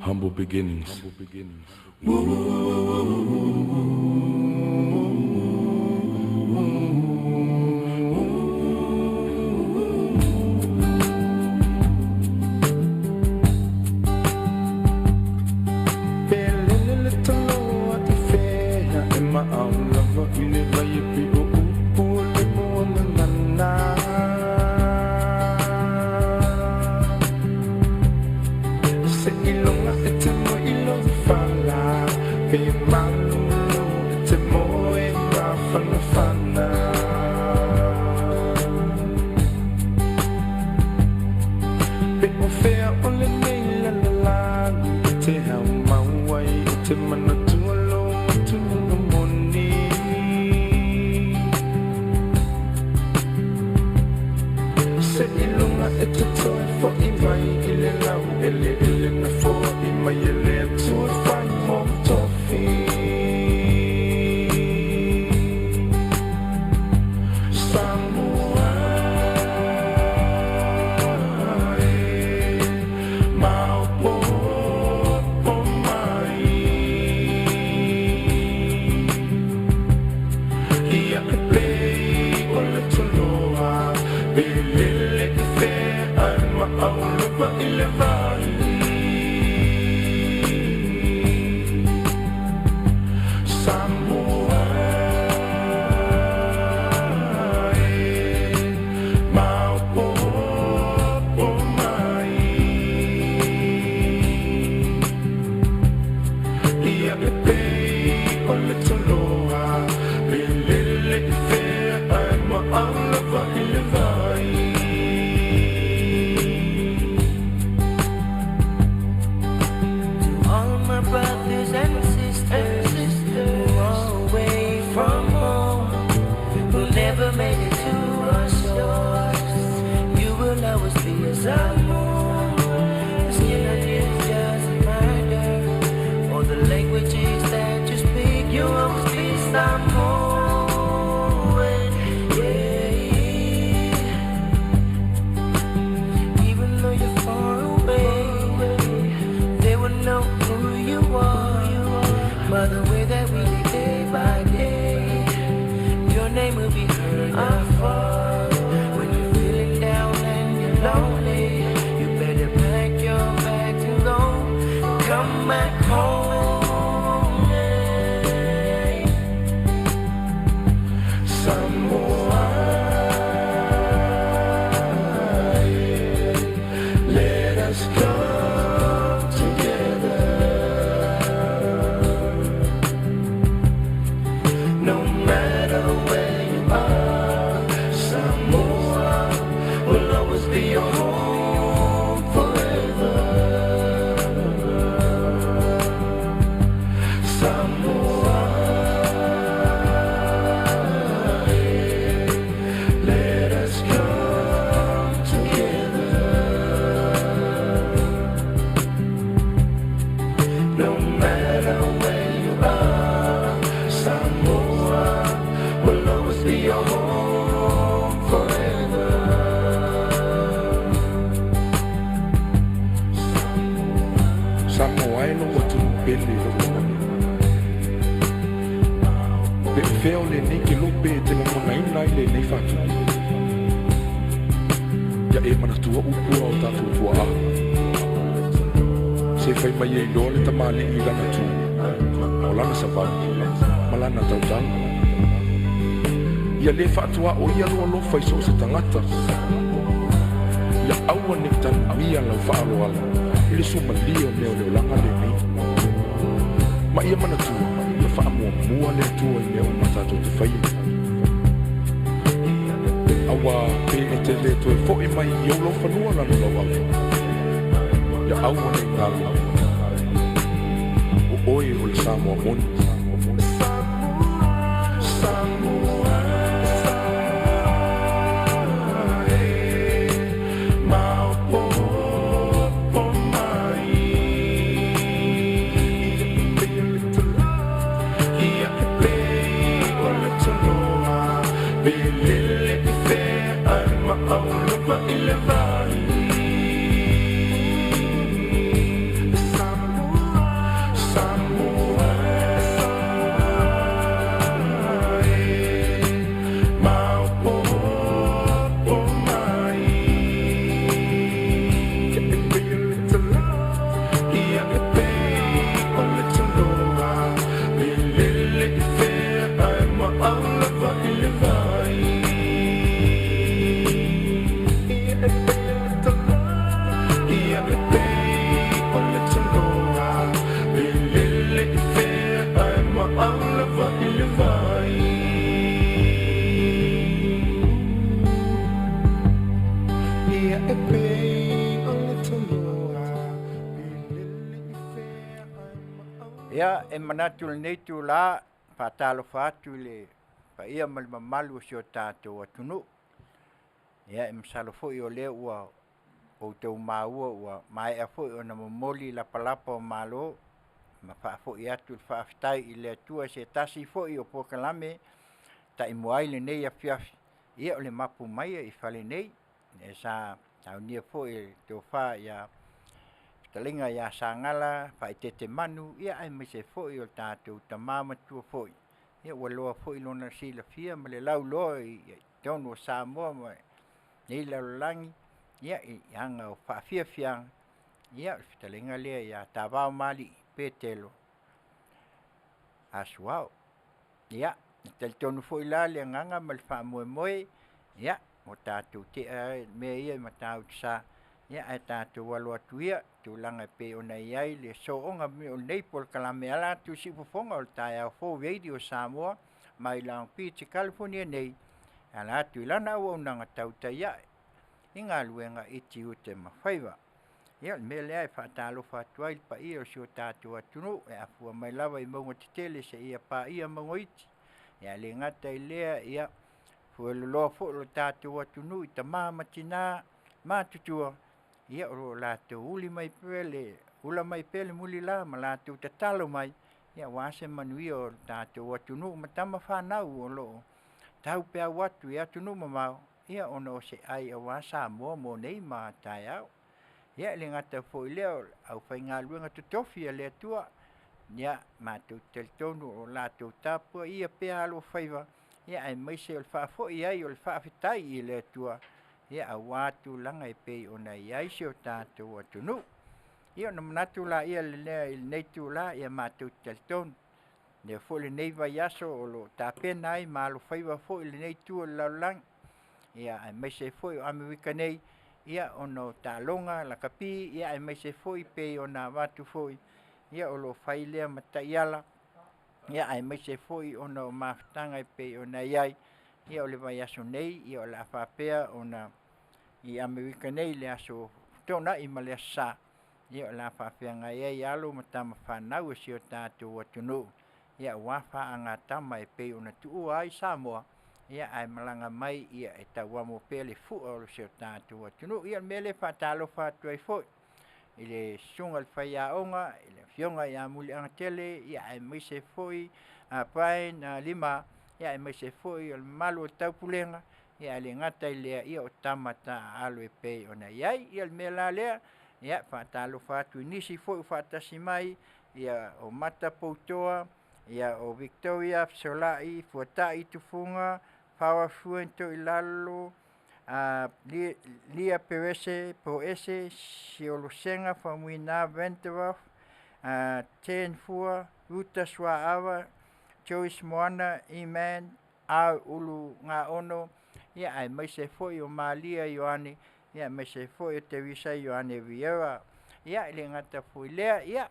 Humble beginnings. Samoa. The skin of it doesn't matter, or the languages that you speak, you always be Samoan. Yeah. Even though you're far away, they will know who you are by the way that we live day by day. Your name will be heard afar. When you're feeling down and you're lonely, you better pack your bags and go. Come back home. Yeah. Samoa, let us come together. No matter where you are, Samoa will always be your home forever. Samoa, let us come together. No matter where you are, Samoa will always be your home forever. Samoa e lou atunuu pele i lou lagona. Pe o fea o lenei kelope e te lagonaina ai lenei faatupu. Ia e manatua upu a o tatou tuaa. Se fai mai e iloa le tamalii i lana tu, o lana savali, ma lana tautala. Ia lē faatuaʻoia lou alofa i so o se tagata. Ia aua nei tanuia lau faaaloalo i le suamalie o mea o le olaga lenei. Ma ia manatua, ia faamuamua le Atua i mea uma tatou te faia. Auā pe e te lē toe foʻi mai i ou laufanua lalolauafu. Ia aua nei galo. O oe o le Samoa moni. Samoa, maopopo mai. Ia e pei o le toloa, pe lele i fea ai ma aulapa i le vai. Samoa, maopopo mai. Ia e pei o le toloa, ia e pei o le toloa, pe lele i fea ai ma aulapa i le vai. Ia e pei o le toloa, ia e pei o le toloa, pe lele i fea ai ma aulapa i le vai. Ia e pei o le toloa, pe lele i fea ai ma aulapa. Ia e manatu lenei itulā faatalofa atu i le paia ma le mamalu o si o tatou atunuu. Ia e masalo foi o lea ua outou maua ua maea foi ona momoli lapalapa o malo ma faafoi atu le faafetai i le Atua se tasi foi o polokalame taimua ai lenei afiafi. Ia o le mapu mai i fale nei e sa saunia foi e le tofa ia fetalaiga ia Sagala Faaeteete Manu, ia aemaise foi o le tatou tama matua foi. Ia ua loa foi lona silafia ma le lauloa i totonu o Samoa ma nei lalolagi, ia i aga o faafiafiaga. Ia o le fetalaiga lea ia Tavao Malii Petelo Asuao. Ia e talitonu foi la le agaga ma le faamoemoe, ia ua tatou tea mea ia i Matautu Sa, ia ae tatou alo atu ia tulaga e pei ona i ai le sooga o lenei polokalame e ala atu i siufofoga o le Taeao Fou Radio Samoa mai Long Beach, California nei, e ala atu i lana auaunaga tautai ae i galuega i tiute ma faiva. Ia o le mea lea e faatalofa atu ai le paia o si o tatou atunuu e afua mai lava i mauga tetele seia paia mauga iti. Ia le gata i lea, ia fueloloa foi lo tatou atunuu i tama ma tinā matutua. Ia o lo o latou uli mai pea le ula mai pea le mulila ma latou tatalo mai, ia aua se manuia o le tatou atunuu ma tama fanau o lo o taupeau atu i atunuu mamao, ia ona o se ai aua Samoa mo nei ma a taeao. Ia e le gata foi i lea o le aufaigaluega totofi a le Atua, ia matou te talitonu o latou tapuaia pea alofaiva, ia aemaise o le faafoi ai o le faafetai i le Atua, ia aua tulaga e pei ona i ai si o tatou atunuu. Ia ona manatu lea i lenei itula, ia matou te talitonu, lea foi lenei vaiaso o lo o tapena ai ma alofaiva foi lenei itu o le lalolagi, ia aemaise ai foi o Amerika nei, ia ona o taaloga lakapi, ia aemaise foi pei ona avatu foi, ia o lo o fai lea ma taiala, ia aemaise foi ona o mafutaga e pei ona i ai, ia o le vaiaso nei ia o le a faapea ona i Amerika nei i le Aso Toonai ma le Aso Sa, ia o le a faafeagai ai alo ma tama fanau a si o tatou atunuu, ia aua faagatama e pei ona tuua ai Samoa, ia ae malaga mai e tauamo pea le fua o si o tatou atunuu. Ia o le mea lea e faatalofa atu ai foi i le Susuga i le Faiaoga i le Afioga ia Muliagatele, ia aemaise foi Brian Lima, ia aemaise foi o le mamalu o le Taupulega, ia ae le gata i lea, ia o tama taaalo e pei ona i ai. Ia o le mea la lea, ia faatalofa atu i nisi foi ua faatasi mai, ia o Mata Poutoa, ia o Victoria Fesolai, Fuatai Tufuga, Power Fuen Toilalo, Lia Perese Poese, Siolosega Faumuina Vanderoff, Chen Fua, Ruta Suaava, Joyce Moana, Eman R. Ulugaono, ia aemaise foi o Malia Ioane, ia aemaise foi o Teresa Ioane Vieira. Ia e le gata foi i lea, ia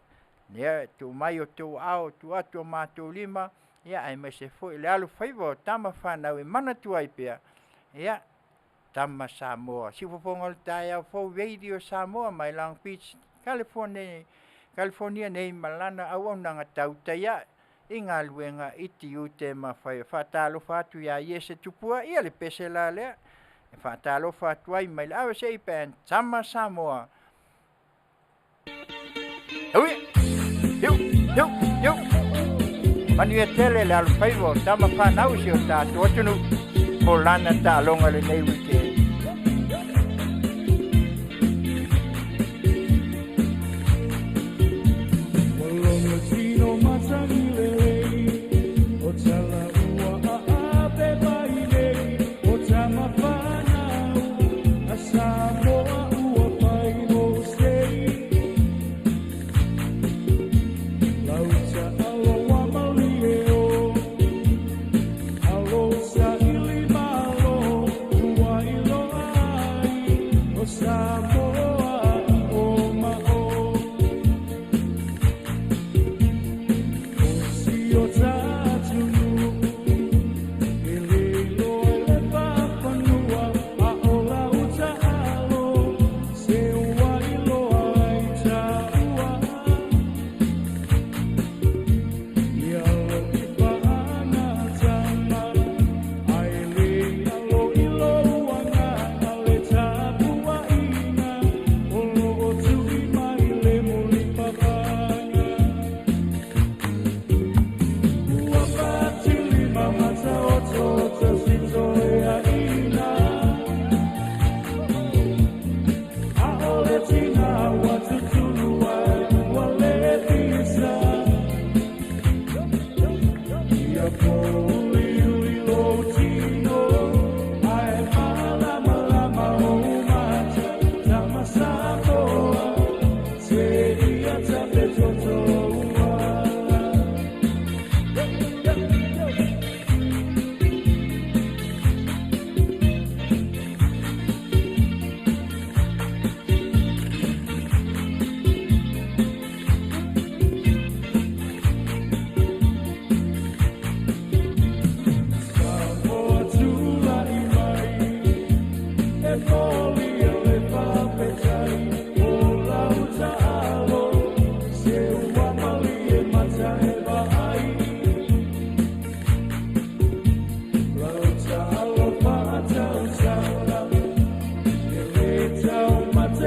lea e tuu mai o outou aao, tuu atu o matou lima, ia aemaise foi le alofaiva o tama fanau e manatua ai pea, ia tama Samoa. Siufofoga o le taeao fou Radio Samoa mai Long Beach, California, California nei ma lana auaunaga tautai ae i galuega i tiute ma faiva. Faatalofa atu ia Iese Tupua, ia le pese la lea. E faatalofa atu ai mai le RSA Band, Tama Samoa. Ui, iu, iu, iu. Manuia tele le alofaiva o tama fanau i si o tatou atunuu mo lana taaloga lenei weekend.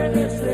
Thank you.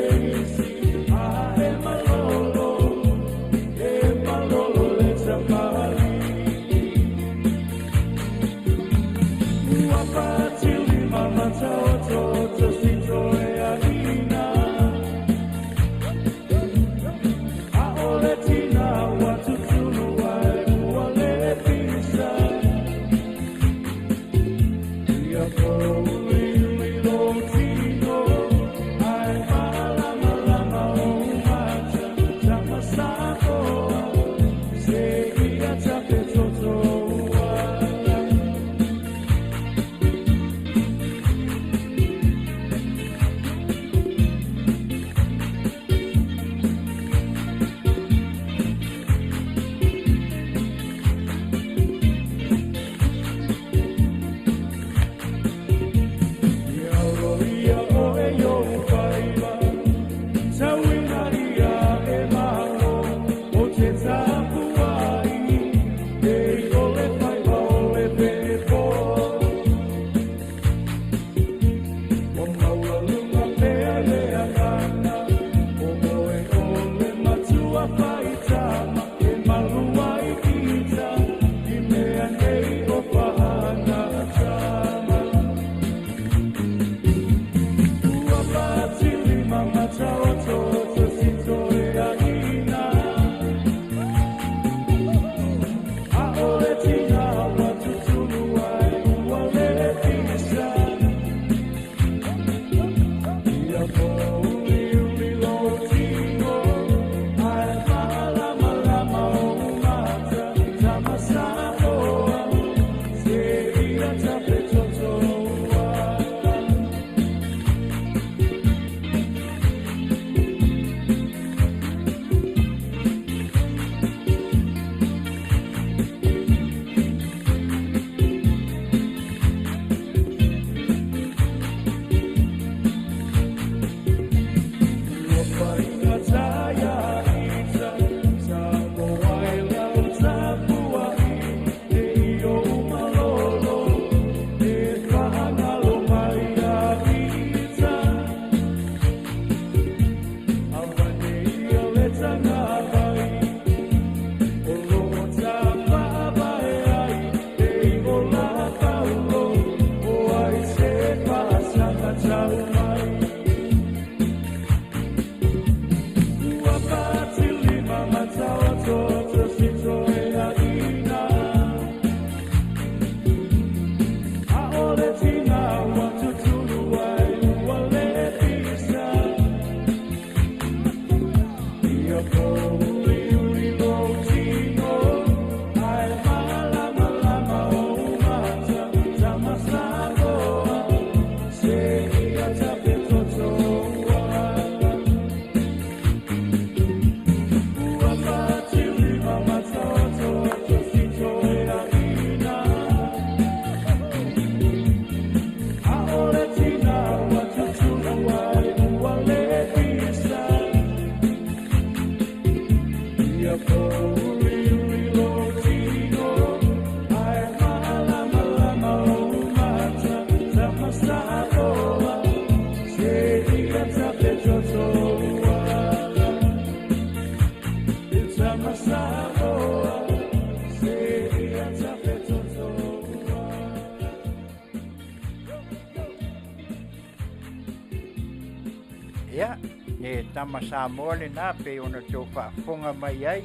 Ia, le tama Samoa lenā pei ona outou faafofoga mai ai,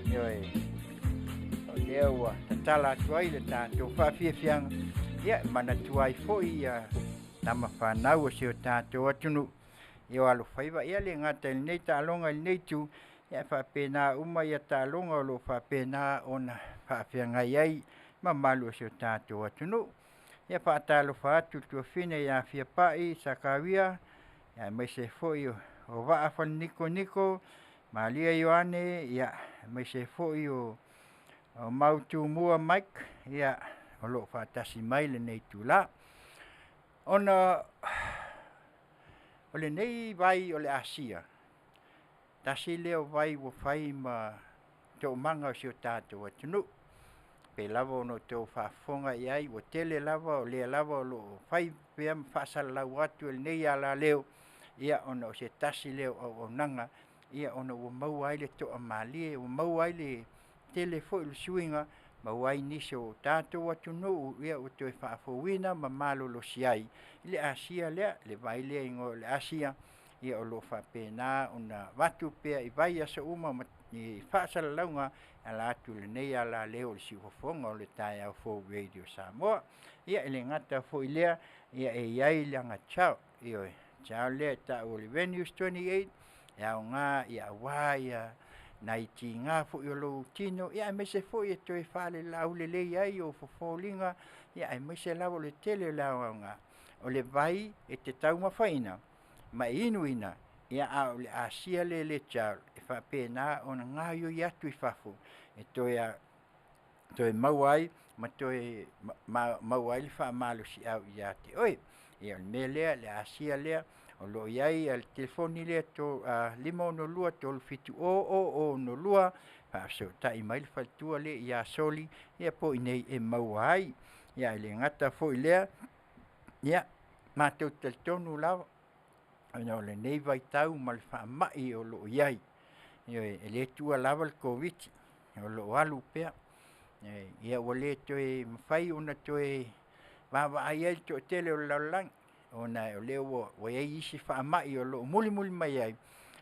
ioe, o lea ua tatala atu ai le tatou faafiafiaga, ia, e manatua ai foi ia tama fanau a si o tatou atunuu, ia o alofaiva, ia le gata i lenei taaloga i lenei itu, ia ae faapena uma ia taaloga o lo o faapena ona faafeagai ai mamalu o si o tatou atunuu. Ia faatalofa atu i le tuafafine ia Fiapai Sakaria, aemaise foi o Vaa Faanikoniko, Malia Ioane, ia, aemaise foi o Mautumua Mike, ia, o lo o faatasi mai lenei itula. Ona o lenei vai o le Asia, tasi lea o vai ua fai ma toomaga o si o tatou atunuu. Pei lava ona outou faafofoga i ai, ua tele lava, o lea lava o lo o fai pea ma faasalalau atu e lenei alaleo, ia ona o se tasi lea o auaunaga, ia ona ua maua ai le toamalie, ua maua ai le tele foi o le suiga, maua ai nisi o tatou atunuu, ia ua toe faafouina ma malolosi ai i le asia lea, le vai lea e igoa o le Asia, ia o lo o faapena ona avatu pea i vaiaso uma ma ni faasalalauga e ala atu i lenei alaleo o le Siufofoga o le Taeao Fou Radio Samoa. Ia e le gata foi i lea, ia e i ai lana channel, ioe, channel lea e tau o le Venues 28, e aoga ia aua ia nai tiga foi o lou tino, ia aemaise foi e toe faalelaulelei ai ou fofoliga, ia aemaise lava o le tele o le aoaoga, o le vai e te taumafaina ma e inuina, ia a o le asia lea e le child, e faapena ona gaoioi atu i fafo e toe, toe maua ai ma toe maua ai le faamalosiau ia te oe. Ia o le mea lea, le asia lea, o lo o i ai le telefoni lea 562 370 002, faafesootai mai le faletua lea ia Soli, ia po o i inei e maua ai. Ia e le gata foi i lea, ia Matou te talitonu lava ona o lenei vaitau ma le faamai o lo o i ai, ioe, e le tuua lava le Koviti o lo o alu pea. Ia ua le toe mafai ona toe vaavaai ai le toatele o le lalolagi ona o lea ua i ai isi faamai o lo o mulimuli mai ai,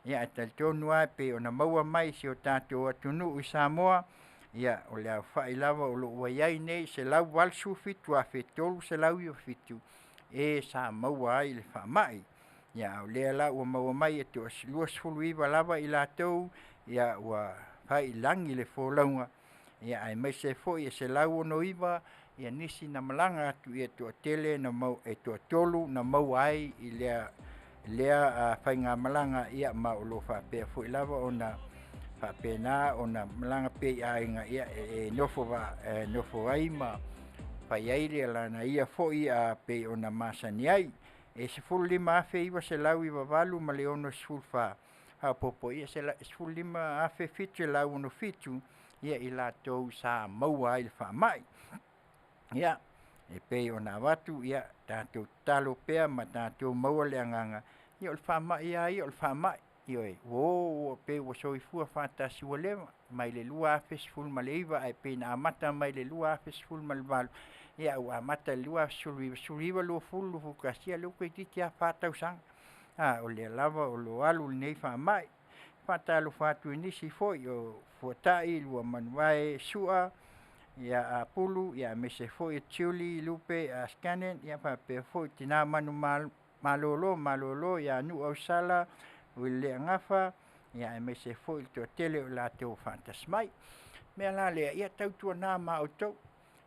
ae talitonu lava pei ona maua mai i si o tatou atunuu i Samoa, ia o le aofai lava o lo o ua i ai nei, 187,397 e sa maua ai i le faamai. A o lea la ua maua mai e toa-29 lava i latou ua fai i lagi le folauga, aemaise foi e 169 nisi na malaga atu, e toatolu na maua ai i lea faigamalaga, ma o lo o faapea foi lava ona faapena ona malaga pea i aiga e nofo ai ma fai ai lana ia foi pei ona masani ai. E 15,998.64 faaopoopo i ai e 15,767 i latou sa maua ai i le faamai. Ia, e pei ona avatu, ia tatou tatalo pea ma tatou maua le agaga, ia o le faamai lava ia o le faamai, ioe, ua o ua pei ua soifua faatasi ua leva, mai le 2019 ae pei na amata mai le 2018, ae ua amata i le 2019, 2019, 2020, 2021, ia lea ua toeitiiti lava 4 tausaga, a o lea lava o lo o alu lenei faamai. E faatalofa atu i nisi foi o Fuatai Luamanuvae Sua Apulu, aemaise foi o Tuli Lupe Scanlan, faapea foi Tina Manumalo Malolo ia Nuuausala Uili Leagafa, aemaise foi le toatele o i latou o faatasi mai. O le mea la lea, ia tautuana ma outou,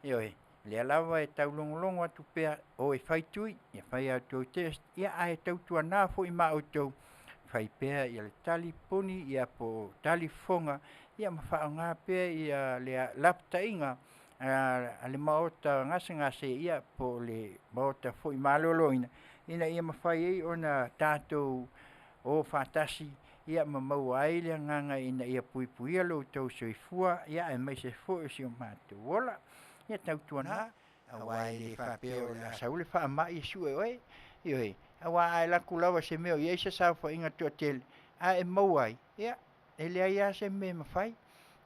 ioe, o lea lava e taulogologo atu pea, o e fai tui, ia fai a outou test, ae tautuana foi ma outou, fai pea le talipuni po o talifofoga ma faaaoga pea le lapataiga a le maota gasegase po o le maota foi maloloina, ina ia mafai ai ona tatou o faatasi ma maua ai le agaga ina ia puipuia lo outou soifua aemaise foi o si o matou ola. Ia tautuana, aua e le faapea o le a sau le faamai e sue oe, ioe, aua a e alu atu lava i se mea o i ai se saofaiga toatele ae e maua ai, ia e leai lava se mea e mafai.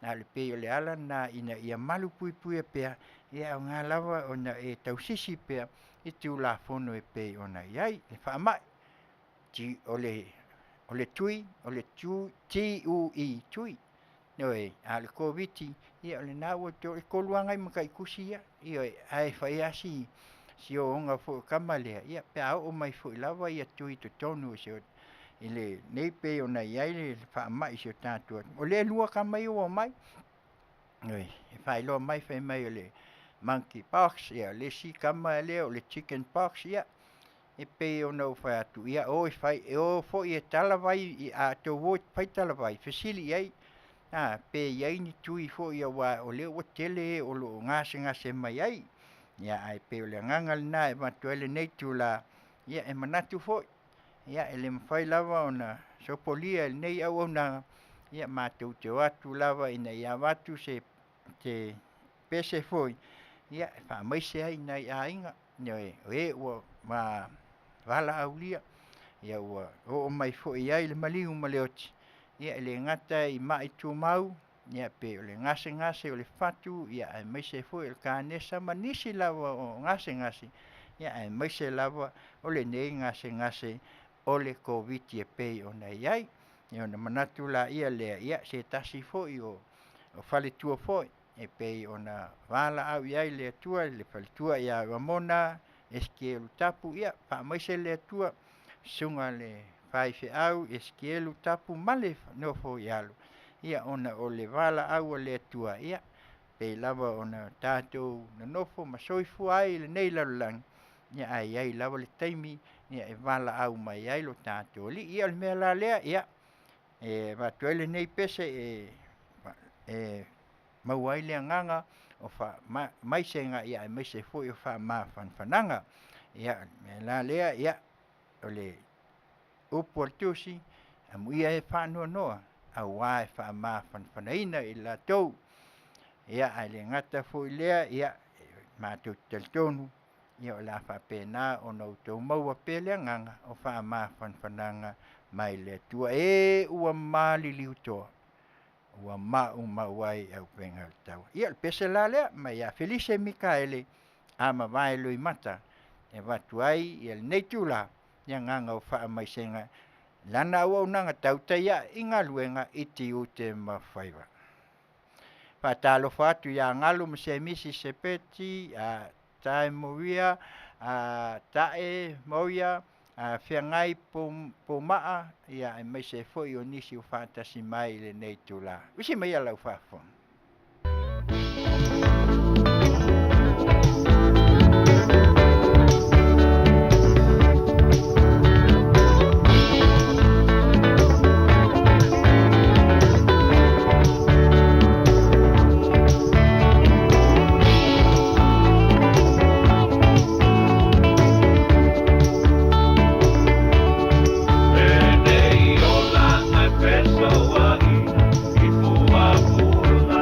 Ae pei o le ala lena ina ia malupuipuia pea, e aoga lava ona e tausisi pea i Tulafono e pei ona i ai le faamai. O le tui, o le TUI, tui, ioe, a o le Koviti-19, ia o lena ua outou, e 3 lava nai matai tusi ia, ioe, ae fai lava si ooooga foi o tama ia pe a oo mai foi lava tui i totonu i lenei pei ona i ai le faamai i si o tatou atunuu. O lea e 2 tama ia ua omai, ioe, e faailoa mai fai mai o le monkey pox, o le isi tama lea o le chicken pox, ia e pei ona ou fai atu, ia o foi e tala vai, a outou o e fai talavai, fesili i ai pe i ai ni tui foi aua o lea ua tele e o lo o gasegase mai ai. Ae pei o le agaga lena e avatu ai lenei itula, ia e manatu foi, e le mafai lava ona sopolia e lenei auaunaga, matou te o atu lava ina ia avatu se pese foi e faamaise ai i nai aiga, ioe, o e ua valaaulia, ua oo mai foi i ai le maliu ma le oti, e le gata i mai tumau, pei o le gasegase o le fatu, aemaise foi o le kanesa ma nisi lava o gasegase, aemaise lava o lenei gasegase o le Koviti-19 e pei ona i ai. Ia ona manatu laia lea, ia se tasi foi o faletua foi e pei ona valaau i ai le Atua i le faletua ia Ramona Esikie Tapu, ia faamaise le Atua i le susuga i le faifeau Esikie Tapu ma le nofo i alo, ona o le valaau a le Atua, e pei lava ona tatou nonofo ma soifua ai i lenei lalolagi, ae i ai lava le taimi e valaau mai ai lo tatou Alii. Ia o le mea la lea, e avatu ai lenei pese e maua ai le agaga o faamaisega aemaise foi o faamafanafanaga. Ia o le mea la lea, ia, o le upu a le Tusi, amuia e faanoanoa aua e faamafanafanaina i latou. Ae le gata foi i lea, matou te talitonu Ia o le a faapena ona outou maua pea le agaga o faamafanafanaga mai le Atua e ua maliliu toa ua maumau ai auupega o le taua. Ia o le pese la lea mai ia Felise Mikaele Amavae Loimata e avatu ai lenei itula le agaga o faamaisega i lana auaunaga tautai ae i galuega i tiute ma faiva. Faatalofa atu ia Galu ma Semisi Sepeti Tae Moria Tae Moria Feagai Pomaa ia aemaise ai foi o nisi ua faatasi mai i lenei itula. Usi maia lau faafofoga. Lenei olaga e fesauai i fuafuaga.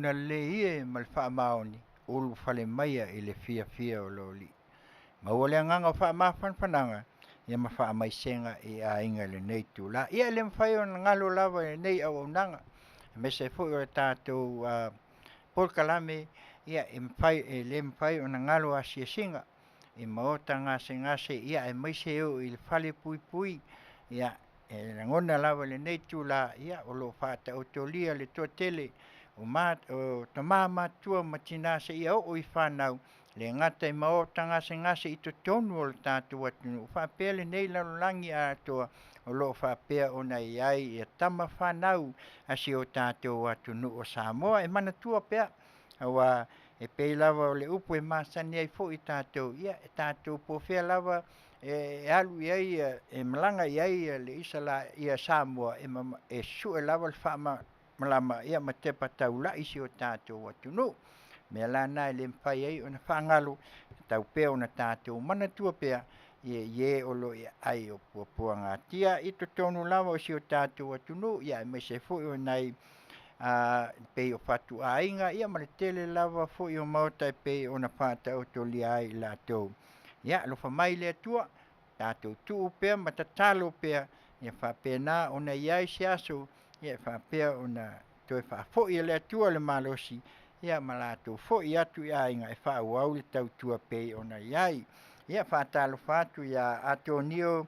auauna lelei ia e ma le faamaoni, ulufale maia i le fiafia o lo Alii. Maua le agaga o faamafanafanaga ia ma faamaisega i aiga i lenei itula. Ia e le mafai ona galo lava i lenei auaunaga, aemaise ai foi o le tatou polokalame, ia e mafai e le mafai ona galo asiasiga i maota gasegase ia aemaise e oo i le falepuipui. Ia e lagona lava i lenei itula ia o lo o faataotolia le toatele o tama matutua ma tina seia oo i fanau, e le gata i maota gasegase i totonu o le tatou atunuu faapea lenei lalolagi atoa o lo o faapea ona i ai tama fanau a si o tatou atunuu o Samoa. E manatua pea aua e pei lava o le upu e masani ai foi tatou, ia e tatou po o fea lava e alu i ai e malaga i ai le Samoa, e sue lava le faamalama ma tepa taulai i si o tatou atunuu. O le mea la lena e le mafai ai ona faagalo, e tatau pea ona tatou manatua pea i e o lo o i aai o puapuagatia i totonu lava o si o tatou atunuu, aemaise foi o nai pei o fatuaiga ma le tele lava foi o maota e pei ona faataotolia ai i latou. Ia alofa mai le Atua, tatou tuu pea ma tatalo pea ia faapena ona i ai se aso e faapea ona toe faafoi e le Atua le malosi ma latou foi atu i aiga e faaauau le tautua e pei ona i ai. Ia faatalofa atu ia Atonio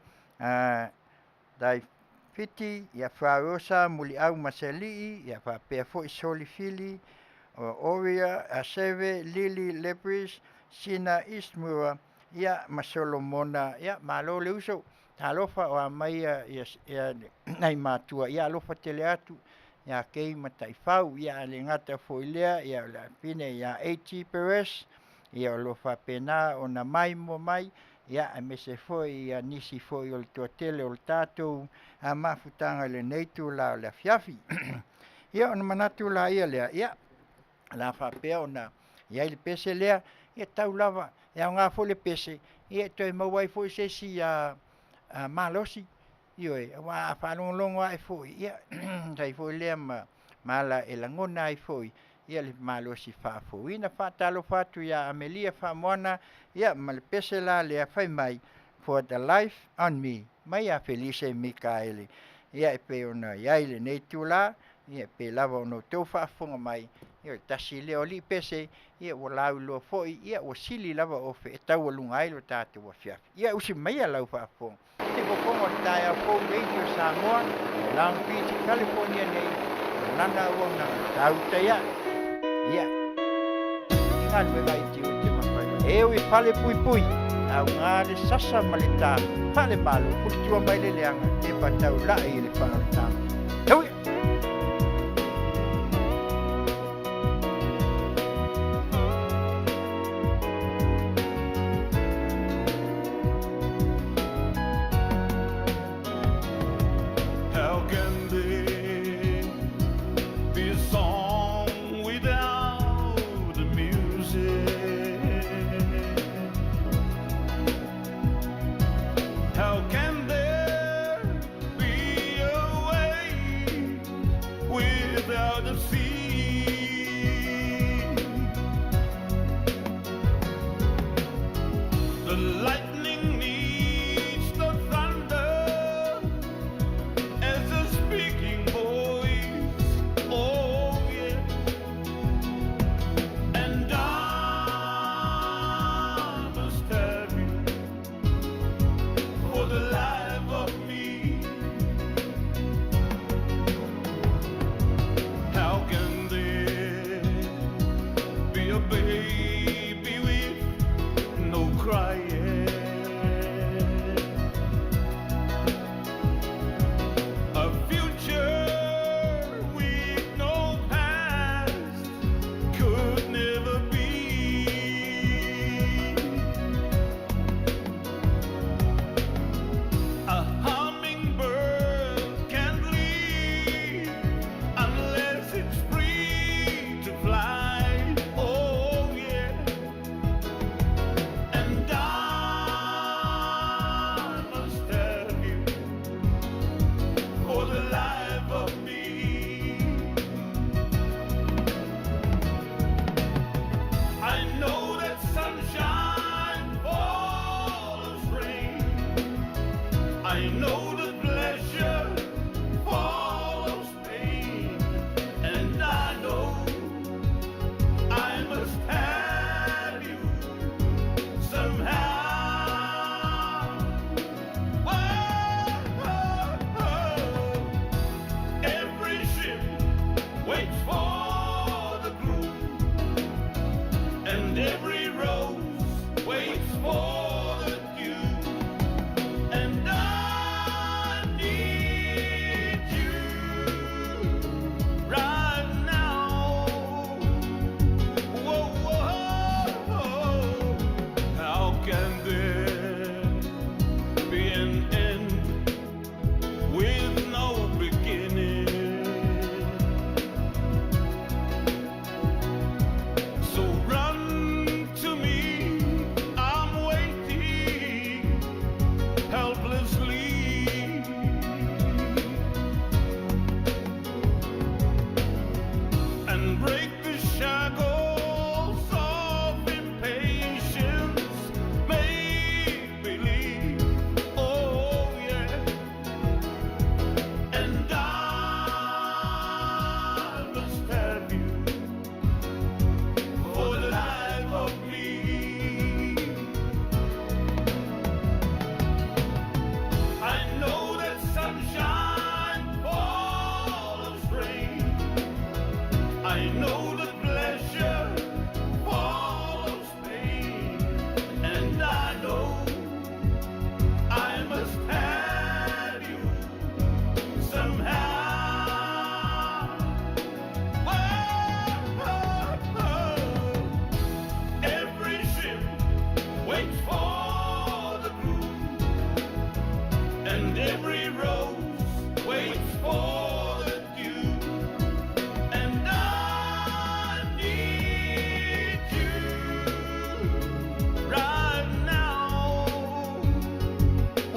Taifiti, ia Faaosa Muliau Masalii, ia faapea foi Soli Fili, Oria Aseve, Lili Lebris, Sina Eastmura, ia ma Solomona. Ia malo le uso, talofa o a mai ia nai matua, ia alofa tele atu ia Kei ma Taifau, ia ae le gata foi i lea, ia o le afafine ia AT Perez, ia o lo o faapena ona maimoa mai, ia aemaise foi ia nisi foi o le toatele o le tatou mafutaga i lenei itula o le afiafi. Ia ona manatu laia lea, ia o le a faapea ona i ai le pese lea, ia tau lava, e aoga foi le pese, ia e toe maua ai foi se isi malosi, ioe, aua a faalogologo ae foi, ia fai foi lea ma ala e lagona ai foi le malosi faafouina. Faatalofa atu ia Amelia Faamoana ia ma le pese la lea fai mai, For the life on me, mai ia Felise Mikaele. Ia e pei ona i ai lenei itula, ia e pei lava ona outou faafofoga mai, ia o le tasi lea o alii pese, ia ua lauiloa foi, ia ua sili lava ofe e taualuga ai lo tatou afiafi. Ia usi maia lau faafofoga. Sifofoga o le taeao fou Radio Samoa, Long Beach, California nei, o lana auaunaga tau tai ae. Ia, i galuega i tiute ma faiva. E ui fale puipui, auga le sasa ma le tā, fale malo, pulitua mai le leaga, tepa taulai i le faaolataga. Tau ia! How can there be a song without the music? How can there be a way without a sea? The lightning needs the thunder as a speaking voice. Oh, yeah. And I must have you for the life of me. How can there be a baby with no crying? A future with no past could never be. A hummingbird can't leave unless it's free to fly. Oh, yeah. And every rose waits for the dew. And I need you right now. Whoa, whoa, whoa. How can there be an end with no beginning? So run to me, I'm waiting helplessly. And break the shackles of impatience. Make believe, oh yeah. And I must have you for the life of me. I know that sunshine follows rain. I know that pleasure follows pain. And I know I must have you somehow. Oh, oh, oh. Every ship waits for the crew, and every rose waits for the dew. And I need you right now.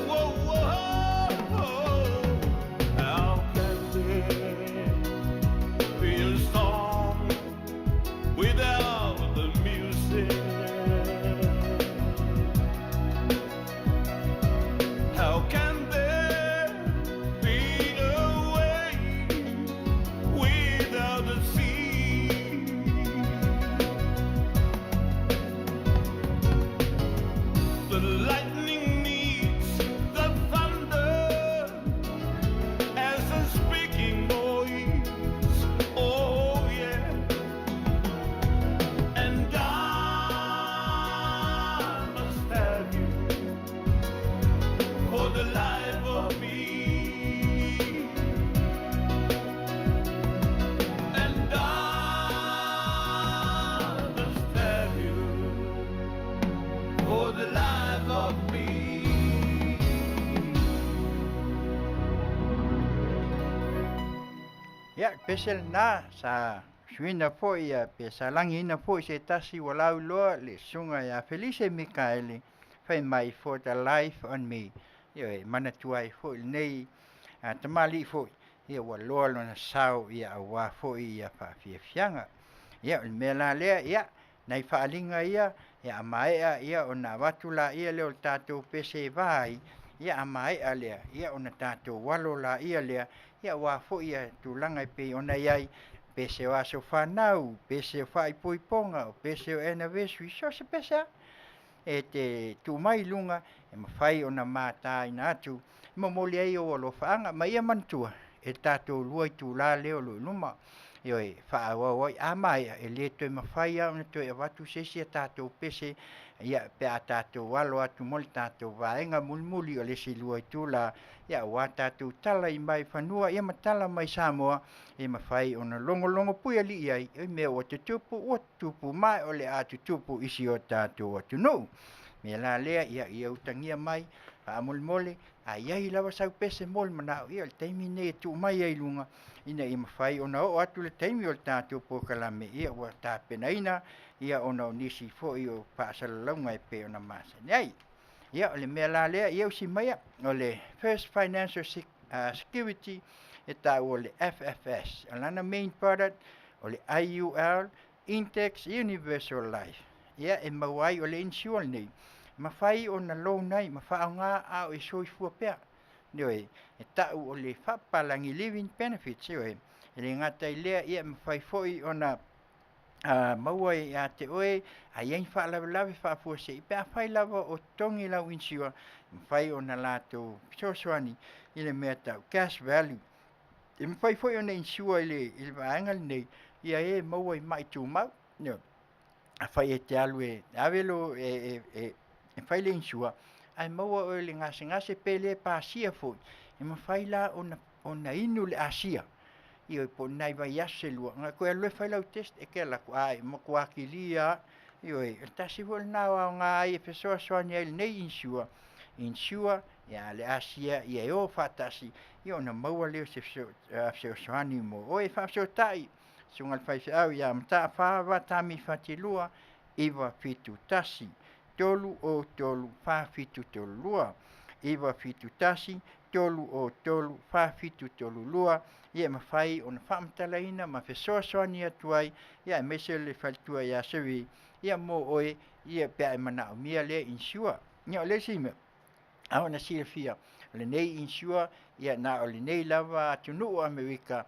Whoa, whoa, whoa. How can there be a song without the music? How can there be a way without the sea? The lightning needs the thunder as a speaking voice. Oh yeah. And I must have you for the life of me. And I must have you for the life of me. Ia, pese lenā sa suiina foi ia pe sa lagiina foi se tasi ua lauiloa le susuga ia Felise Mikaele fai mai for the life on me. Ioe, manatua ai foi lenei tamalii foi, ia ua loa lona sao ia auā foi ia faafiafiaga. Ia, o le mea la lea, ia, nai faaliga ia, ia a maea ia ona avatu laia lea o le tatou pese e va ai, ia a maea lea, ia ona tatou alo laia lea, ia auā foi ia tulaga e pei ona i ai, pese o aso fanau, pese o faaipoipoga, o pese o anniversary, so se pese a e te tuu mai i luga e mafai ona mataina atu, e momoli ai ou alofaaga, ma ia manatua e tatou lua itulā lea o lo o i luma. Ioe, faaauau ai, a maea, e le toe mafai lava ona toe avatu se isi a tatou pese, ia pe a tatou alo atu mo le tatou vaega mulimuli o le isi lua itulā, ia auā tatou tala i mai fanua ia ma tala mai Samoa, e mafai ona logologo pui alii ai, i mea ua tutupu, ua tutupu ma o le a tutupu i si o tatou atunuu. Mea la lea, ia, ia utagia mai, faamolemole, a i ai lava sau pese mo le manao, ia o le taimi lenei e tuu mai ai i luga, ina ia mafai ona oo atu le taimi o le tatou polokalame, ia ua tapenaina, ia ona o nisi foi o faasalalauga e pei ona masani ai. Ia, o le mea la lea, ia usi maia, o le First Financial Security e taua o le FFS. O lana main product, o le IUL, Index Universal Life. Ia, e maua ai o le insure lenei, mafai ona loan ai ma faaaoga a o e soifua pea. Ioe, e tau o le faapapalagi living benefits, ioe. E le gata i lea, ia, e mafai foi ona maua ia te oe, a i ai ni faalavelave faafuasei, pe afai lava o totogi lau insure, mafai ona latou fesoasoani i le mea tau cash value. E mafai foi ona insure i le vaega lenei, ia e maua i mai tumau. Ioe. Afai e te alu e ave lo e fai le insure ae maua oe i le gasegase pe le pasia foi, e mafai la ona inu le asia. Ioe po o ni nai vaiaso se lua ona e toe alu loa lea e fai lau test, e te alu atu, a e matua kilia lava. Ioe, o le tasi foi lena o aoga e fesoasoani ai i lenei insure, insure le asia ia e o faatasi ia ona maua lea o se fesoasoani mo oe. Faafesootai le susuga i le faifeau ia Mataafa Tami Fatilua 971 303 4732, 971 303 4732, ia e mafai ona faamatalaina ma fesoasoani atu ai, aemaise le faletua ia Seve mo oe pe a e manaomia lea insure. Ia o le isi mea, ao ina silafia, o lenei insure, ia na o lenei lava atunuu o Amerika,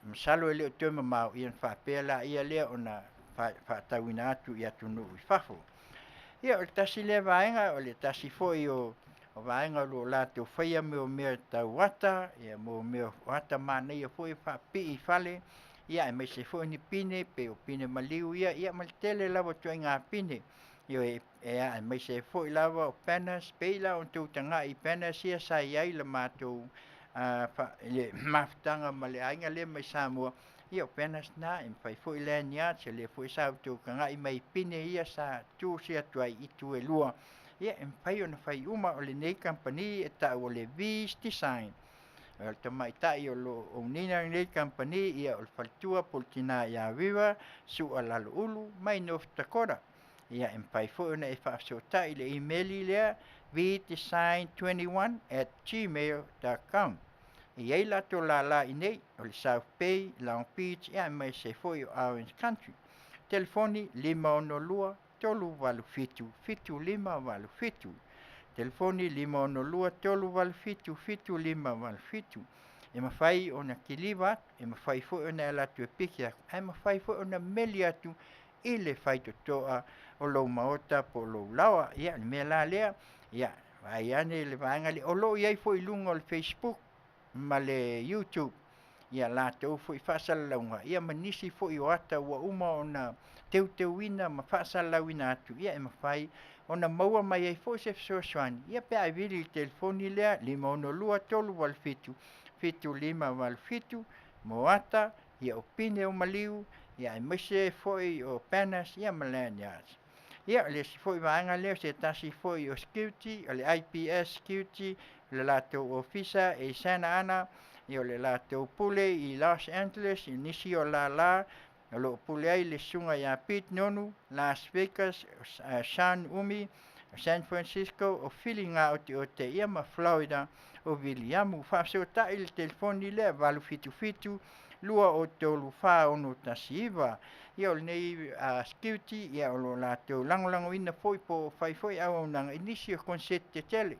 masalo e le o toe mamao ona faapea lea ona faatauina atu i atunuu i fafo. Ia o le tasi lea vaega, o le tasi foi o vaega o lo o latou faia mea tau ata, mea o ata manaia foi faapipii i fale, aemaise foi ni pine, pei o pine maliu ia ma le tele lava o ituaiga pine. Ioe, aemaise ai foi lava o banners, pei la ona outou tagai i banners ia sa i ai le matou mafutaga ma le aiga lea mai Samoa, ia o banners na, e mafai foi lanyards, o lea foi sa outou tagai mai i pine ia sa tusi atu ai i itu e lua. Ia e mafai ona fai uma, o lenei kamupani e tau o le V's Design. O le tamaitai o lo o own ina lenei kamupani, ia o le faletua po o le tina ia Riva Sua Laloulu mai North Dakota. Ia e mafai foi ona e faafesootai i le imeli lea vdesign21@gmail.com. E i ai latou lala i inei, o le South Bay, Long Beach, aemaise foi o Orange Country. Telefoni 562 387 7587. Telefoni 562 387 7587. E mafai ona kiliva atu, e mafai foi ona e alu atu e piki atu, ae mafai foi ona meli atu i le faitotoa o lou maota po o lou laoa. Ia, o le mea la lea, ia, vaai ane i le vaega lea. O lo o i ai foi i luga o le Facebook ma le YouTube ia latou foi faasalalauga, ia ma nisi foi o ata ua uma ona teuteuina ma faasalalauina atu, ia e mafai ona maua mai ai foi se fesoasoani, ia pe a e vili i le telefoni lea 562 387 7587 mo ata, ia o pine o maliu, ia aemaise foi o banners, ia ma lanyards. Ia, o le isi foi vaega lea, o se tasi foi o security, o le IPS Security, o le latou ofisa e i Santa Ana, ia o le latou pule i Los Angeles, i nisi o lala o lo o pule ai le susuga ia Pete Nonu, Las Vegas, Sean Umi, San Francisco, o Filiga Oteote, ia ma Florida, o Viliamu. Faafesootai i le telefoni lea 877 203 4619. Ia o lenei security, ia o lo o latou lagolagoina foi po o fai foi auaunaga i nisi o konseti tetele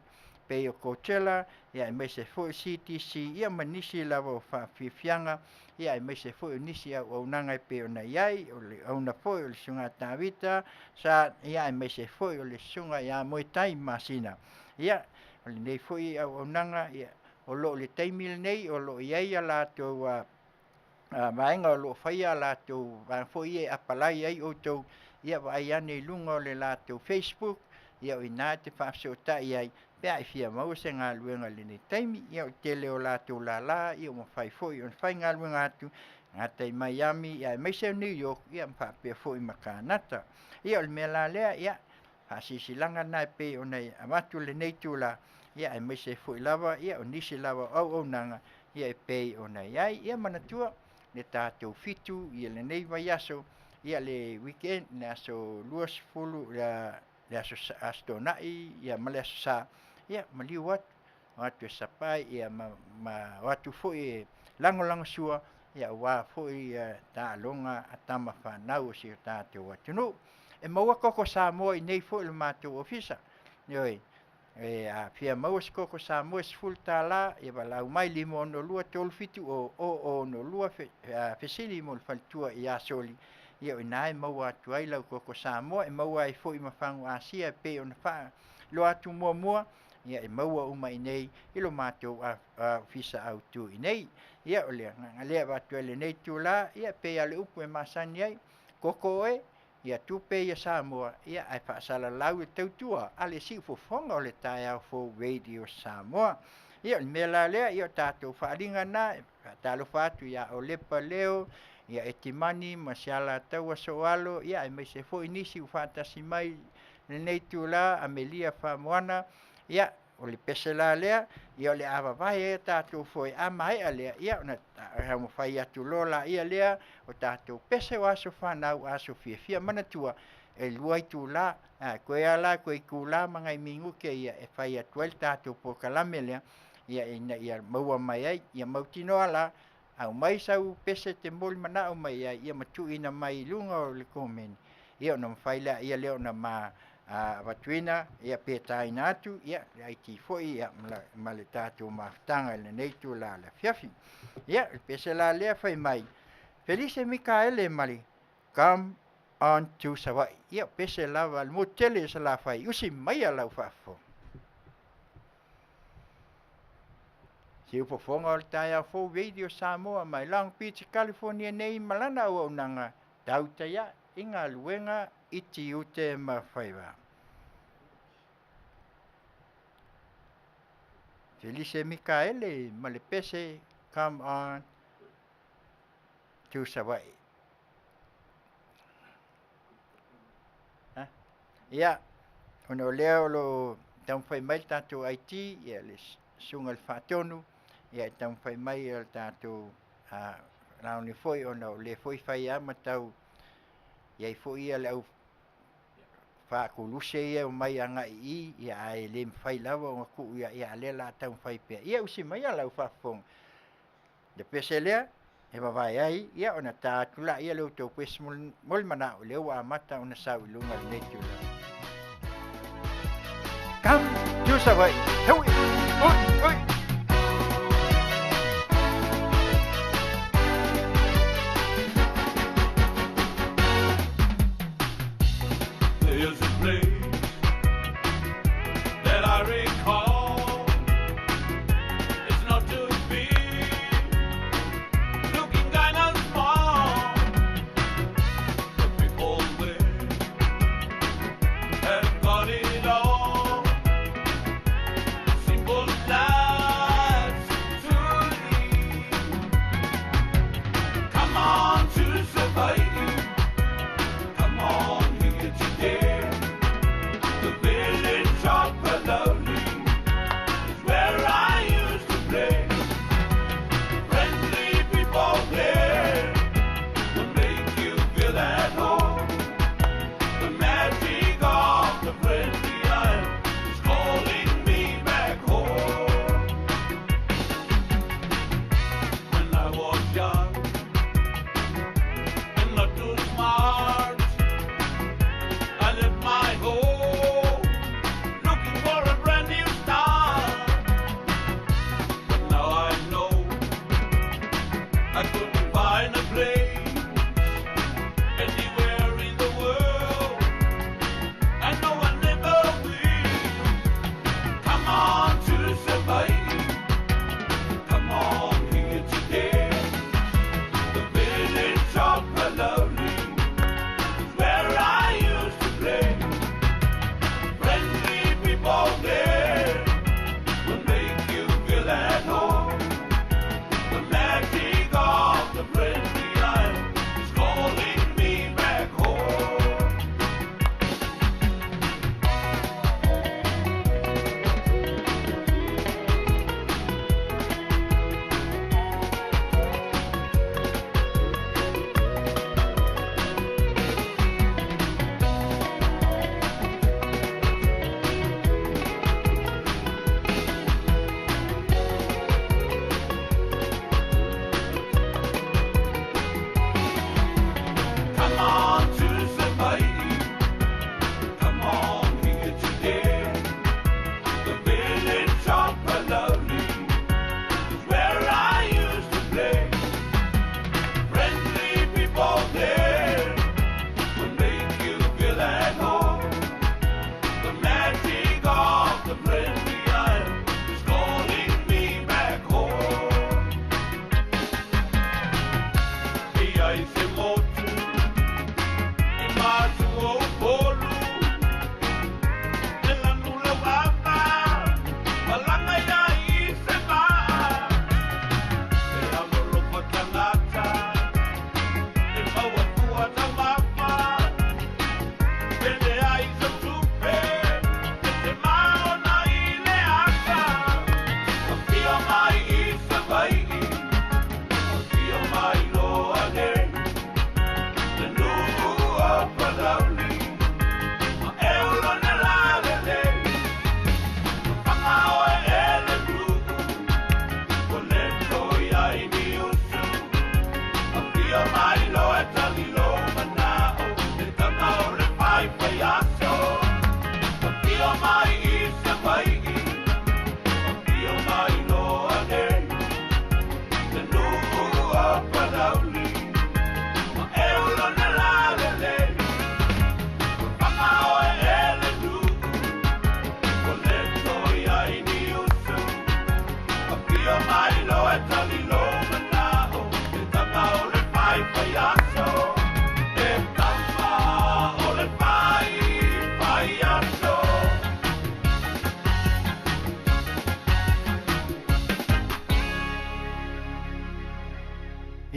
pei o Coachella, ia aemaise foi CTC, ia ma nisi lava o faafiafiaga, ia aemaise foi o nisi auaunaga e pei ona i ai, o le auauna foi o le Susuga Tavita Sa, ia aemaise foi o le Susuga ia Moetai Masina. Ia, o lenei foi auaunaga, ia, o lo o le taimi lenei o lo o i ai a latou vaega o lo o faia a latou vaega foi ia e apalai ai outou, ia vaai ane i luga o le latou Facebook, ia o i ina e te faafesootai ai pe a e fia maua se galuega i lenei taimi. Ia o le tele o latou lala, ia ua mafai foi ona faigaluega atu gata i Miami, ia aemaise o New York, ia ma faapea foi ma Kanata. Ia o le mea la lea, ia faasilasilaga lena e pei ona avatu i lenei itula, ia aemaise foi lava ia o nisi lava o auaunaga ia e pei ona i ai. Ia manatua le tatou fitu ia lenei vaiaso, ia le weekend, le aso 20, le aso Toonai ia ma le aso Sa, ia maliu atu, o atu e sapai ia ma o atu foi e lagolagosua ia aua foi taaloga a tama fanau o si o tatou atunuu. E maua koko Samoa i inei foi i le matou ofisa. Ioe, e a fia maua se koko Samoa e $10, ia valaau mai 562 37 o 062, fesili mo le faletua ia Soli, ia o i ina e maua atu ai lau koko Samoa, e maua ai foi ma fagu Asia e pei ona faailoa atu muamua, ia e maua uma i inei i lo matou ofisa autu i inei. Ia o le agaga lea e avatu ai i lenei itula, ia e pei lava o le upu e masani ai, koko oe, Ia tupe ia Samoa, ia ae faasalalau le tautua a le siufofoga o le taeao fou Radio Samoa. Ia o le mea la lea, ia o tatou faaaliga na, e faatalofa atu ia Olepa Leo, ia Etimani ma Sialataua Soalo, ia aemaise foi nisi ua faatasi mai lenei itula, Amelia Faamoana, ia o le pese la lea, ia o le a vavae ai a tatou foe a maea lea, ia ona taumafai atu loa laia lea o tatou pese o aso fanau aso fiafia. Manatua, e 2 itula, toe lava la toe itula ma nai minute ia e fai atu ai le tatou polokalame lea, ia ina ia maua mai ai, ia mautinoa la, aumai sau pese e te molimanaʻo mai ai, ia ma tuuina mai i luga o le komeni, ia ona mafai laia lea ona ma avatuina, ia pe taina atu, ia le IT foi ia ma le tatou mafutaga i lenei itula o le afiafi. Ia, le pese la lea fai mai, Felise Mikaele ma le Come on to Savaii. Ia, pese lava a le motu tele o Salafai, usi maia lau faafofoga. Siufofoga o le taeao fou Radio Samoa mai Long Beach, California nei ma lana auaunaga tautai i galuega i tiute ma faiva. Felise Mikaele ma le pese Come on to Savaii. Ia, ona o lea o lo o taumafai mai le tatou IT, ia le susuga i le Faatonu, ia e taumafai mai le tatou laone foi ona o lea foi e fai lava ma tau i ai foi ia le au faakuluse ia e omai agai i i, ia ae le mafai lava ona tuu ia, a o lea o le a taumafai pea. Ia usi maia lau faafofoga. Le pese lea e vavae ai, ia ona ta atu laia le outou pese molimanaʻo, lea ua amata ona sau i luga i lenei itula. Come to Savaii. Hui, hui, hui. There's a place that I recall. It's not too big, looking kind of small. The people there have got it all. Simple life.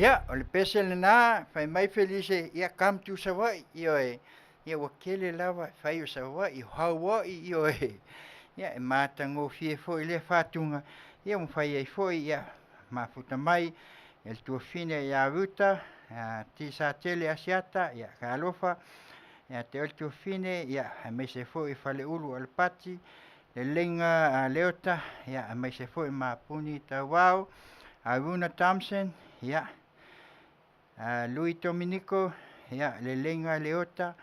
Ia, o le pese lenā, fai mai Felise, ia come to Savaii, ioe. Ia ua tele lava e fai o Savaii, o Hawaii, ioe. Ia e matagofie foi lea fatuga, ia ua mafai ai foi, ia mafuta mai e le tuafafine ia Ruta, Tisatele Asiata, ia talofa ia te oe le tuafafine, ia aemaise foi Faleulu Alapati, Leleiga Leota, ia aemaise foi Mapuni Tauao, Aruna Thompson, ia Lui Dominico, ia Leleiga Leota,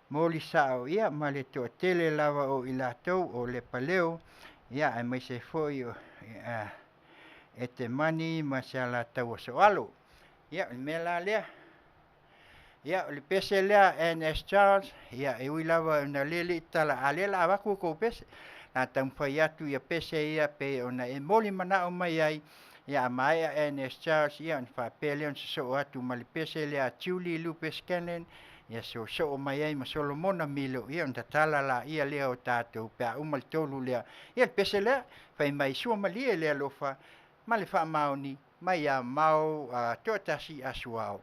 Moli Sao, ia ma le toatele lava o i latou o Lepaleo, ia aemaise foi o Etemani ma si a latou asoalo. Ia o le mea la lea, ia o le pese lea NS Charles, ia e ui lava ona o lea e le i tatala, a o lea o le a avatu tou pese. O le a taumafai atu ia pese ia pei ona e momoli manao mai ai, ia a maea NS Charles, ia ona faapea lea ona sosoo atu ma le pese lea a Julie Lupe Scanlan, ia soosoo mai ai ma Solomona Milo, ia ona tatala laia lea o tatou pe a uma le tolu lea. Ia le pese lea, fai mai suamalie le alofa ma le faamaoni mai ia Mao toatasi a Suao.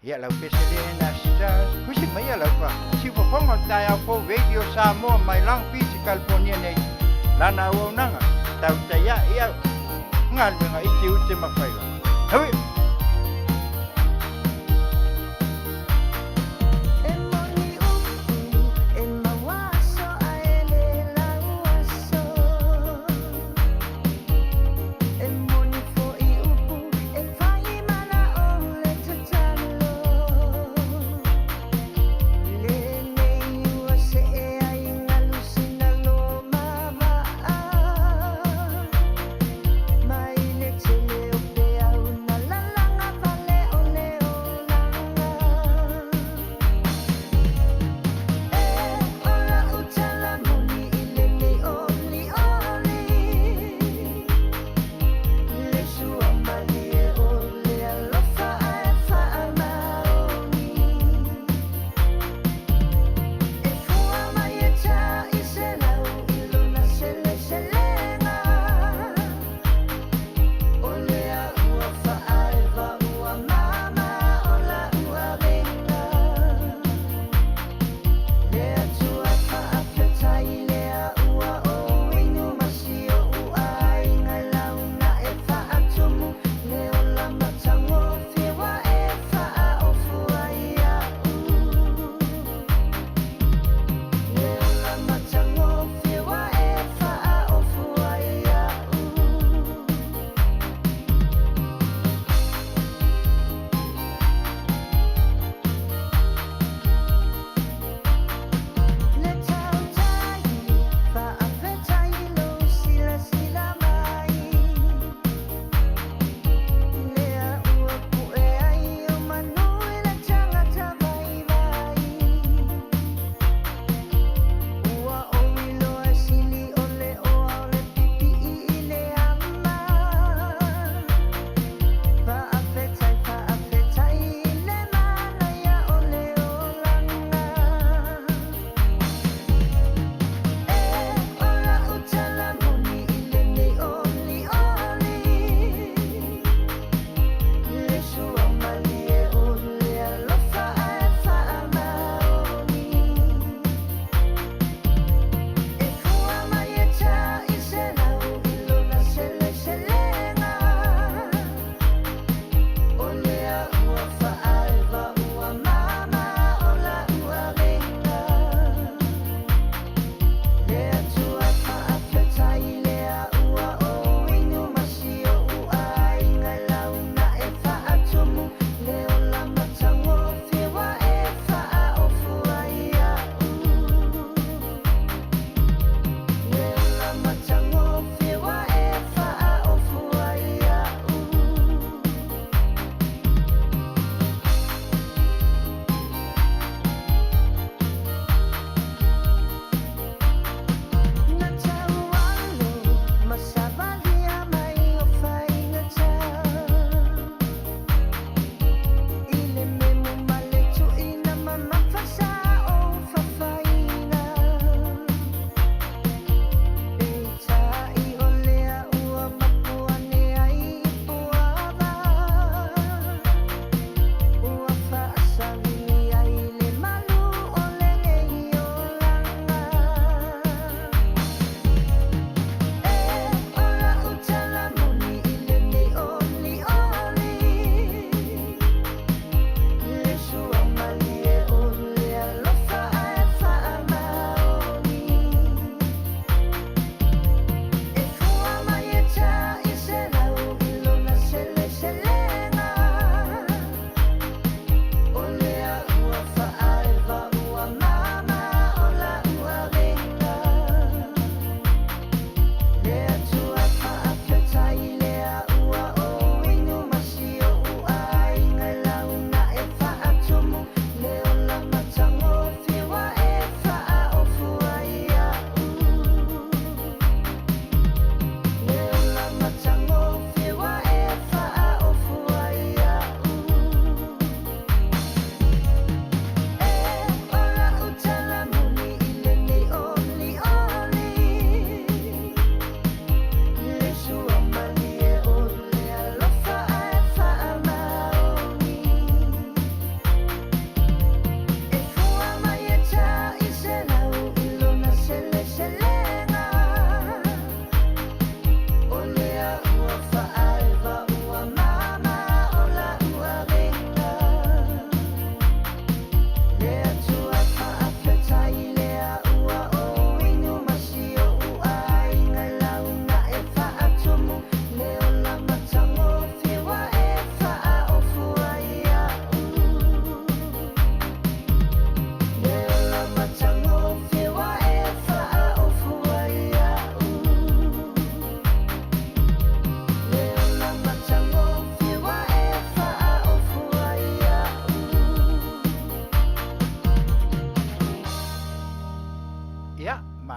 Ia lau pese lea NS Charles, tusi maia lau fa. Siufofoga o le taeao fou Radio Samoa mai Long Beach, California nei. Lana auaunaga, tautai ae ia galuega i tiute ma faiva. Hui! E moni upu e mau aso a e le lau aso. E moni foi upu e fai mana o le tatalo. Lenei ua see ai galu sina loma vaa. Mai le tele o peau na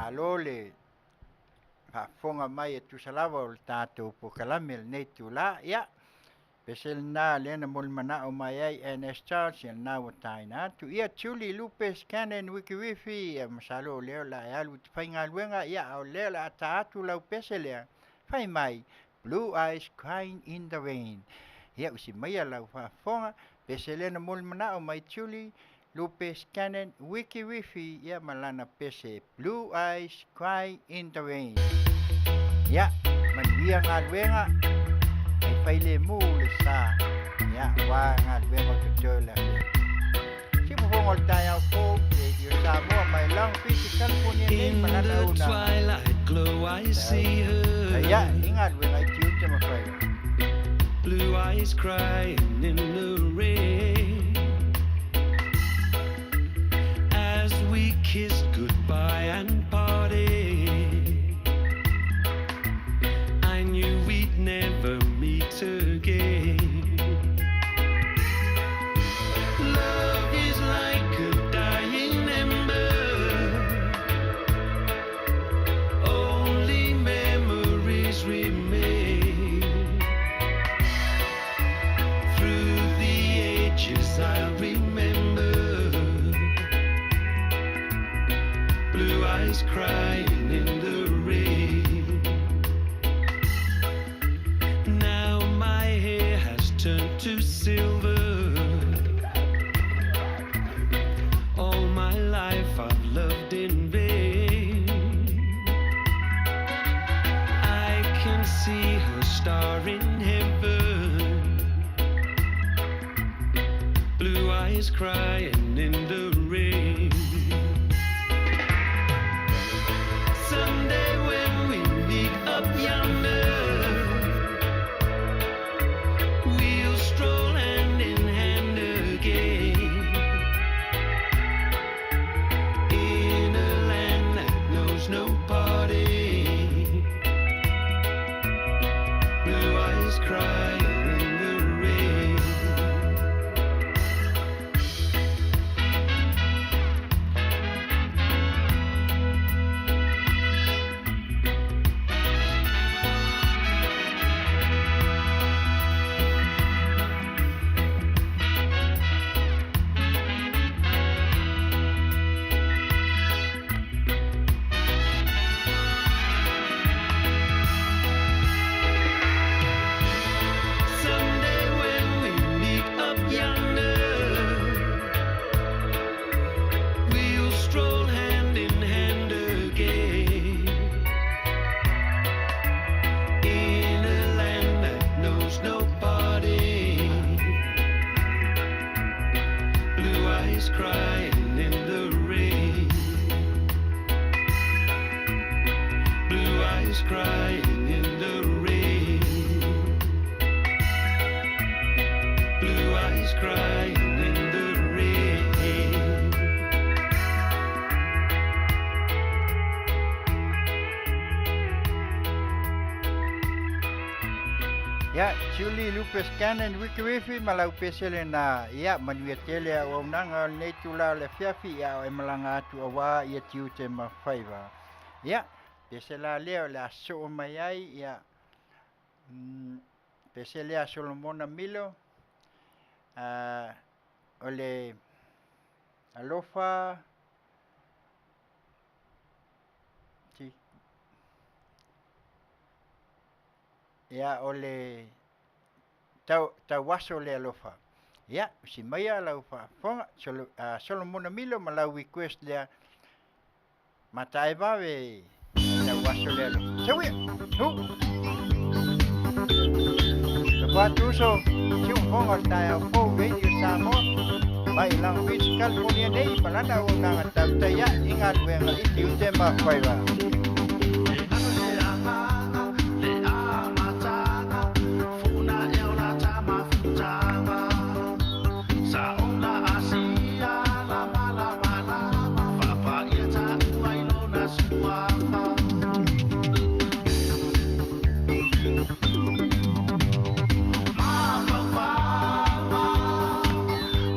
Malo le faafofoga mai e tusa lava o le tatou polokalame i lenei itulā. Ia, pese lena lea na molimanaʻo mai ai Ernest Charles, ia lena ua taina atu. Ia, Julie Lupes Cannon Wikiwifi, ia masalo o lea o le a e alu i te faigaluega, ia a o lea o le a ta atu lau pese lea, fai mai, Blue Eyes Crying in the Rain. Ia, usi maia lau faafofoga, pese lea na molimanaʻo mai Julie Lupes Cannon Wikiwifi, ia ma lana pese Blue Eyes Cry in the Rain. Ia, manuia galuega, ai failemu le sa, ia, aua galuega o totoe o le afiafi. Siufofoga o le taeao fou, Radio Samoa mai Long Beach, California nei In ma lana the auaunaga. twilight glow, I see Ia, her. i galuega i tiute ma faiva. Blue eyes crying in the rain. As we kissed goodbye and parted, I knew we'd never meet again. Love is like a dying ember. Only memories remain. Through the ages, I'll remember. Blue eyes crying in the rain. Now my hair has turned to silver. All my life I've loved in vain. I can see her star in heaven. Blue eyes crying in the rain. Someday when we meet up yonder, we'll stroll hand in hand again. In a land that knows no parting. Blue eyes crying in the rain. Someday when we meet up yonder, we'll stroll hand in hand again. In a land that knows no parting. Blue eyes crying in the rain. Blue eyes crying in the rain. Blue eyes crying in the rain. Ia, Julie Lupes Cannon Wikiwifi ma lau pese lena. Ia, manuia tele auaunaga o lenei itulā o le afiafi, ia a o e malaga atu auā ia tiute ma faiva. Ia, pese la lea o le a soo mai ai, ia, pese lea a Solomona Milo, o le alofa, si, ia, o le tau, tauaso le alofa. Ia, usi maia lau faafofoga, Solo, Solomona Milo ma lau request lea, matae vave tauaso le alofa. Sauia, hu! Le fa'atuso, siufofoga o le taeao fou Radio Samoa, mai Long Beach, California nei, ma lana auaunaga tautaia i galuega i tiute ma faiva.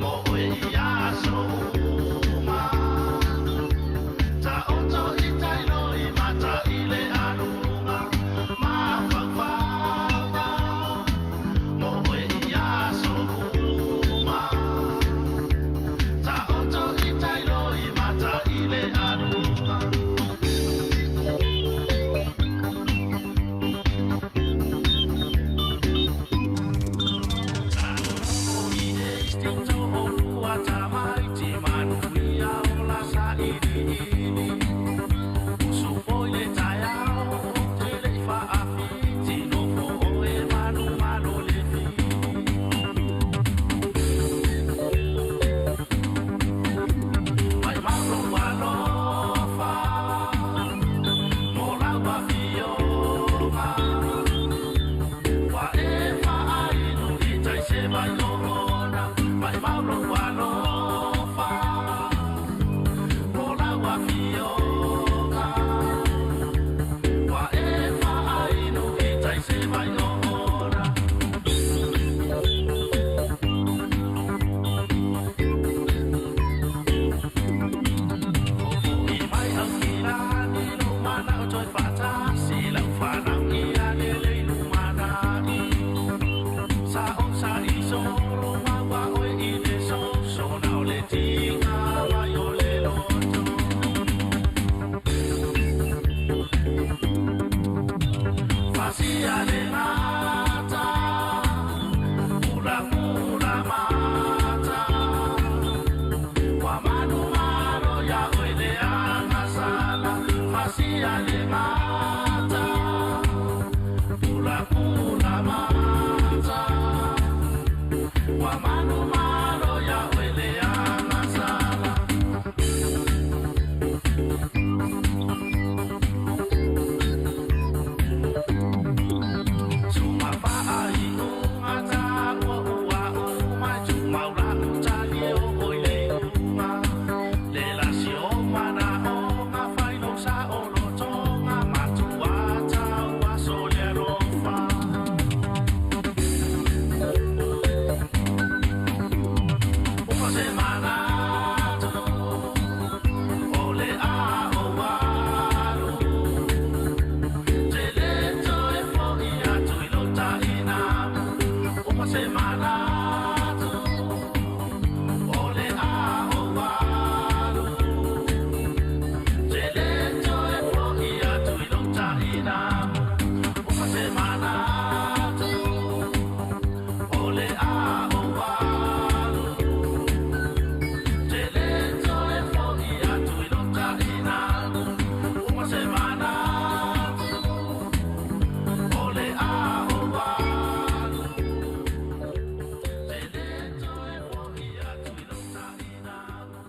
Mo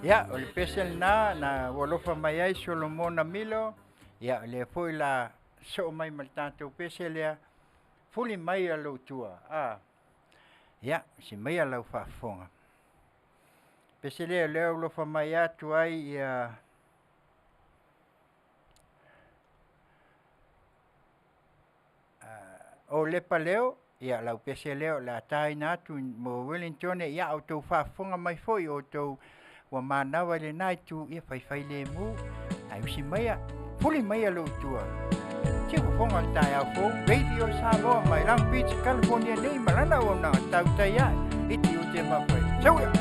Ia, o le pese lena na ua alofa mai ai Solomona Milo, ia o lea foi la soo mai ma le tatou pese lea, fuli mai a lou tua, a. Ia, si mai a lau faafofoga. Pese lea lea ua alofa mai atu ai ia o lepa leo, ia lau pese lea o le a taina atu mo Wellington, ia outou faafofoga mai foi outou ua manawa i lena itu, ia faifailemu, ae usi maia, fuli maia lou tua. Si fofoga o le taeao fou, Radio Samoa mai Long Beach, California nei ma lana auaunaga tautai ae i tiute ma fai. Sau ia!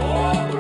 Oh!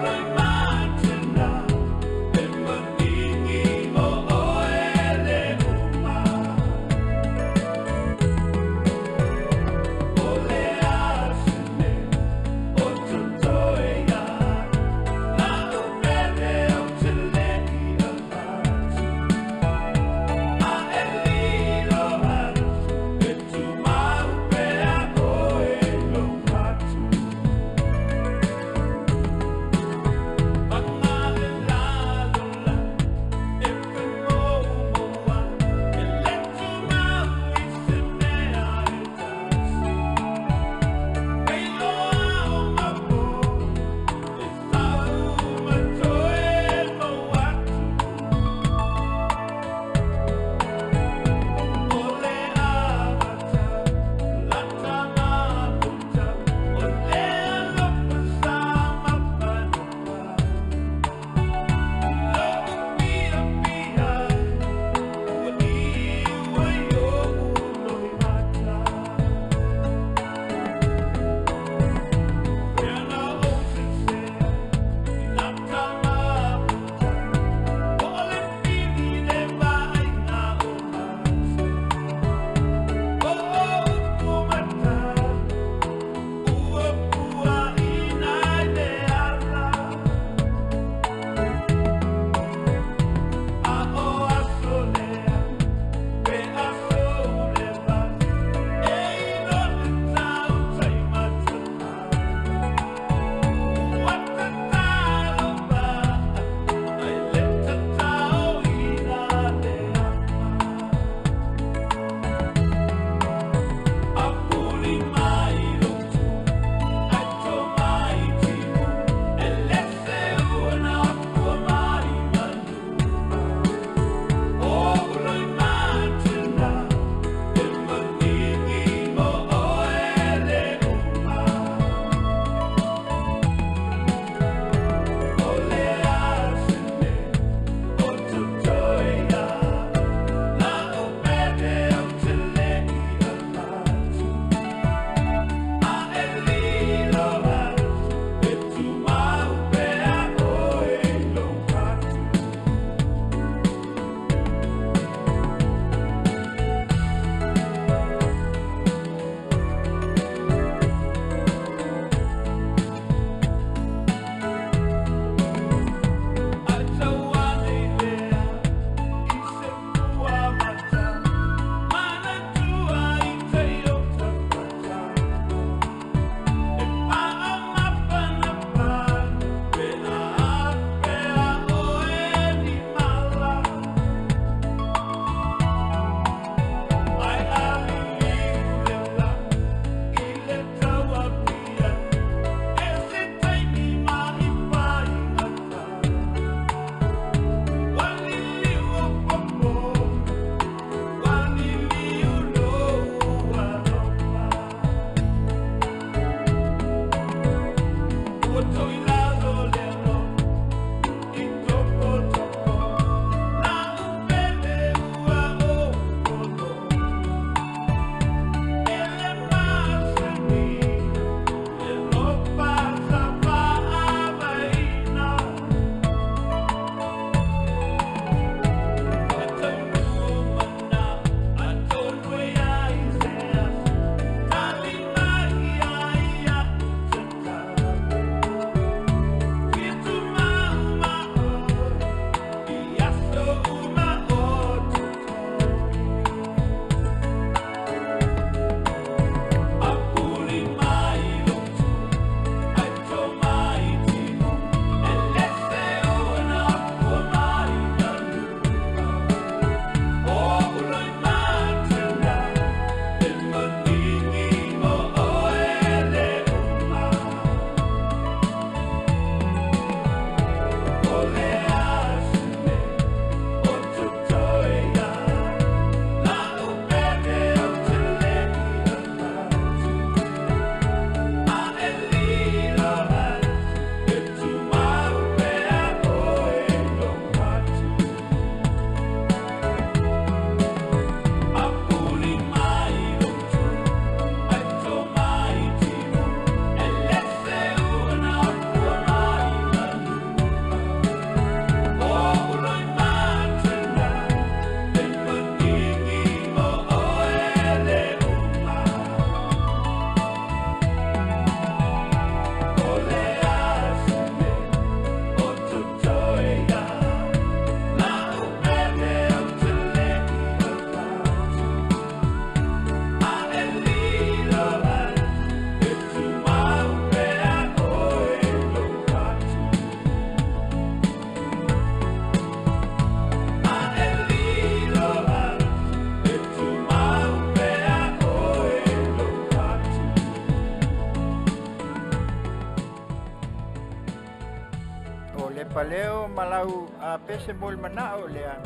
ma lau pese mo le mana'o lea,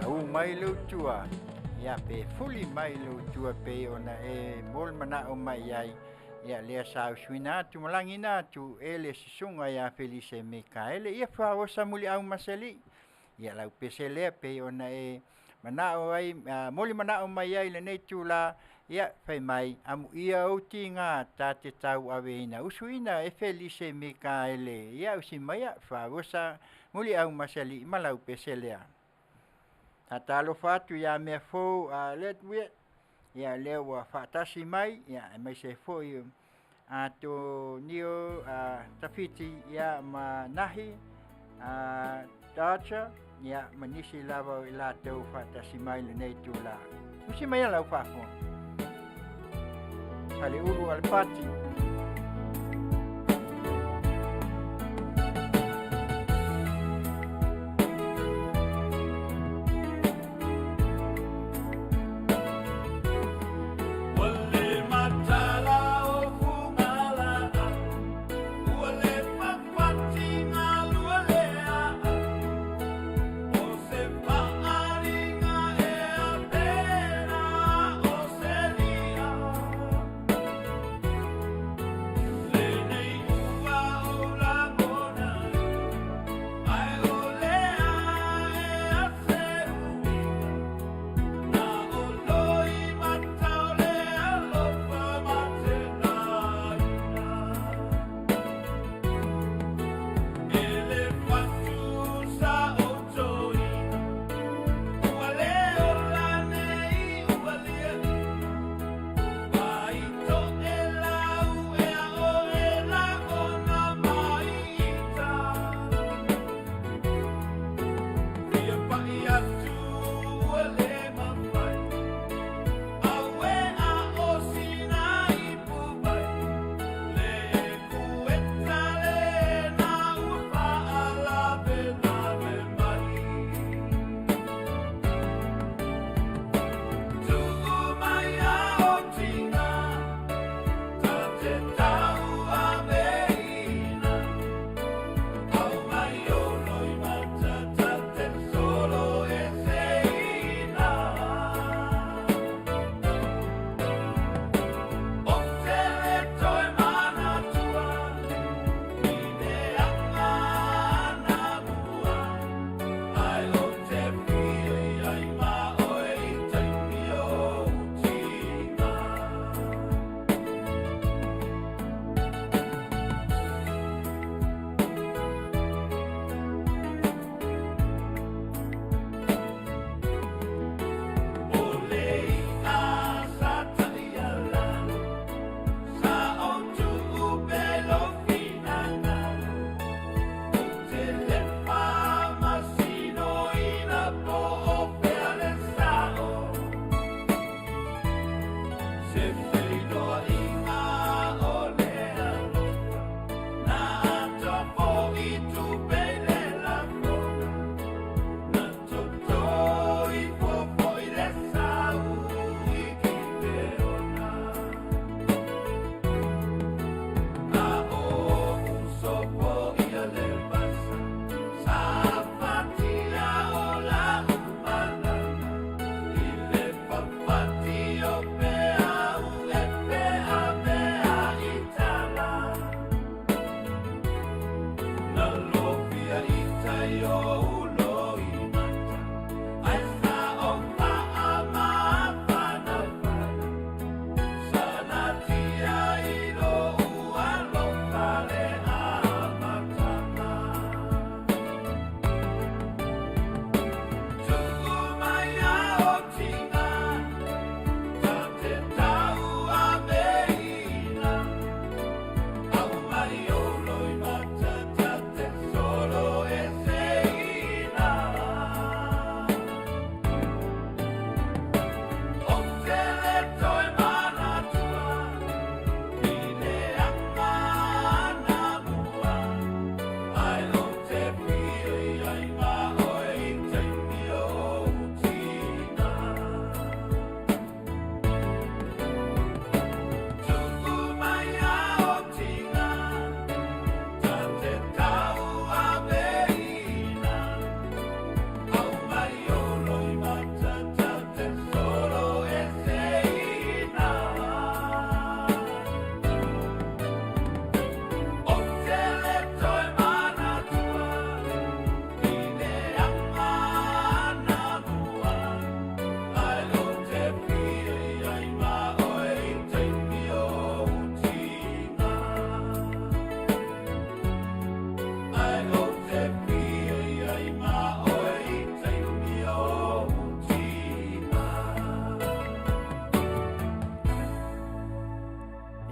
a ū mai le Utua, ia pe fuli mai le Utua pei ona e mo le mana'o mai i ai, ia lea sa usuina atu ma lagiina atu e le susuga ia Felise Mikaele, ia faaosa muliau ma se alii. Ia lau pese lea pei ona e mana'o ai moli mana'o mai ai i lenei itulā, ia fai mai, amuia ou tigā ta te tauaveina, usuina e Felise Mikaele, ia usi maia faaosa muliau ma se alii ma lau pese lea. Faatalofa atu ia mea fou a Ledwit, ia lea ua faatasi mai, ia aemaise foi Atonio Tafiti, ia ma Nahi Dodger, ia ma nisi lava o i latou faatasi mai i lenei itulā. Usi maia lau faafofoga. Faleulu Alepati.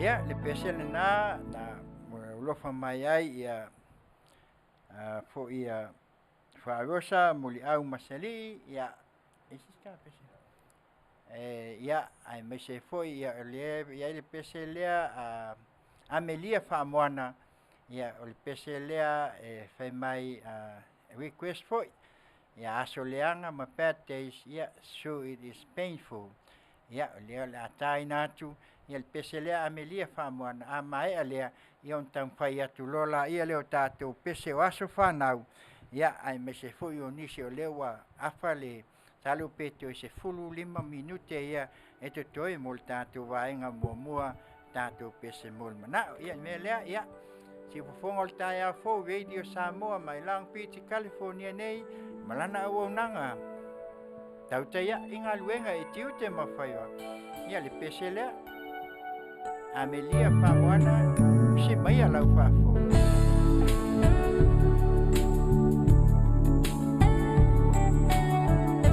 Ia, le pese lena na ulofa mai ai ia foi ia Faarosa Muliau Masali, ia, e pese. Ia, aemaise foi ia o lea e i ai le pese lea Amelia Faamoana, ia o le pese lea e fai mai request foi. Ia aso leaga ma bad days, ia so it is painful. Ia o lea o le a taina atu ia le pese lea Amelia Faamoana, a maea lea, ia ona taumafai atu loa laia lea o tatou pese o aso fanau, ia aemaise foi o nisi o lea ua afa le masalo pe toe 15 minute ia e totoe mo le tatou vaega muamua tatou pese mo le manao. Ia le mea lea, ia siufofoga o le taeao fou Radio Samoa mai Long Beach, California nei, ma lana auaunaga tautai i galuega e tiute ma faiva. Ia le pese lea Amelia Faamoana, usi mai lau faafofoga.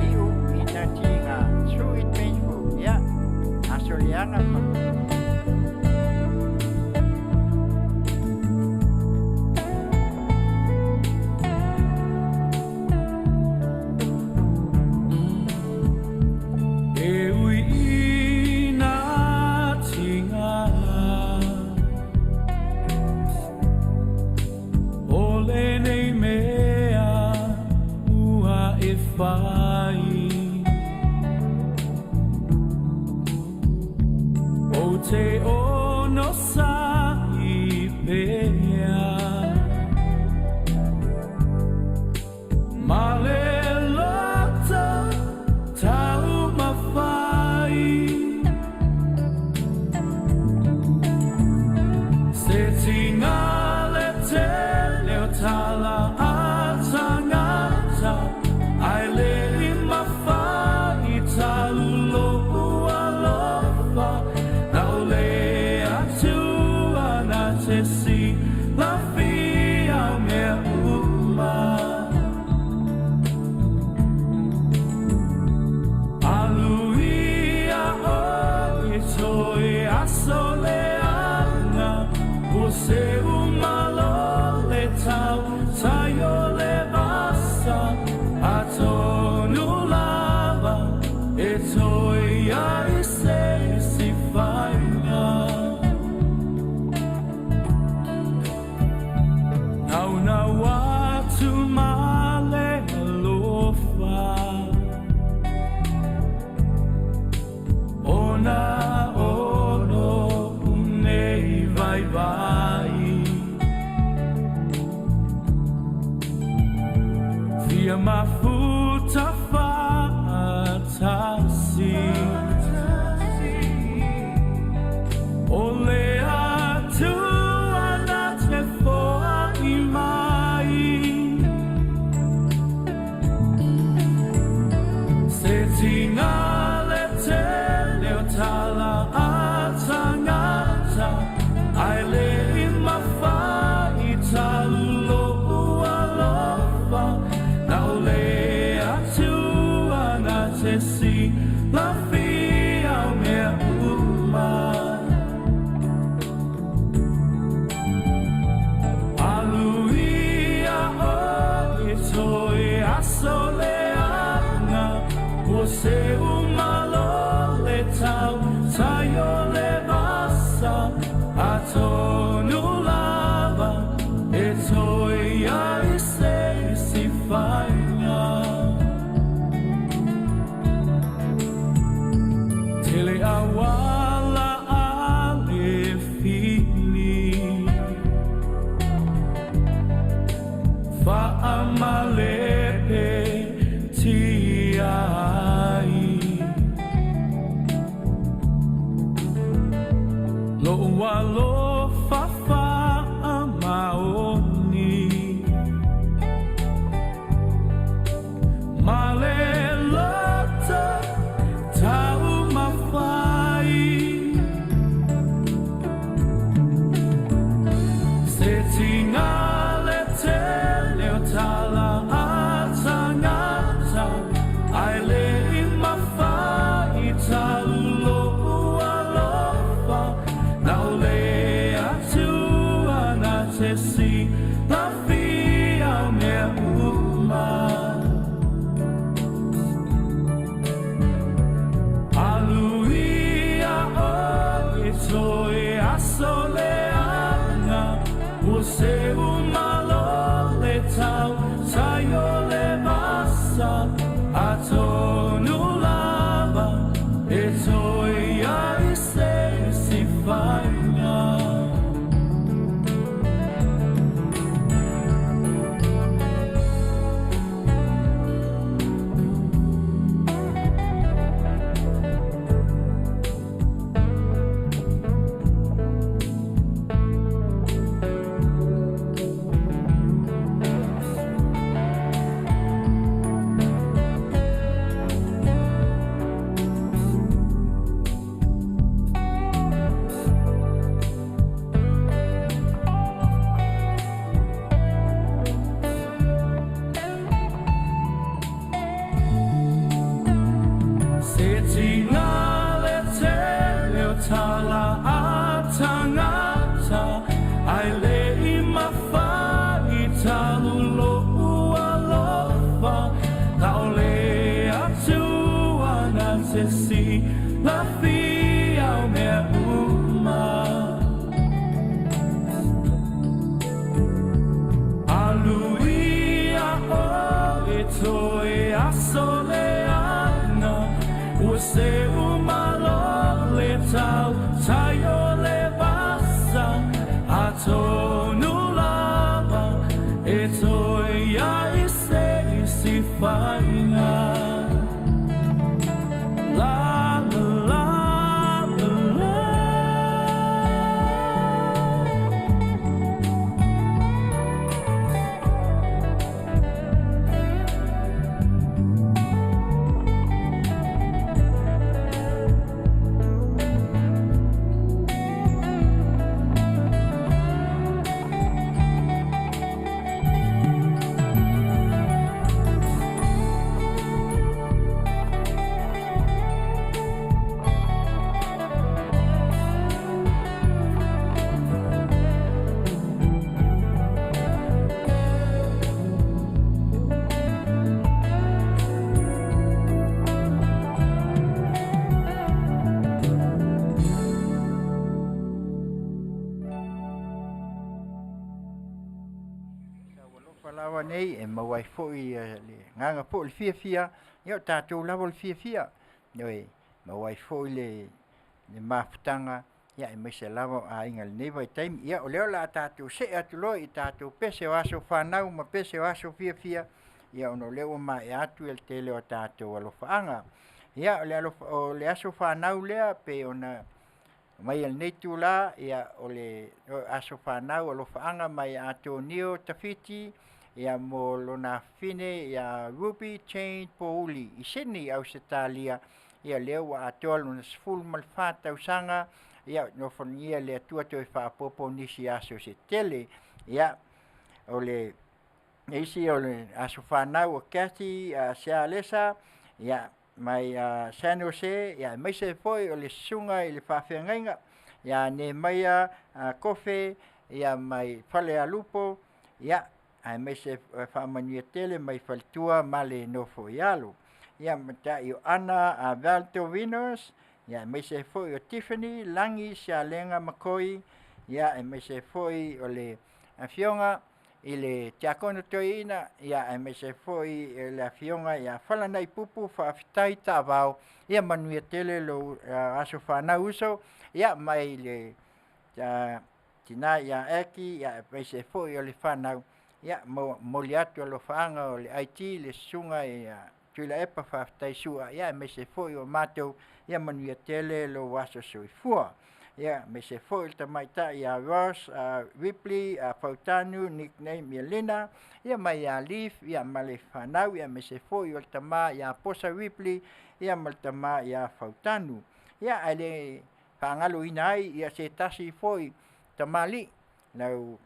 Iu ina tiga, so it painful. Ia, aso leaga ma E ui ina tinga O le nei mea ua e fai O te ono sa i pea Ma le loto tau mawhai Se tinga le tele o tala a tangata Ai le i mawhai talulo alofa Nau le atua na te si la fia mea uma Aluia o toe aso leaga Ua se umalo le tau tai o le vasa Atonu lava e toe ai se isi faiga Naunau atu ma le alofa Ona ono unei vai vai Fia mafuta fa'atasi O le Atua na te foa'i mai Se tiga le tele o tala a tagata Ai le i mafai talulo'u alofa Na o le Atua na te silafia o mea uma Aluia o toe aso leaga Ua se umalo le tau tai o le vasa Atonu lava e toe ai se isi faiga Tele auala a le fili Faamalepe tia ai. te silafia o mea uma. Aluia oe toe aso leaga, ua seu malo le tautai o le vasa, atonu lava e toe i ai se isi faiga. La la la la la. Alofa lava nei e maua ai foi le agaga foi o le fiafia, ia o tatou lava o le fiafia. Ioe, maua ai foi le mafutaga, ia aemaise lava o aiga i lenei vaitaimi. Ia o lea o le a tatou see atu loa i tatou pese o aso fanau ma pese o aso fiafia, ia ona o lea ua maea atu le tele o tatou alofaaga. Ia o le aso fanau lea pei ona aumai e lenei itula, ia o le aso fanau alofaaga mai ia Atonio Tafiti, ia mo lona afafine ia Ruby Jane Pouli i Sydney, Ausetalia. Ia lea ua atoa lona 14 tausaga, ia alofagia e le Atua toe faaopoopo nisi aso se tele. Ia o le isi o le aso fanau o Kathy Sealesa, ia mai San Jose, ia aemaise foi o le susuga i le faafeagaiga ia Nehemaia Kofe, ia mai Falealupo, ia aemaise faamanuia tele mai faletua ma le nofo i alo. Ia matai o Ana Valdovinos, ia aemaise foi o Tiffany Lagi Sialega Makoi, ia aemaise foi o le afioga i le Tiakono Toeaina, ia aemaise foi le afioga ia Falanaipupu Faafetai Taavao, ia manuia tele lou aso fanau uso, ia mai le tina ia Aki, ia aemaise foi o le fanau, ia momoli atu alofaaga o le IT le susuga ia Tuilaepa Faafetai Sua, ia aemaise foi o matou, ia manuia tele lou aso soifua. Ia aemaise foi le tamaitai ia Ross Ripley Fautanu nickname ia Lina, ia mai ia Leaf, ia ma le fanau, ia aemaise foi o le tama ia Posa Ripley, ia ma le tama ia Fautanu. Ia ae le faagaloina ai ia se tasi foi tamalii lau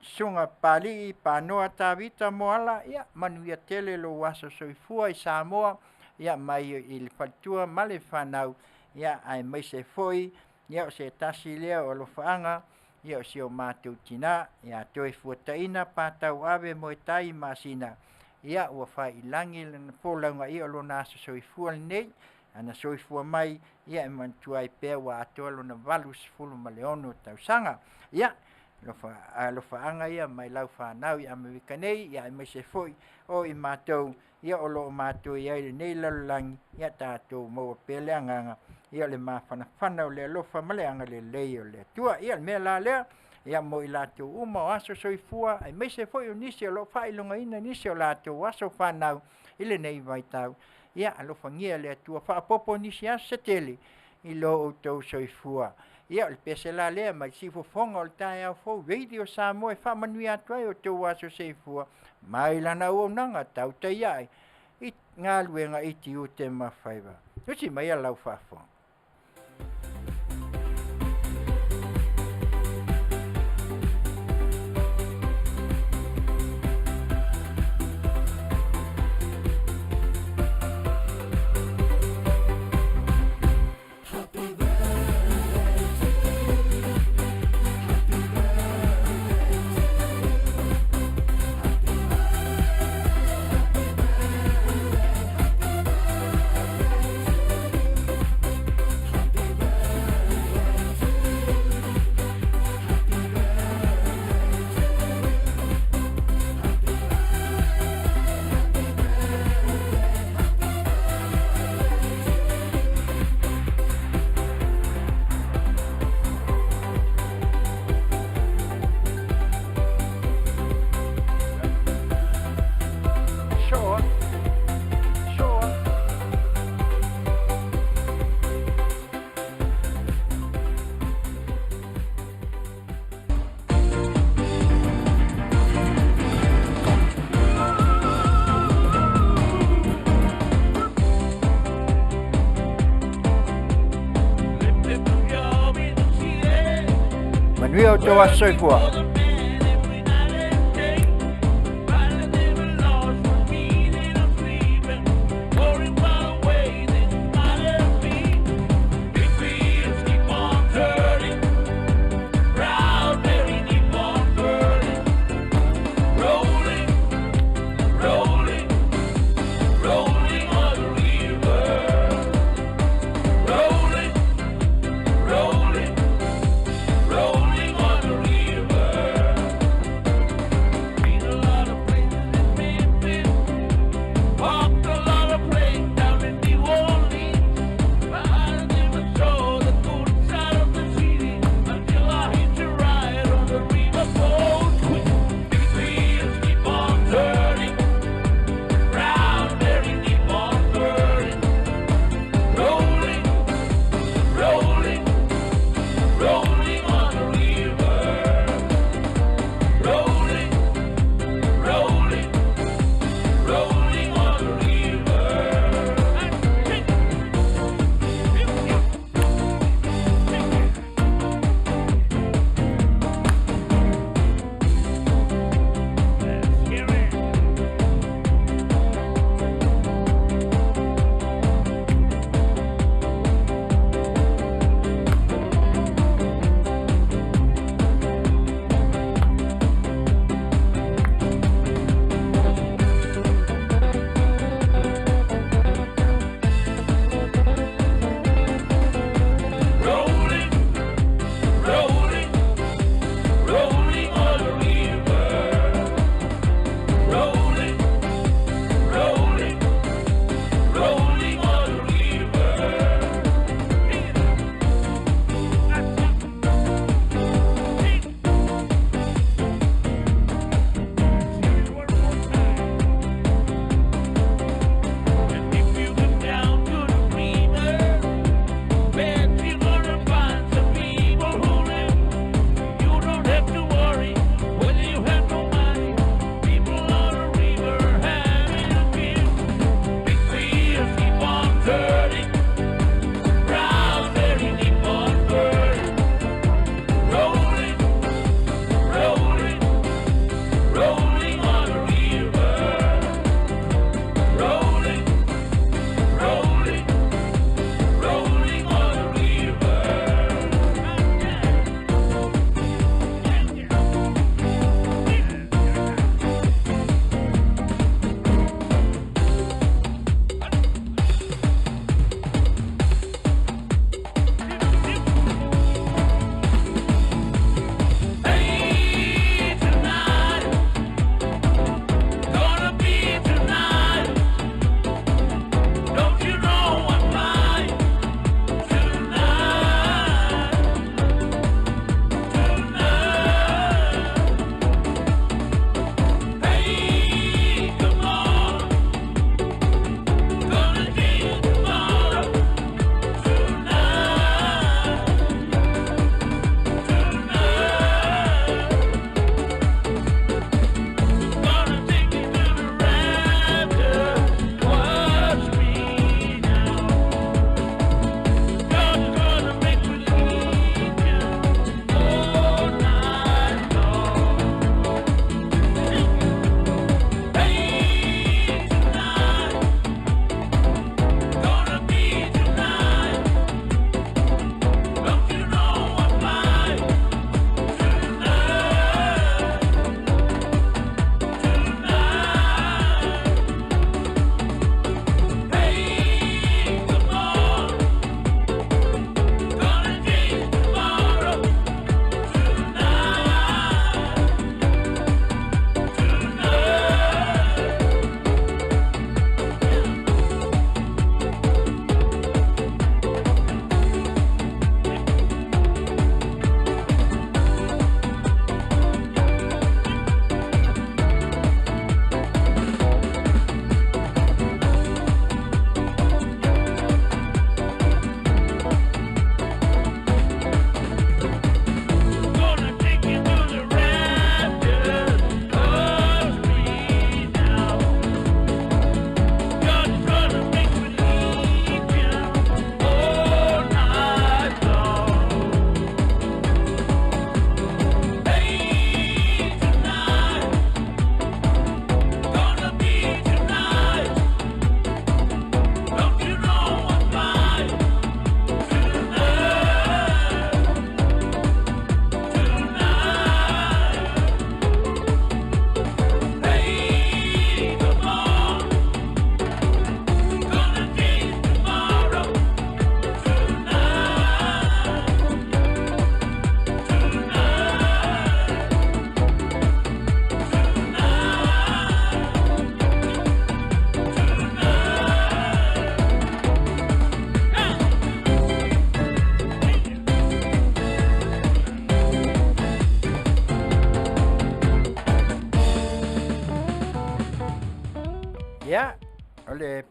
susuga Papalii Panoa Tavita Moala, ia manuia tele lou aso soifua i Samoa, ia mai i le faletua ma le fanau, ia aemaise foi ia o se tasi lea o alofaaga, ia o si o matou tina ia Toefuataina Patauave Moetai Masina, ia ua faiilagi lana folauga, ia o lona aso soifua lenei, ana soifua mai, ia e manatua ai pea ua atoa lona 86 tausaga. Ia alofaaga ia mai lau fanau i Amerika nei, ia aemaise foi o i matou, ia o loo matou i ai i lenei lalolagi, ia tatou maua pea le agaga, ia o le mafanafana o le alofa ma le agalelei o le Atua. Ia o le mea la lea, ia mo i latou uma o aso soifua, aemaise foi o nisi o loo faailogaina nisi o latou aso fanau i lenei vaitau, ia alofagia e le Atua faaopoopo nisi aso se tele i lo outou soifua. Ia o le pese la lea mai siufofoga o le taeao fou Radio Samoa e faamanuia atu ai outou aso soifua mai lana auaunaga tautai ae i galuega i tiute ma faiva. Tusi mai lau faafofoga. Manuia o tau aso soifua. Rolling, rolling, rolling on the river.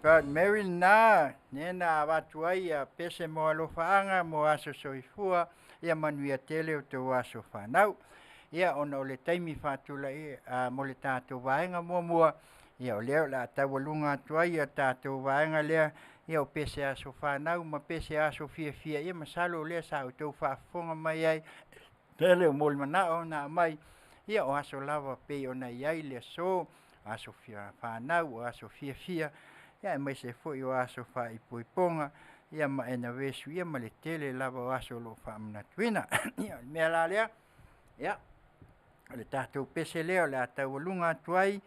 Proud Mary lena lea na avatu ai ia pese mo alofaaga mo aso soifua ia manuia tele o tou aso fanau. Ia ona o le taimi faatulai mo le tatou vaega muamua, ia o lea o le a taualuga atu ai ia tatou vaega lea, ia o pese aso fanau ma pese aso fiafia, ia masalo o lea sa outou faafofoga mai ai tele o molimanao na aumai, ia o aso lava pei ona i ai le aso, aso fanau, o aso fiafia, ia aemaise foi o aso faaipoipoga, ia ma anniversary, ia ma le tele lava o aso o lo o faamanatuina. Ia o le mea la lea, ia o le tatou pese lea o le a taualuga atu ai,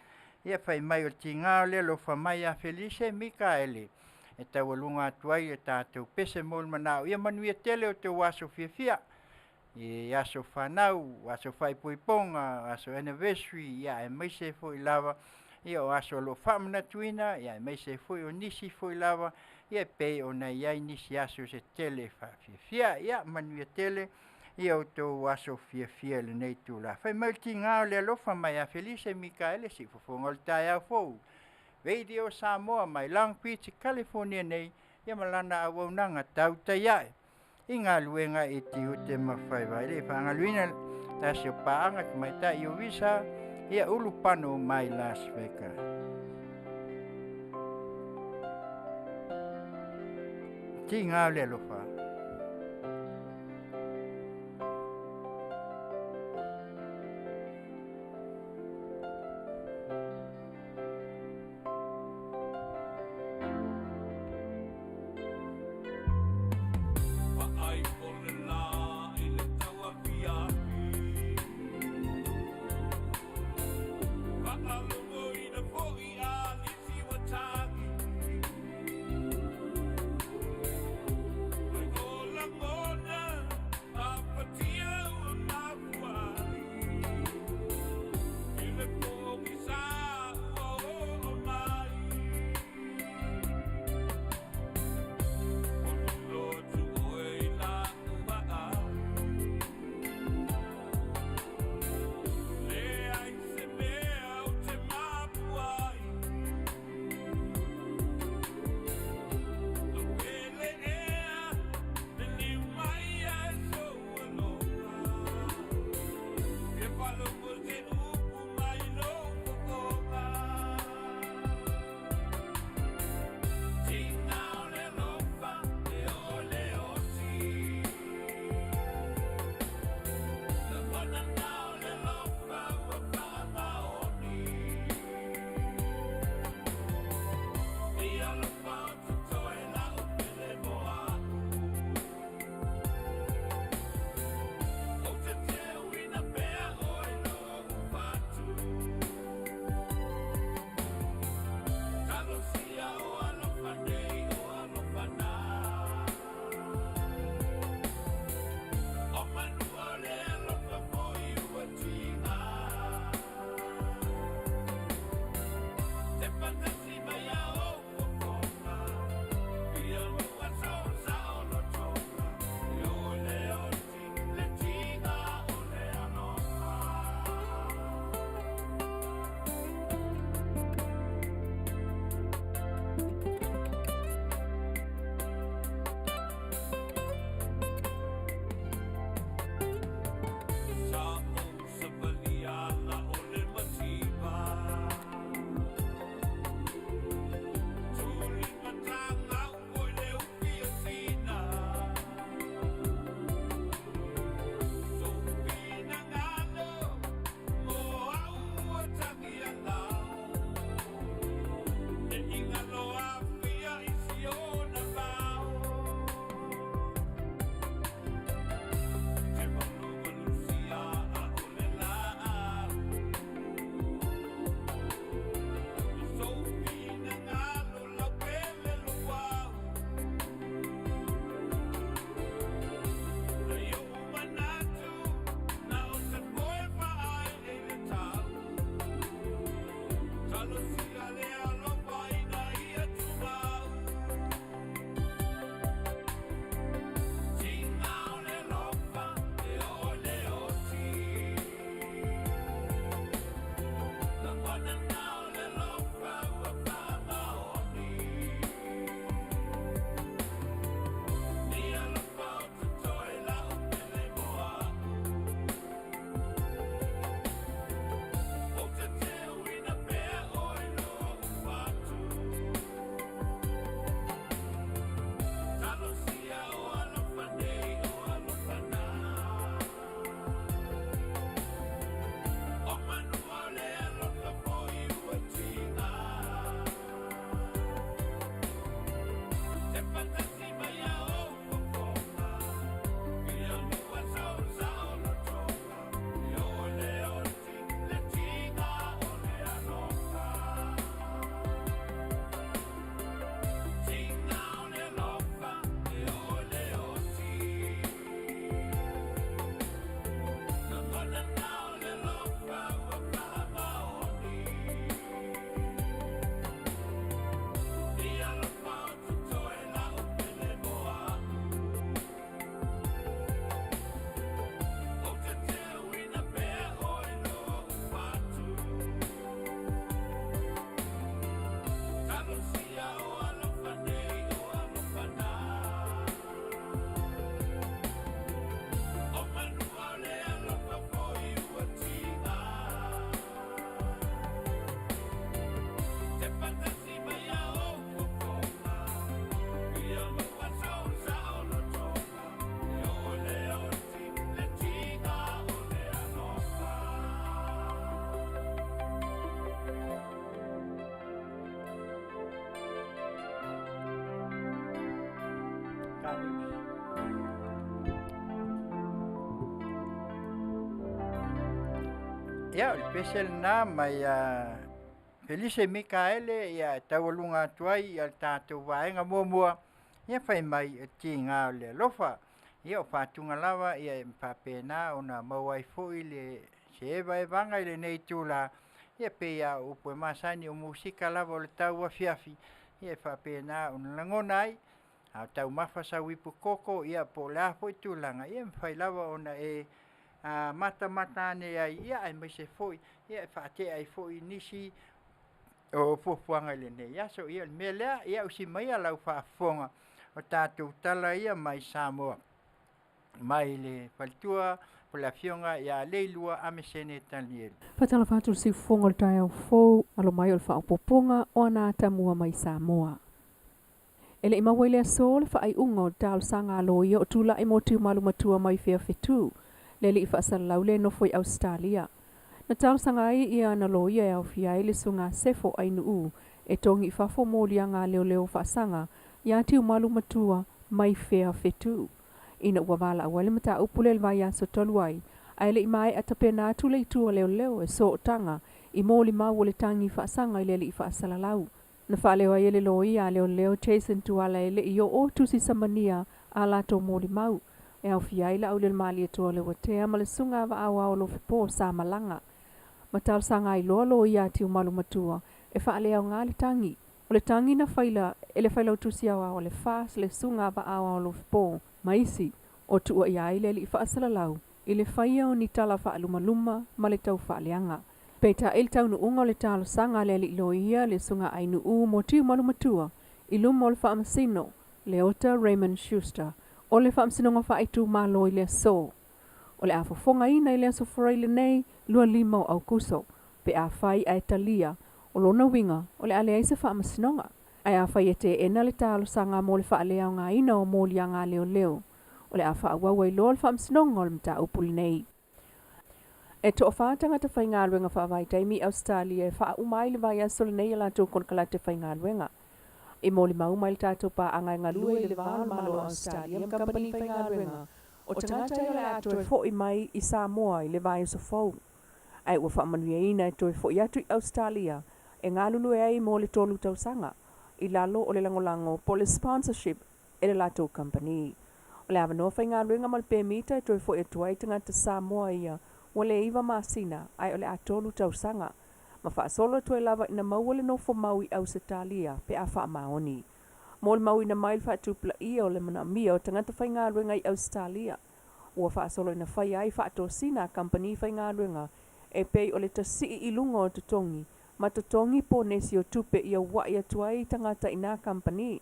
ia fai mai o le tiga o le alofa mai ia Felise Mikaele e taualuga atu ai le tatou pese mo le manao. Ia manuia tele o outou aso fiafia, i aso fanau, aso faaipoipoga, aso anniversary, ia aemaise foi lava ia o aso o lo o faamanatuina, ia aemaise foi o nisi foi lava, ia e pei ona i ai nisi aso se tele e faafiafia. Ia manuia tele ia outou aso fiafia i lenei itula. Fai mai le tiga o le alofa mai ia Felise Mikaele Siufofoga o le taeao fou. Radio Samoa mai Long Beach, California nei, ia ma lana auaunaga tautai ae i galuega i tiute ma faiva. E le faagaloina tasi o paaga tamaitai o Visa, ia Ulupano mai Las Vegas. Tiga o le alofa. Vaai o le la i le tauafiafi Faalogoina foi a nisi ua tagi. News. Ia, o le pese lenā mai a Felise Mikaele, ia e taualuga atu ai ia le tatou vaega muamua, ia fai mai e tiga o le alofa. Ia o faatuga lava ia e faapena ona maua ai foi le se evaevaga i lenei itulā, ia pei lava o upu e masani o musika lava o le tauafiafi, ia e faapena ona lagona ai, a o taumafa sau ipu koko, ia po o le a foi tulaga, ia e mafai lava ona e matamata ane ai, ia aemaise foi ia e faatea ai foi nisi o fuafuaga i lenei aso. Ia o le mea lea, ia usi maia lau faafofoga o tatou tala ia mai Samoa, mai le faletua po o le afioga ia Leilua Amesene Tanielu. Faatalofa atu i le siufofoga o le taeao fou, alo mai o le faaopoopoga o ana atamua mai Samoa. E le i maua i le aso le faaiuga o le talosaga a loia o tulai mo Tiumalu Matua mai Fea Fetu, le alii faasalalau lea e nofo i Ausetalia. Na talosaga ai ia ana loia e aofia ai le Susuga Sefo Ainuu e togi i fafo moliaga a leoleo faasaga iā Tiumalu Matua mai Fea Fetu. Ina ua valaau ai le mataupu lea i le vaiaso talu ai, ae le i maea tapena atu le itu a leoleo e sootaga i molimau o le tagi faasaga i le alii faasalalau. Na faaleo ai e le loia a leoleo Jason Tuala e le i oo tusi samania a latou molimau, e aofia ai le Aulelmalietoa Leuatea ma le Susuga Vaaoao Lofipo sa malaga. Ma talosaga ai loa loia a Tiumalu Matua e faaleaoga le tagi. O le tagi na faila e le Failautusi Aoao o le FAS le Susuga Vaaoao Lofipo ma isi, o tuuaia ai le alii faasalalau i le faia o ni tala faalumaluma ma le taufaaleaga. Peitai le taunuuga o le talosaga a le alii loia le Susuga Ainuu mo Tiumalu Matua i luma o le Faamasino Leota Raymond Schuster o le Faamasinoga Faaitumalo i le aso. O le a fofogaina i le aso Faraile lenei 25 o Aukuso pe afai ae talia, o lona uiga o le a leai se faamasinoga. Ae afai e teena le talosaga mo le faaleaogaina o moliaga a leoleo, o le a faaauau ai loa le faamasinoga o le mataupu lenei. E toafa tagata faigaluega faavaitaimi i Ausetalia e faauma ai le vaiaso lenei a latou konekarate faigaluega. I molimau mai le tatou paaga e galue i le va o le Malo o Ausetalia ma kamupani faigaluega o tagata ia o le a toe foi mai i Samoa i le vaiaso fou, ae ua faamanuiaina e toe foi atu i Ausetalia e galulue ai mo le tolu tausaga i lalo o le lagolago po o le sponsorship e le latou kamupani. O le avanoa faigaluega ma le pemita e toe foi atu ai tagata Samoa ia ua le iva masina ae o le a tolu tausaga, ma faasolo atu ai lava ina maua le nofo mau i Ausetalia pe a faamaoni. Molimauina mai le faatupulaia o le manaomia o tagata faigaluega i Ausetalia, ua faasolo ina faia ai faatosina a kamupani faigaluega e pei o le tasii i luga o totogi ma totogi ponesi o tupe i aua'i atu ai tagata i nā kamupani.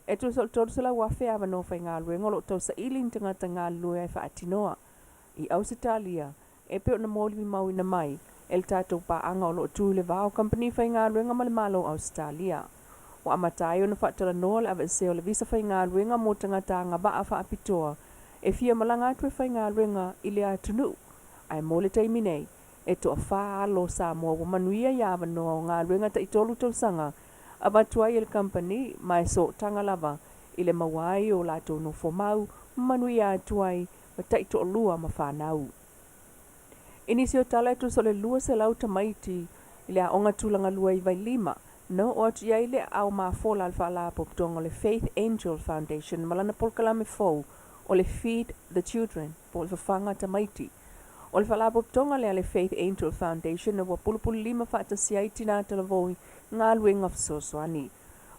E tusa o le 300,000 avanoa faigaluega o lo o tausaili ni tagata galulue ai faatinoa i Ausetalia e pei ona molimauina mai e le tatou paaga o lo o tu i le va o kamupani faigaluega ma le Malo o Ausetalia. Ua amata ai ona faatalanoa le aveesea o le visa faigaluega mo tagata agavaa faapitoa e fia malaga atu e faigaluega i le atunuu, ae mo le taimi nei, e toafa alo o Samoa ua manuia i avanoa o galuega taitolu tausaga avatu ai e le kamupani ma e sootaga lava i le maua ai o latou nofo mau ma manuia atu ai ma taitoalua ma fanau. I nisi o tala e tusa o le 200 tamaiti i le aoga tulaga lua i Vailima, na oo atu i ai le aao mafola a le Faalapotopotoga o le Faith Angel Foundation ma lana polokalame fou o le Feed the Children po o le Fafaga Tamaiti. O le faalapotopotoga lea a le Faith Angel Foundation ua pulupululima faatasi ai tinā talavou i galuega fesoasoani.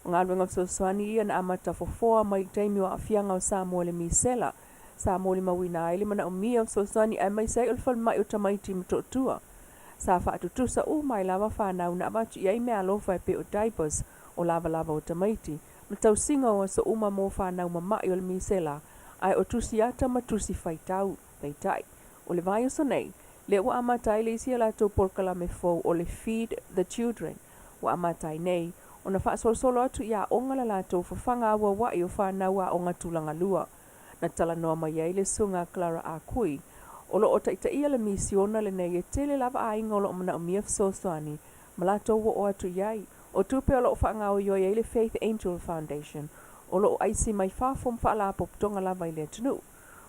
O galuega fesoasoani ia na amata fofoa mai le taimi o aafiaga o Samoa i le misela, sa molimauina ai le manaomia o fesoasoani aemaise ai o le falemai o tamaiti Motootua. Sa faatutusa uma ai lava fanau na avatu i ai meaalofa e pei o diapers, o lavalava o tamaiti, ma tausiga o aso uma mo fanau mama'i o le misela, ae o tusi ata ma tusi faitau. Peitai, o le vaiaso nei, lea ua amata ai le isi a latou polokalame fou o le Feed the Children, ua amata ai nei ona faasolosolo atu i aoga le latou fafaga auaua'i o fanau aoga tulaga lua. Na talanoa mai ai le Susuga Clara Ah Kui, o lo o taitaia le misiona lenei e tele lava aiga o lo o manaomia fesoasoani ma latou oo atu i ai. O tupe o lo o faagaoioi ai le Faith Angel Foundation, o loo aisi mai fafo ma faalapotopotoga lava i le atunuu.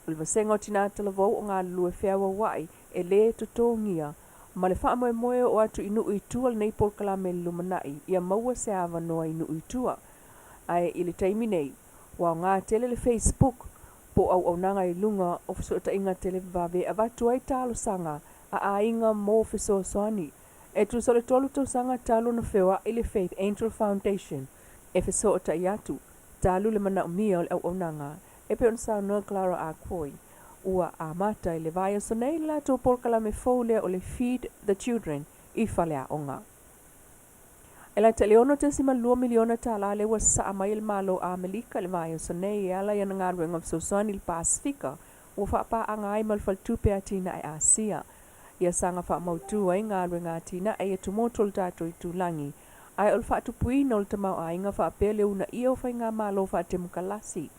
O le vasega o tinā talavou o galulue feauaua'i e lē totogia ma le faamoemoe e oo atu i nuu i tua lenei polokalame i le lumanai ia maua se avanoa i nuu i tua. Ae i le taimi nei, ua aoga tele le Facebook po o auaunaga i luga o fesootaiga televavave e avatu ai talosaga a aiga mo fesoasoani. E tusa o le 3 tausaga talu ona feoa'i le Faith Angel Foundation e fesootai atu talu le manaomia o le auaunaga e pei ona saunoa Clara Ah Kuoi. Ua amata i le vaiaso nei le latou polokalame fou lea o le Feed the Children i faleaoga. E lata i le $6.2 miliona tālā lea ua sasaa mai e le Malo o Amelika i le vaiaso nei e ala i ana galuega fesoasoani i le Pasefika ua faapaaga ai ma le Faletupe Atinae Asia. Ia saga faamautu ai galuega atinae i atumotu o le tatou itulagi, ae o le faatupuina o le tamaoaiga faapea le uunaia o faigamalo faatemokalasi.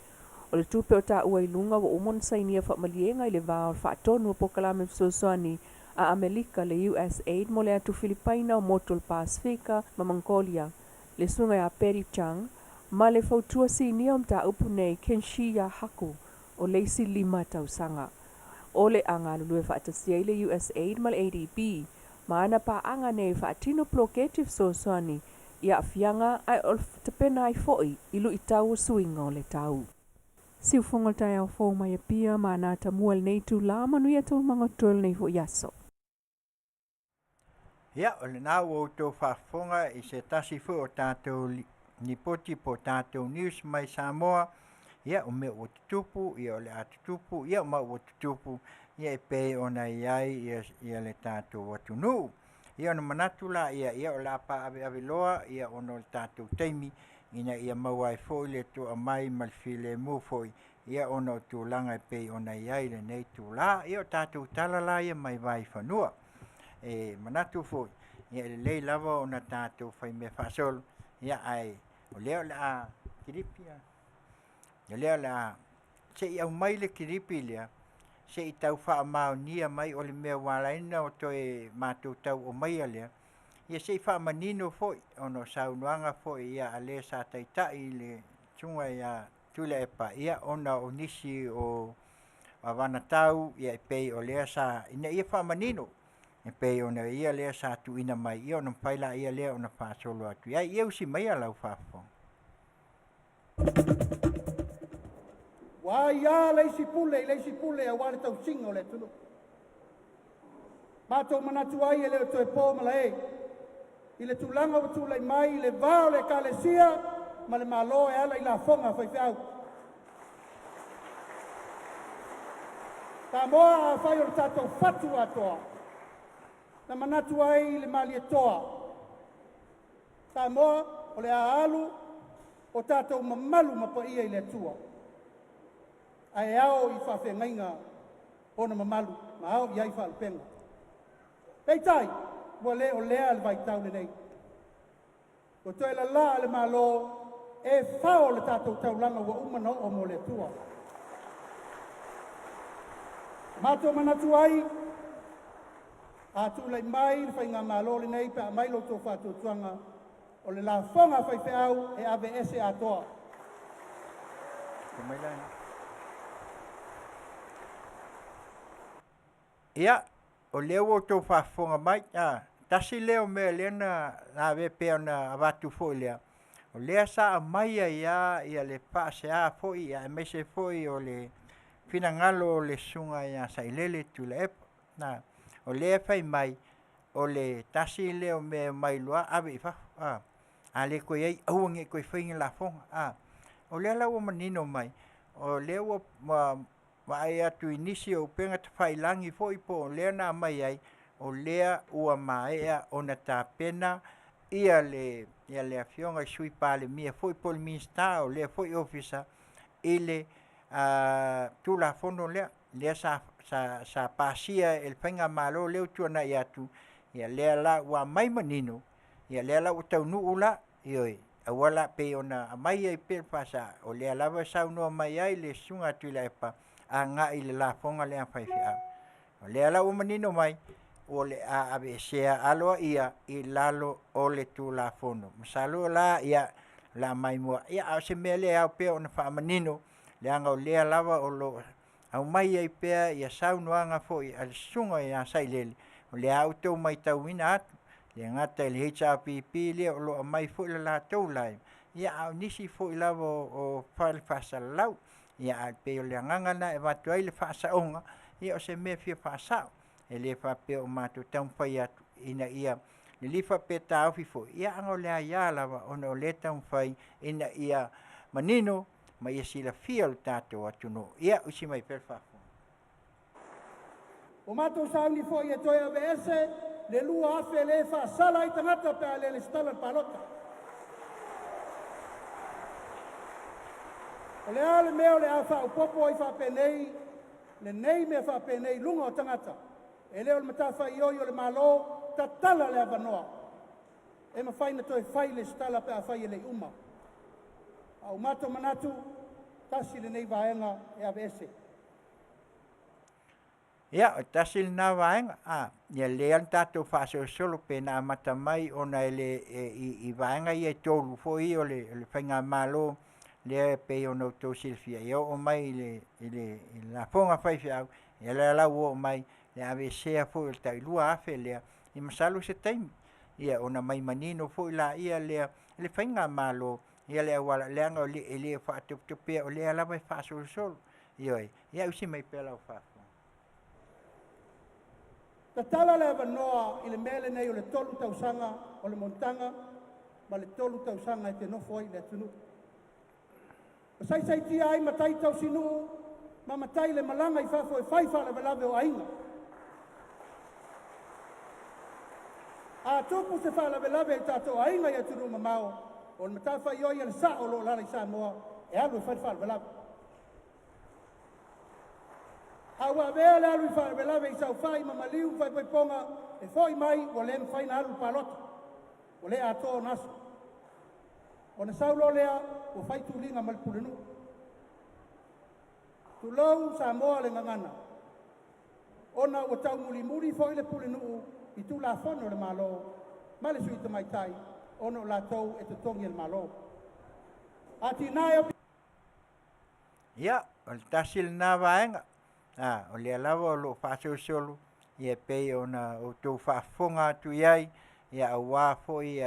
O le tupe o taua i luga ua uma ona sainia faamalieina i le va o le faatonu o polokalame fesoasoani a Amelika le USAID mo le atu Filipaina o motu o le Pasefika ma Mongolia, le susuga ia Betty Chang, ma le fautua sinia o mataupu nei Kenshiya Haku o le isi 5 tausaga. O le a galulue faatasi ai le USAID ma le ADB ma ana paaga nei e faatino poloketi fesoasoani i aafiaga ae o le tapena ai foi i luitau o suiga o le tau. Siufogo le taeao fou mai Apia ma ana atamua i lenei itulā, manuia taualumaga o totoe o lenei foi aso. Ia, o lena ua outou faafofoga i se tasi foi o tatou lipoti po o tatou news mai Samoa, ia o mea ua tutupu, ia o le a tutupu, ia ma ua tutupu, ia e pei ona i ai ia le tatou atunuu. Ia ona manatu laia, ia o le a paaaveave loa ia ona o le tatou taimi ina ia maua ai foi le toa mai ma le filemu foi ia ona o tulaga e pei ona i ai lenei itulā. Ia o tatou tala la ia mai Vaifanua. E manatu foi ia e lelei lava ona tatou faimea faasolo, ia ae o lea o le a kilipi o lea o le a se i aumai le kilipi lea se i tau faamaonia mai o le mea ua ala ai ona toe matou tau aumaia lea, ia se i faamanino foi ona o saunoaga foi ia a le sa taitai i le susuga ia Tuilaepa, ia ona o nisi o avanatau ia e pei o lea sa ina ia faamanino e pei ona ia lea sa tuuina mai, ia ona mafai laia lea ona faasolo atu i ai. Ia usi maia lau faafofoga. Ua aia le isi pule i le isi pule aua le tausiga o le atunuu. Matou manatu ai e le o toe po malae i le tulaga ua tulai mai i le va o le Ekalesia ma le Malo e ala i lafoga a faifeau. Samoa, afai o le tatou fatu atoa, na manatu ai le Malietoa, Samoa o le a alu o tatou mamalu ma paia i le Atua, ae ao i faafeagaiga ona mamalu ma ao i ai faalupega. Peitai, ua le o lea le vaitau lenei. Ua toe lalaa le Malo e fao le tatou taulaga ua uma ona oo mo le Atua. Matou manatu ai, a tulai mai le faigamalo lenei pe a aumai lo outou faatuatuaga, o le lafoga a faifeau e aveese atoa. Ia, o lea ua outou faafofoga mai, a, tasi lea o mea lea na lavea pei ona avatu foi lea, o lea sa aumai ai lava ia le faasea foi aemaise foi o le finagalo o le susuga ia Sailele Tuilaepa. Na, o lea e fai mai, o le tasi lea o mea e omai loa ave i fafo, a, a le toe i ai, aua ne i toe faia ni lafoga, a. O lea la ua manino mai, o lea ua vaai atu i nisi o upega tafailagi foi po o lea na aumai ai, o lea ua maea ona tapena ia le afioga i le Sui Palemia foi po o le Minisita o lea foi Ofisa i le Tulafono lea, lea sa pasia e le faigamalo lea ua tuanai atu, ia lea la ua aumai manino, ia lea la ua taunuu la, ioe, auala pei ona aumai ai pea le faasao, o lea lava e saunoa mai ai le susuga a Tuilaepa agai i le lafoga lea a faifeau. O lea la ua manino mai, o le a aveesea aloaia i lalo o le Tulafono. Masalo la, ia, le a maimoa. Ia a o se mea lea e ao pea ona faamanino, leaga o lea lava o lo o aumai ai pea ia saunoaga foi a le Susuga ia Sailele, o lea lava ua outou matauina atu, e le gata i le HRPP lea o lo o aumai foi le latou line, ia a o nisi foi lava o fale faasalalau. Ia ae pei o le agaga lena e avatu ai le faasaoga, ia o se mea e fia faasao. E le faapea o matou taumafai atu ina ia lilifa pe taofi foi, ia a o le aia lava ona o lea e taumafai ina ia manino ma ia silafia e le tatou atunuu. Ia usi mai pea le faafofoga. Ua matou sauni foi e toe aveese le 2,000 lea e faasala ai tagata pe a le resitala i le palota. O le a le mea o le a faaopoopo ai faapenei lenei mea faapenei i luga o tagata, e le o le matafaioi o le Malo, tatala le avanoa e mafai ona toe fai le resitala pe afai e le i uma. A ua matou manatu, tasi lenei vaega e aveese. Ia, o le tasi lena vaega, ia lelei lava le tatou faasolosolo pe na amata mai ona e le i vaega ia e tolu foi ia o le faigamalo lea e pei ona outou silafia, e oo mai i le lafoga a faifeau, ia lea la ua oo mai le aveesea foi o le tai 2,000 lea, ia masalo se taimi, ia ona aumai manino foi lea e le faigamalo le auala, leaga e le faatopetopeina o lea lava e faasolosolo. Ioe. Ia usi mai pea lau faafofoga. Tatala le avanoa i le mea lenei o le 3 tausaga o le monotaga ma le 3 tausaga e te nofo ai i le atunuu. Ma saisaitia ai matai tausinuu ma matai i le malaga i fafo e fai faalavelave o aiga. A tupu se faalavelave i tatou aiga i atunuu mamao, o le matafaioi a le sao o lo o alaala i Samoa e alu e fai le faalavelave. A ua avea le alu i faalavelave i saofai ma maliu ma faaipoipoga, e foi mai ua le mafai ona alu i le palota, ua le atoa ona aso. Ona sau loa lea ua fai tuliga ma le pulenuu. Tulou Samoa le gagana, ona ua taumulimuli foi le pulenuu i Tulafono a le Malo ma le Sui Tamaitai ona o latou e totogi e le Malo. Atinae o Ia, o le tasi lena vaega, o lea lava o lo o faasolosolo e pei ona outou faafofoga atu i ai, ia aua foi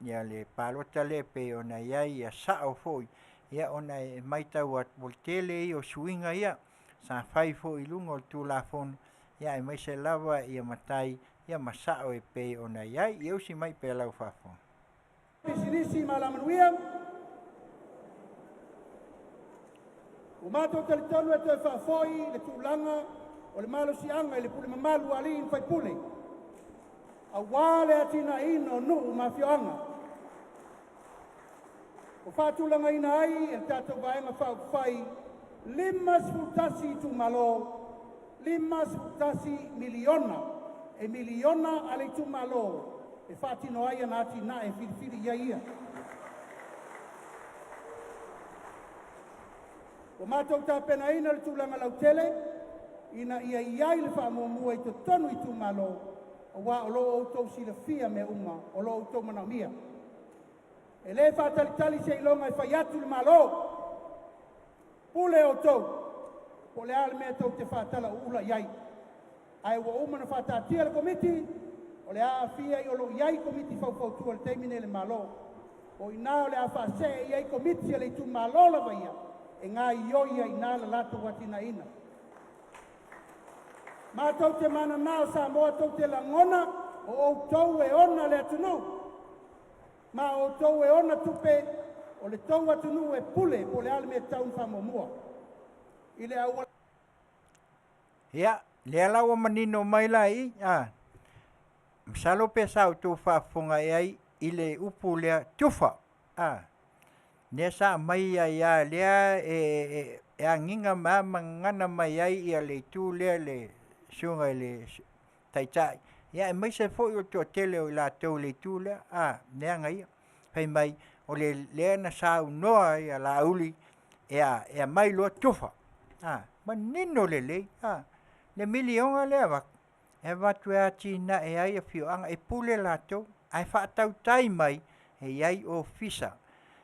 le palota lea e pei ona i ai sao foi, ona e matau atu, o le tele ia o suiga ia sa fai foi i luga o le Tulafono, aemaise lava matai ma sao e pei ona i ai. Ia usi mai pea lau faafofoga. Pisinisi ma Alamanuia, ua matou talitonu e toe faafoi le tulaga o le malosiaga i le pule mamalu a alii ma faipule, aua le atinaeina o nuu ma afioaga. Ua faatulagaina ai e le tatou Vaega Faaupufai 51 itumalo, $51 miliona, e miliona a le itumalo e faatino ai ana atinae e filifili i ai ia. Ua matou tapenaina le tulaga lautele ina ia i ai le faamuamua i totonu o itumalo, aua o lo o outou silafia mea uma o lo o outou manaomia. E le faatalitali seiloga e fai atu le Malo, pule outou po o le a le mea tou te faatalauula i ai. Ae ua uma ona faataatia le Komiti, o le a aofia o lo o i ai Komiti faufautua i le taimi nei i le Malo. O i ina o le a faasee i ai Komiti a le itumalo lava ia, e gaoioi ai i ina le latou atinaeina. Matou te mananao Samoa tou te lagona o outou e ona le atunuu, ma o outou e ona tupe, o le tou atunuu e pule po o le a le mea e tatau ona faamuamua i le auala. Ia, lea la ua manino mai la i i, masalo pe sa outou faafofoga i ai i le upu lea tufa, lea sa aumai ai lava, lea e agiga mai lava ma gagana mai ai le itu lea i le susuga i le Taitai, aemaise foi o le toatele o i latou i le itu lea, le agaia. Fai mai, o lea na saunoa Laauli e a? E aumai loa tufa, manino lelei, le miliona lea e avatu, e avatu e atinae ai afioaga, e pule latou, ae faatautai mai e i ai ofisa.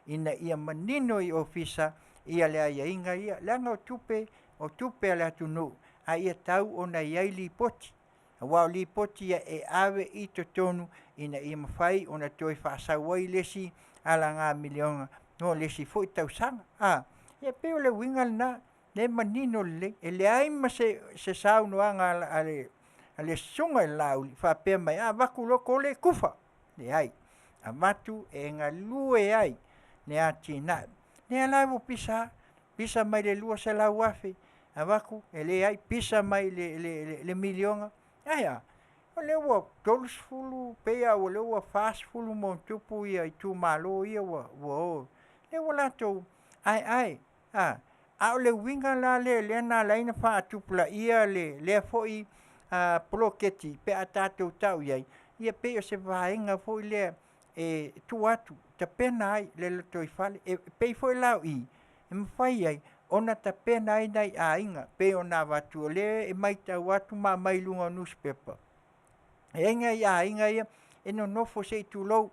ina ia manino i ofisa ia le aiaiga ia, leaga o tupe, o tupe a le atunuu, a ia tau ona i ai lipoti, aua o lipoti ia e ave i totonu ina ia mafai ona toe faasau ai le isi alaga miliona mo le isi foi tausaga. Ia pei o le uiga lena, lea e manino lelei, e leai ma se saunoaga a le Susuga i le Laauli faapea mai, a avatu loa tole, tufa. Leai, avatu e galue ai le atinae. Lea la ua pisa lava, pisa mai le $200,000 avatu e leai, pisa mai le miliona. Ae a? O lea ua 30 pei lava o lea ua 40+ itumalo ia ua o, lea ua latou aeae. A o le uiga la lea na ala ai ona faatupulaia lea foi poloketi pe a tatou tau i ai, ia pei o se vaega foi lea e tuu atu e tapena ai le lotoifale. E pei foi la o i, e mafai ai ona tapena ai nai aiga pei ona avatu, o lea e matau atu ma aumai i luga o nusipepa, e i ai nai aiga ia e nonofo se i tulou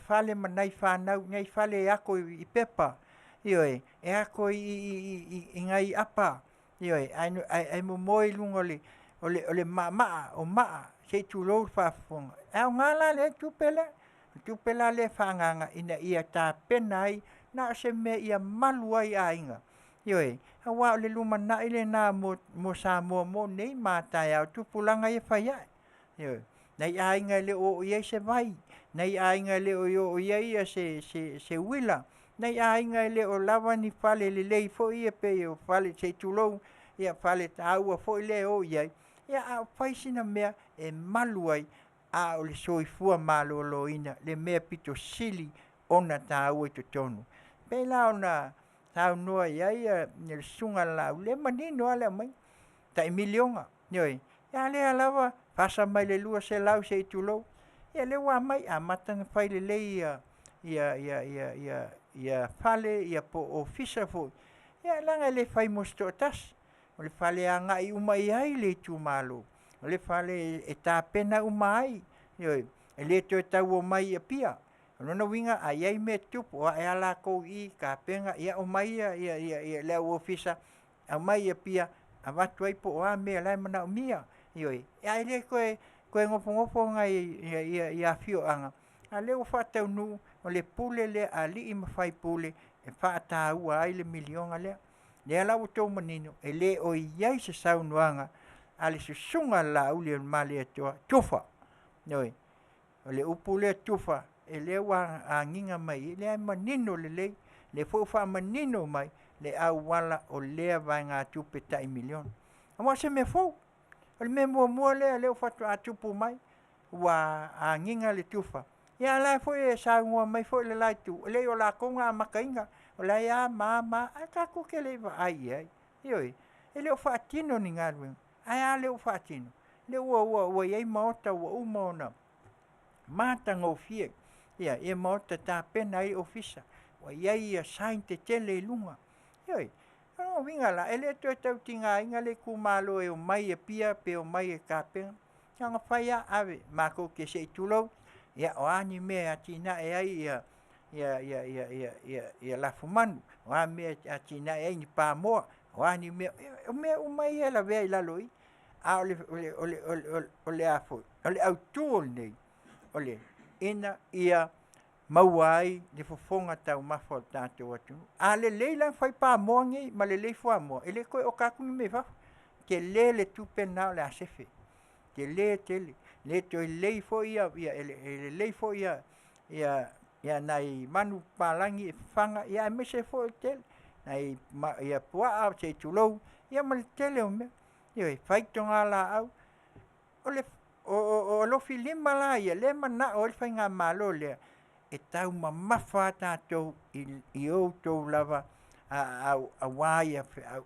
fale ma nai fanau, nai fale e ato i pepa, ioe, e ato i nai apa, ioe, ae momoe i luga o le maamaa, o maa se i tulou le faafofoga. E aoga la lea tupe lea, le tupe la lea e faaagaaga ina ia tapena ai na o se mea ia malu ai aiga, ioe, aua o le lumanai lena mo Samoa mo nei ma a taeao, tupulaga ia e fai ae. Ioe. Nai aiga e le o oo i ai se vai, nai aiga e le o oo i ai se uila, nai aiga e le o lava ni fale lelei foi ia pei o fale se i tulou, ia fale taua foi lea e o i ai, a fai sina mea e malu ai, a o le soifua maloloina le mea pito sili ona taua i totonu. E pei la ona saunoa i ai le Susuga ia Laauli, o lea e manino lava le aumaiga, tai $1 miliona, ioe. A lea lava fasa mai le 200 se i tulou, ia lea ua aumai, amata ona fai lelei fale po o ofisa foi, ia leaga e le fai mo se toatasi, o le fale e agai uma i ai le itumalo, o le fale e tapena uma ai, ioe, e le toe tau omai i Apia. O lona uiga a i ai mea e tutupu, o ae lava latou i i tapena, ia omai le au ofisa aumai i Apia avatu ai po o a mea o la e manaomia, ioe. Ae le toe nofonofo nai afioaga, a o lea ua faataunuu, o le pule lea a alii ma faipule e faataua ai le miliona lea. O lea la ua outou manino, e le o i ai se saunoaga a le Susuga a le Laaulialemalietoa, tufa, ioe. O le upu lea tufa, o lea ua agiga mai i i, o lea e manino lelei, o lea foi ua faamanino mai le auala o lea vaegatupe tai $1 miliona. Aua o se mea fou, o le mea muamua lea o lea faatoa tupu mai ua agiga le tufa, ia a o la foi e saunoa mai foi le la itu, e leai o latou na amataina, o la e a ma a ma a, ae tatou te le i vaai i ai. Ioe. E le o faatino ni galuega, ae a lea ua faatino? Lea ua i ai maota ua uma ona matagofie, ia maota e tapena ai ofisa, ua i ai sign tetele i luga. Ioe. O lona uiga la, e le toe tau tigaina le itumalo e omai i Apia pe omai e tapena, na ona fai lava ave, matou te, se i tulou, ia o a ni mea e atinae ai lafumanu, o a mea e atinae ai ni pamoa, o a ni mea, o mea uma ia e lavea i lalo i i. A o le autu o lenei, ina ia maua ai le fofoga taumafa o le tatou atunuu. A lelei la ona fai pamoa nei ma lelei fuamoa, e le toe oka atu ni mea i fafo, tele le tupe lena o le a sefe, tele tele, le toe lelei foi nai manupapalagi e fafaga, aemaise foi o le tele, nai puaa se i tulou, ia ma le tele o mea. Ioe. Faitogalaau. O alofilima la ia lea e manao ai le faigamalo lea, e taumamafa lava tatou i o outou lava aua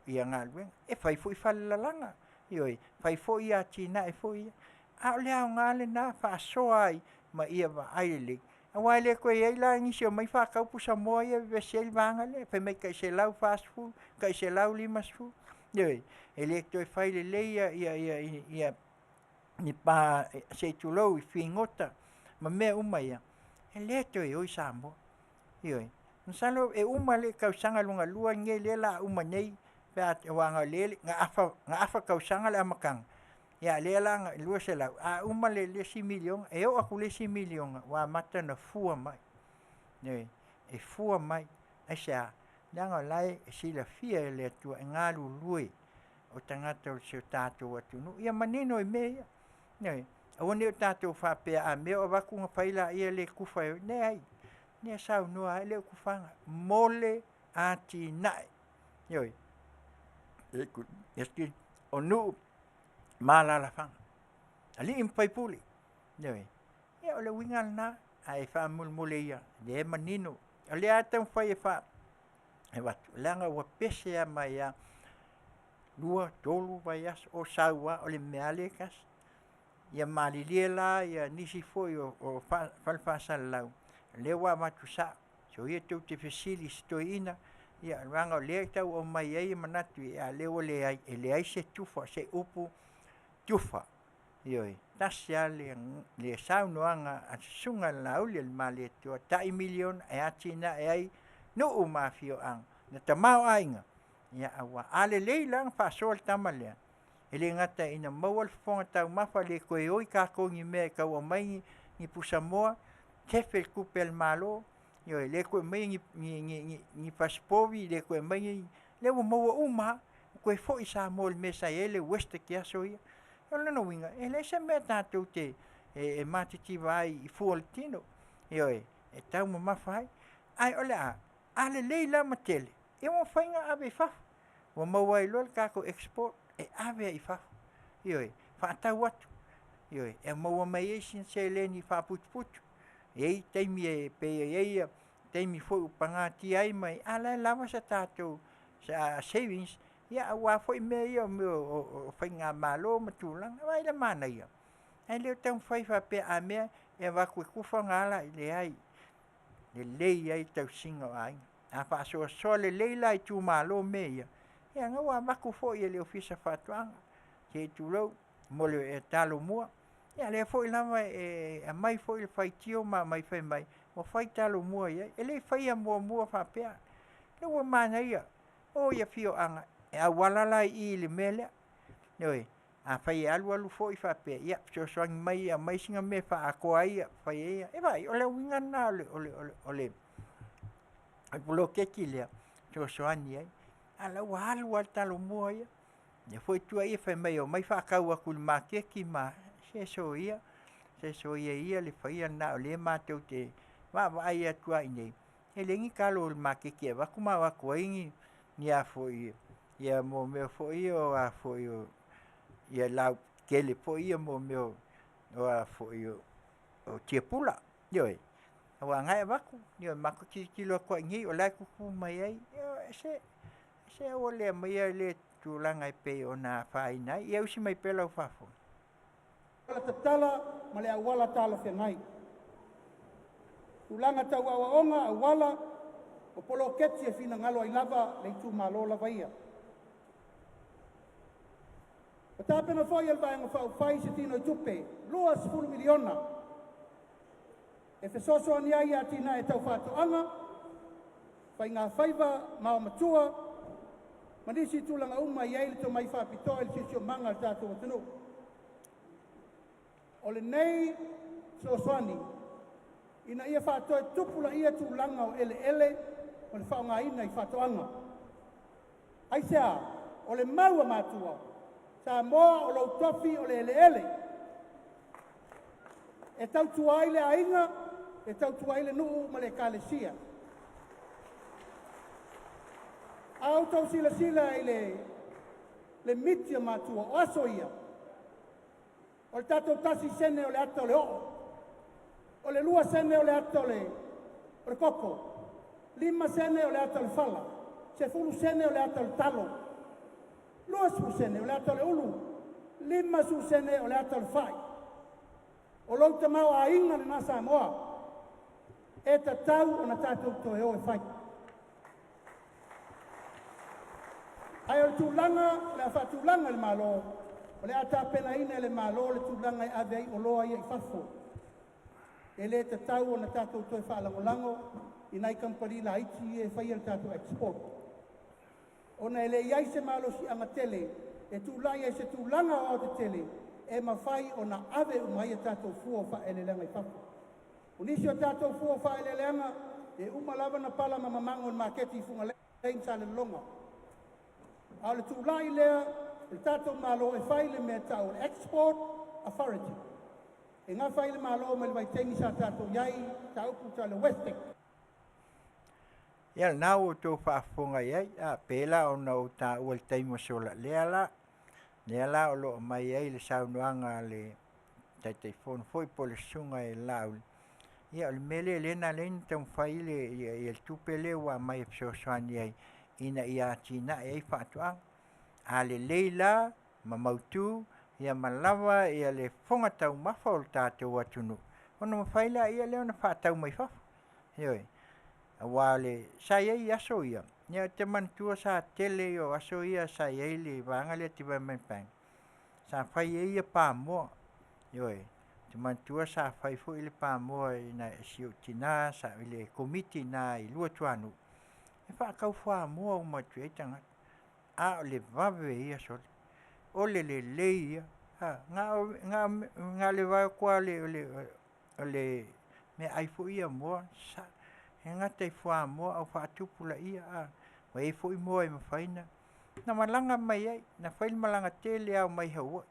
galuega. E fai foi falelalaga, ioe, fai foi atinae foi ia, a o le aoga lena, faasoa ai ma ia vaai lelei, aua e le toe i ai la nisi e omai faatau pusamoa ia vevesi ai le vaega lea fai mai tai $140, tai $150. Ioe. E le toe fai lelei ni pa se i tulou i figota ma mea uma ia, e le toe o i Samoa. Ioe. Masalo e uma le tausaga lona lua lenei lea o le a uma nei pe a aua o lea na afa tausaga le amataga, ia a o lea la na 200, a uma le isi miliona, e oo atu i le isi miliona ua amata ona fua mai. Ioe, e fua mai. Aisea? Leaga o la e silafia e le Atua e galulue o tagata o si o tatou atunuu. Ia manino i mea ia, ioe. Aua ne i o tatou faapea a mea o avatu ona fai lea le tufa e leai, o lea e saunoa lava e le o tufaina mo le atinae. Ioe. O nuu ma alaalafaga, alii ma faipule, ioe. Ia o le uiga lena, ae faamolemole ia, o lea e manino, o lea lava e taumafai e avatu, leaga ua pese lava mai lava, 2, 3 vaiaso o sau lava o le mea lava lea e tasi. Ia malilie la nisi foi o fale faasalalau, o lea ua avatu sao, soia tou te fesili i si toeaina, leaga o lea e tau aumai ai manatu, a o lea ua leai, e leai se tufa, se upu tufa. Ioe, e tasi lava le saunoaga a le Susuga ia Laaulialemalietoa, tai $1 miliona e atinae ai nuu ma afioaga, le tamaoaiga, aua a lelei la ona faasoa le tama lea, e le gata ina maua le fofoga taumafa, le toe oi tatou i ni mea e tau aumai ni pusamoa, sefe le tupe a le Malo, ioe, le toe aumaia ni fasipovi, le toe aumaia ni... lea ua maua uma lava, ua toe foi Samoa i le mea sa i ai le WESTEC i aso ia. O lona uiga, e leai se mea tatou te matitiva ai i fua o le tino, ioe, e taumamafa ai. Ae o le a? A lelei la ma tele, ia ua mafai ona ave i fafo, ua maua ai loa le tatou export e ave ai i fafo, ioe, faatau atu, ioe, e maua mai ai sina seleni faaputuputu. E i ai taimi e pei e i ai taimi foi ua pagatia ai ma a o la e lava se tatou savings aua foi mea ia o mea o faigamalo ma tulaga. Vaai i le manaia? Ae le o taumafai faapea a mea e avatu e tufa ona ala, leai, e lelei ai le tausiga o aiga. A faasoasoa lelei la e itumalo mea ia, ia lena ua avatu foi e le Ofisa o Faatoaga, se i tulou, mo le Talomua. Ia a o lea foi lava e aumai foi le faitio ma aumai fai mai ua fai Talomua i ai. E le i faia muamua faapea. O lea ua manaia, o i afioaga, e auala la i i i le mea lea. Ioe, afai e alu alu foi faapea, ia fesoasoani mai e aumai sina mea e faaatoa ai, fai ai. E vaai, o le uiga lena o le poloketi lea, e fesoasoani ai. A o la ua alu lava le Talomua ia. O lea foi e tuuaia fai mai e omai faatau atu i le maketi ma... Se soia, se soia ia le faia lena, o lea matou te vaavaai atu lava i inei, e leai ni talo i le maketi e avatu ma o atu ai ni a foi, ia mo mea foi ia o a foi o ia lautetele foi ia mo mea o a foi o tiapula. Ioe, aua o lena e avatu, ioe, matou te tilotilo atu lava i inei o la e tutu mai ai. Ioe, se se aua le aumaia lea tulaga e pei ona afaina ai. Ia usi mai pea lau faafofoga. Auala tatala ma le auala talafeagai. Tulaga tau aoaoga, auala, o poloketi e finagalo ai lava le itumalo lava ia. Ua tapena foi e le Vaega Faaupufai se tinoitupe $20 miliona e fesoasoani ai i atinae tau faatoaga, faigafaiva ma aomatua ma nisi tulaga uma e i ai le tomai faapitoa i le siosiomaga o le tatou atunuu. O lenei fesoasoani ina ia faatoe tupulaia tulaga o eleele o le faaaogaina i faatoaga. Aisea? O le mau a matua, Samoa o lou tofi o le eleele, e tautua ai le aiga, e tautua ai le nuu ma le ekalesia. A outou silasila i le miti a matua, o aso ia, o le tatou 1 sene o le ata o le o'o, o le 2 sene o le ata o le koko, 5 sene o le ata o le fala, 10 sene o le ata o le talo, 20 sene o le ata o le ulu, 50 sene o le ata o le fai. O lou tamaoaiga lena Samoa, e tatau ona tatou toe o e fai. Ae o le tulaga o le a faatulaga e le Malo, o le a tapenaina e le Malo le tulaga e ave ai oloa ia i fafo. E le tatau ona tatou toe faalagolago i nai kamupani laiti ia e faia le tatou export, ona e leai se malosiaga tele e tulai ai se tulaga aoaotetele e mafai ona ave uma ai a tatou fua o faaeleeleaga i fafo. O nisi o tatou fua o faaeleeleaga e uma lava ona pala ma mamago i le maketi i Fugalei ma Salelologa, a o le tulai lea o le tatou Malo e fai le mea e tau o le Export Authority e nafa ai le Malo mai le vaitaimi sa tatou i ai i mataupu tau le WESTEC. Ia lena ua outou faafofoga i ai, a pei la ona ou taua i le taimi ua sola, lea la, lea la o lo o aumai ai le saunoaga a le Taitaifono foi po o le Susuga ia Laauli, ia o le mea lea lea na ala ai ona taumafai le tupe lea ua aumai e fesoasoani ai ina ia atinae ai faatoaga. A lelei la ma mautu ia ma lava le fofoga taumafa o le tatou atunuu, ona mafai lea ona faatau mai fafo. Ioe. Aua sa i ai aso ia, ou te manatua sa tele ia o aso ia sa i ai le vaega lea Development Bank, sa fai ai pamoa. Ioe. Ou te manatua sa fai foi le pamoa e si ou tina i le Komiti i ina i Luatuanuu, e faatau fuamoa uma atu i ai tagata. A o le vave ia sole, o le lelei ia. Na o le vaai atu lava o le meaai foi ia moa, e gata i fuamoa a ua faatupulaia. Ua i ai foi moa e mafai ona malaga mai ai. Na fai le malaga tele lava omai Hawaii.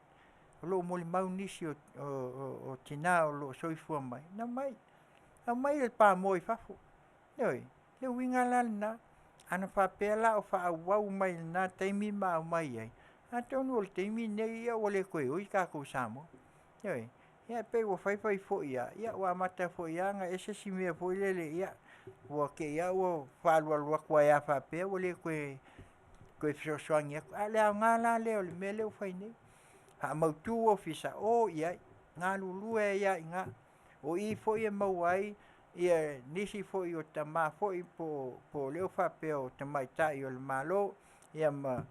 O lo o molimau nisi o tina o lo o soifua mai, na omai, aumai le pamoa i fafo. Ioe. O le uiga la lena, ana faapea la o faaauau mai lena taimi ma aumai ai, atonu o le taimi lenei ua le toe oi tatou i Samoa. Ioe. Ia pei ua fai fai foi lava, ia ua amata foi lava ona ese si mea foi lele, ia ua te i lava ua faaalualu atu ai lava faapea ua le toe fesoasoani atu. A o le aoga la lea o le mea lea ua fai nei, faamautu ofisa, o i ai, galulue ai lava i ina. O i foi e maua ai nisi foi o tama foi po o lea faapea o tamaitai o le Malo, ia ma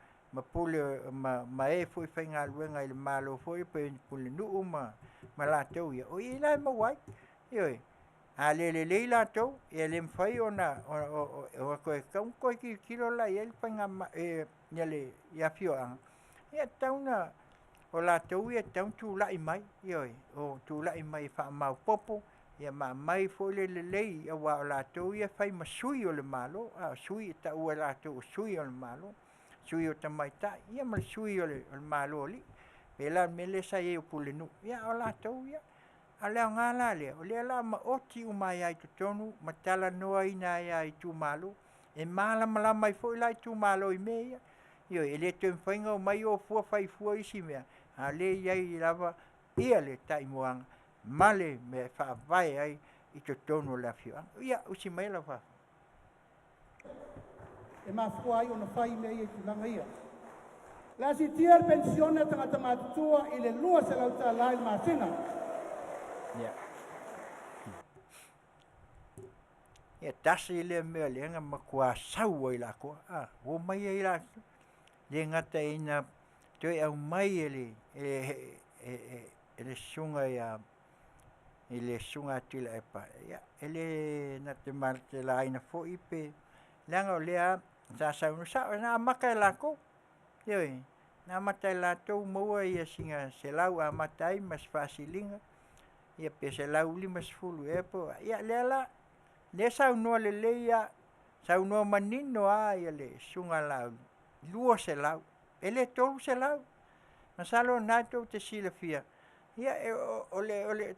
e foi faigaluega i le Malo foi pei o pulenuu ma latou ia, o i la e maua ai. Ioe. A le lelei latou, e le mafai ona toe tatau ona toe tilotilo la i ai le afioaga, ia e tatau ona, o latou ia e tatau ona tulai mai, ioe, tulai mai e faamaopoopo ma aumai foi le lelei, aua o latou ia e fai ma sui o le Malo, o sui e taua e latou o sui o le Malo, sui o tamaitai, ia ma le sui o le Malo o alii. E pei la o le mea lea sa i ai o pulenuu, a o latou ia. A o le aoga la lea, o lea o le a maoti uma ai lava i totonu ma talanoaina ai lava i itumalo. E malamalama ai foi la itumalo i mea ia. Ioe, e le toe mafai ona omai o fua fai fua isi mea, a o lea e i ai lava le taimuaga ma le mea e faavae ai i totonu o le afioaga. Ia, usi mai lau faafofoga. E mafua ai ona fai mea ia i tulaga ia. O le a siitia le penisione a tagata matutua i le $200 i le masina. Ia. Ia tasi lea mea lea na matua sau ai latou, ua omai ai latou. Le gata ina toe aumai e le susuga ia i le Susuga ia Tuilaepa, ia e le na te matelaina foi pe leaga o lea sa saunoa, sao na amata e latou. Ioe, na amata e latou maua sina 100 amata ai ma se faasiliga, ia pe 150 ea po o a. Ia lea la, lea e saunoa lelei lava, saunoa manino lava le Susuga ia Laauli, 200, e le 300. Masalo o lena tou te silafia, ia o le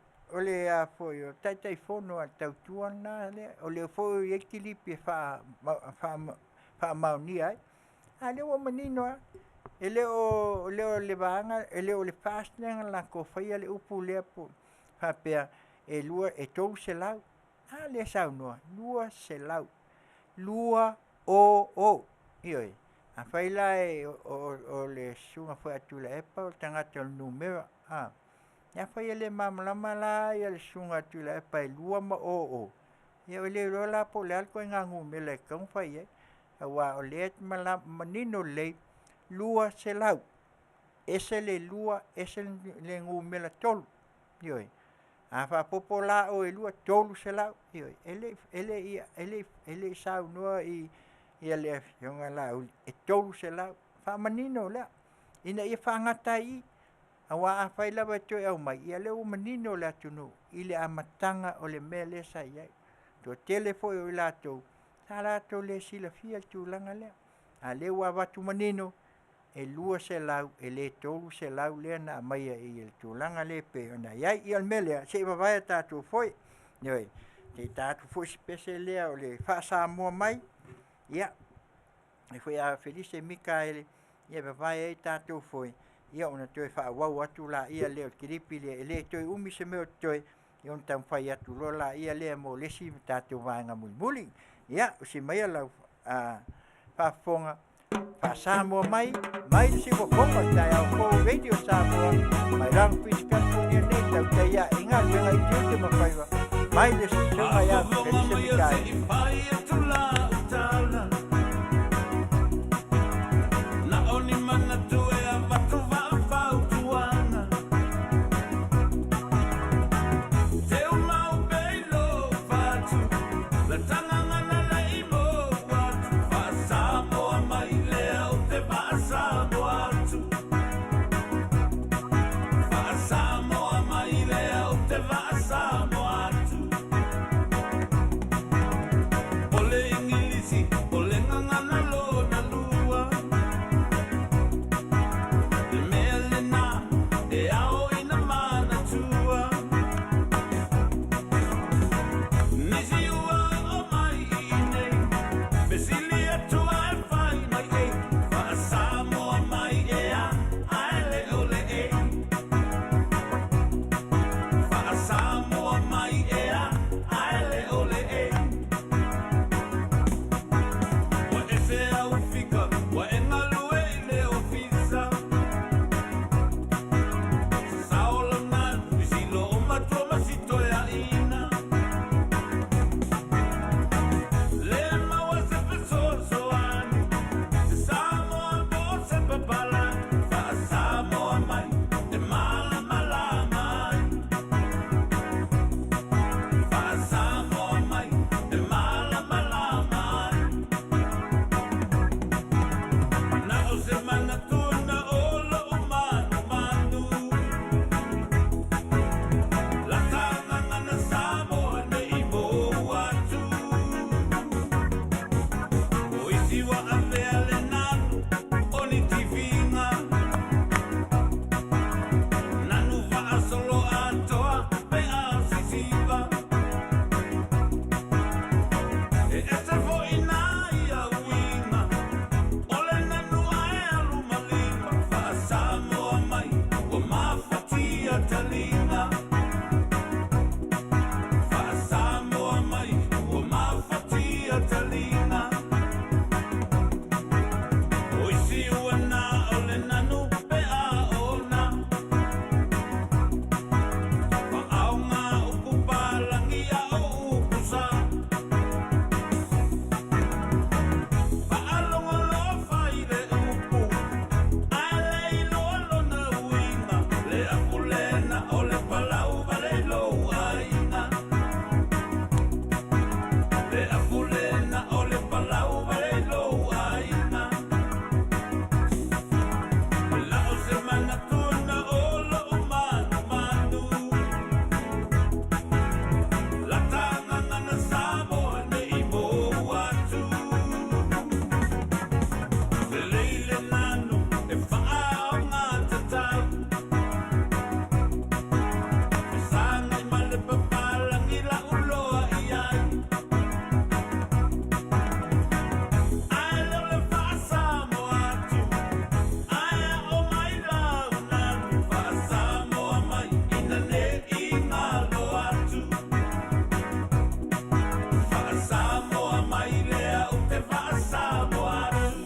Taitaifono lava o le Tautua lena lea, o lea foi ua i ai le kilipi e faamaonia ai. A o lea ua manino lava, e le o le vaega, e le o le FAST lea na latou faia le upu lea faapea e 300, a lea e saunoa, 200, 2, 0, 0. Ioe. Afai la o le Susuga foi ia Tuilaepa o le tagata o le numera, afai e le malamalama la le Susuga ia Tuilaepa e 2 ma 00, ia ua le iloa la po o le a le ituaiga numera e tatau ona fai i ai, aua o lea e manino lelei, 200, ese le 2 ese le numera 3. Ioe. A faaopoopo la oe e lua, $300, ioe, e le i e le i saunoa le Afioga ia Laauli e $300. Faamanino lea, ina ia faagata ai i i, aua afai lava e toe aumai, ia o lea ua manino le atunuu i le amataga o le mea lea sa i ai. E toatele foi o i latou sa latou le silafia le tulaga lea, a o lea ua avatu manino, e $200 e le $300 lea na aumaia i le tulaga lea e pei ona i ai. Ia o le mea lea, se i vavae a tatou foi, ioe, se i ta atu foi si pese lea o le faa-Samoa mai, ia, le foi ia Felice Mikaele, e vavae ai tatou foe, ona toe faaauau atu lea o le kilipi lea, e le toe umi se mea o totoe, ona taumafai atu loa lea mo le isi tatou vaega mulimuli. Ia, usi maia lau faafofoga faa-Samoa mai mai le siufofoga o le taeao fou Radio Samoa mai Long Beach, California nei, tautai ae i galuega i tiute ma faiva mai le susuga ia Felice Mikaele. Na o ni manatu e avatu faafautuaga. Teu mau peilo fatu, la tagaga na lei mo atu. Faasamoa mai lea o te faasamoa atu. Faasamoa mai lea o te faasamoa atu. O le Igilisi, o le gagana lona lua. Le mea lena e ao ina manatua. Nisi ua o mai i nei, fesili atu ae fai mai e. Faasamoa mai ea, ae le o le e. Faasamoa mai ea, ae le o le e. Ua ese au fika, ua e galue i le ofisa. Sao lona, fisilo o matua ma si toeaina. Le maua se fesoasoani, se Samoa po o se papalagi. Faasamoa mai, e malamalama ai. Faasamoa mai, e malamalama ai. Na o se manatu na o lou manumanu. La tagaga na Samoa nei mou atu. O isi ua avea le nanu o ni tifiga. Nanu faasolo atoa pe a sisiva. E ese foi na ia uiga. O le nanu ae alu ma lima. Faasamoa mai ua mafatia taliga. Faasamoa mai ua mafatia taliga. O isi ua na o le nanu pe a ona. Faaoga upu palagi a o upu sa. Faalogolofa i le upu, ae le iloa lona uiga. Le afu lena o le palau vale i lou aiga. Le afu lena o le palau vale i lou aiga. La o se manatu na o lou manumanu. La tagaga na Samoa nei mou atu. Lelei le nanu e faaoga tatau. Fesagai ma le papalagi lauloa i ai. Ae le o le faasamoa atu, ae ao mai lau nanu. Faasamoa mai ina ne i galo atu. Faasamoa mai lea ou te faasamoa atu.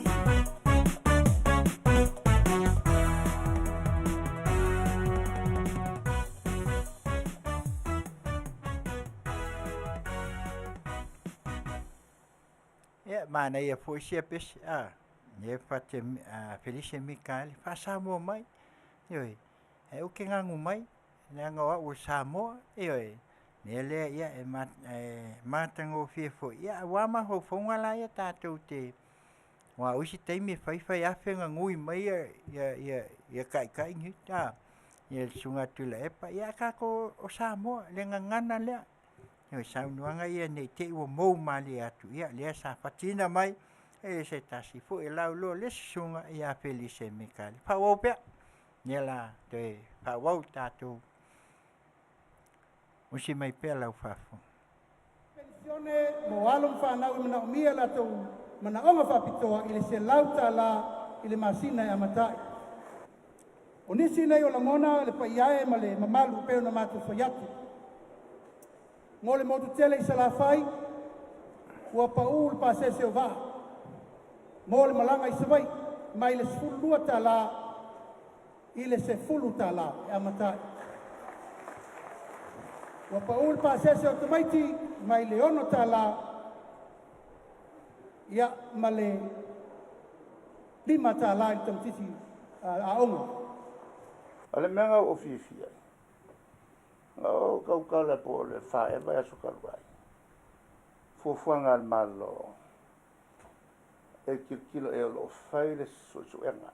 Ia, manaia foi sia pese, a, e fate a Felice Mikaele, faa-Samoa mai, ioe, e ou ke gagu mai, leaga o au o le Samoa, ioe. Mea lea, ia, e e matagofie foi, ia, aua mafaufauga la ia tatou te, aua o isi taimi e fai fai afe gagui mai ia ia ia ia taitai nei, a, ia le Susuga ia Tuilaepa, ia ae tatou o Samoa, le gagana lea. O saunoaga ia ne i te i ua mou malie atu, ia lea sa fatiina mai e se tasi foi e lauiloa le Susuga ia Felise Mekali. Faaauau pea, lea la toe faaauau le tatou usi mai pea lau faafofoga. Penisione mo alo ma fanau e manaomia latou manaoga faapitoa i le $100 i le masina e amata ai. O nisi nei o lagona le paia e ma le mamalu e pei ona matou fai atu. Mo le motu tele i Salafai, ua pau le pasese o vaa mo le malaga i Savaii mai le $12 i le $10 e amata ai. Ua pau le pasese o tamaiti mai le $6 ia ma le $5 i le tamaitiiti aoga. O le mea na ou fiafia ai, na ou tautala po o le 4 ea vaiaso talu ai, fuafuaga a le Malo e tilotilo ea o lo o fai le suesuega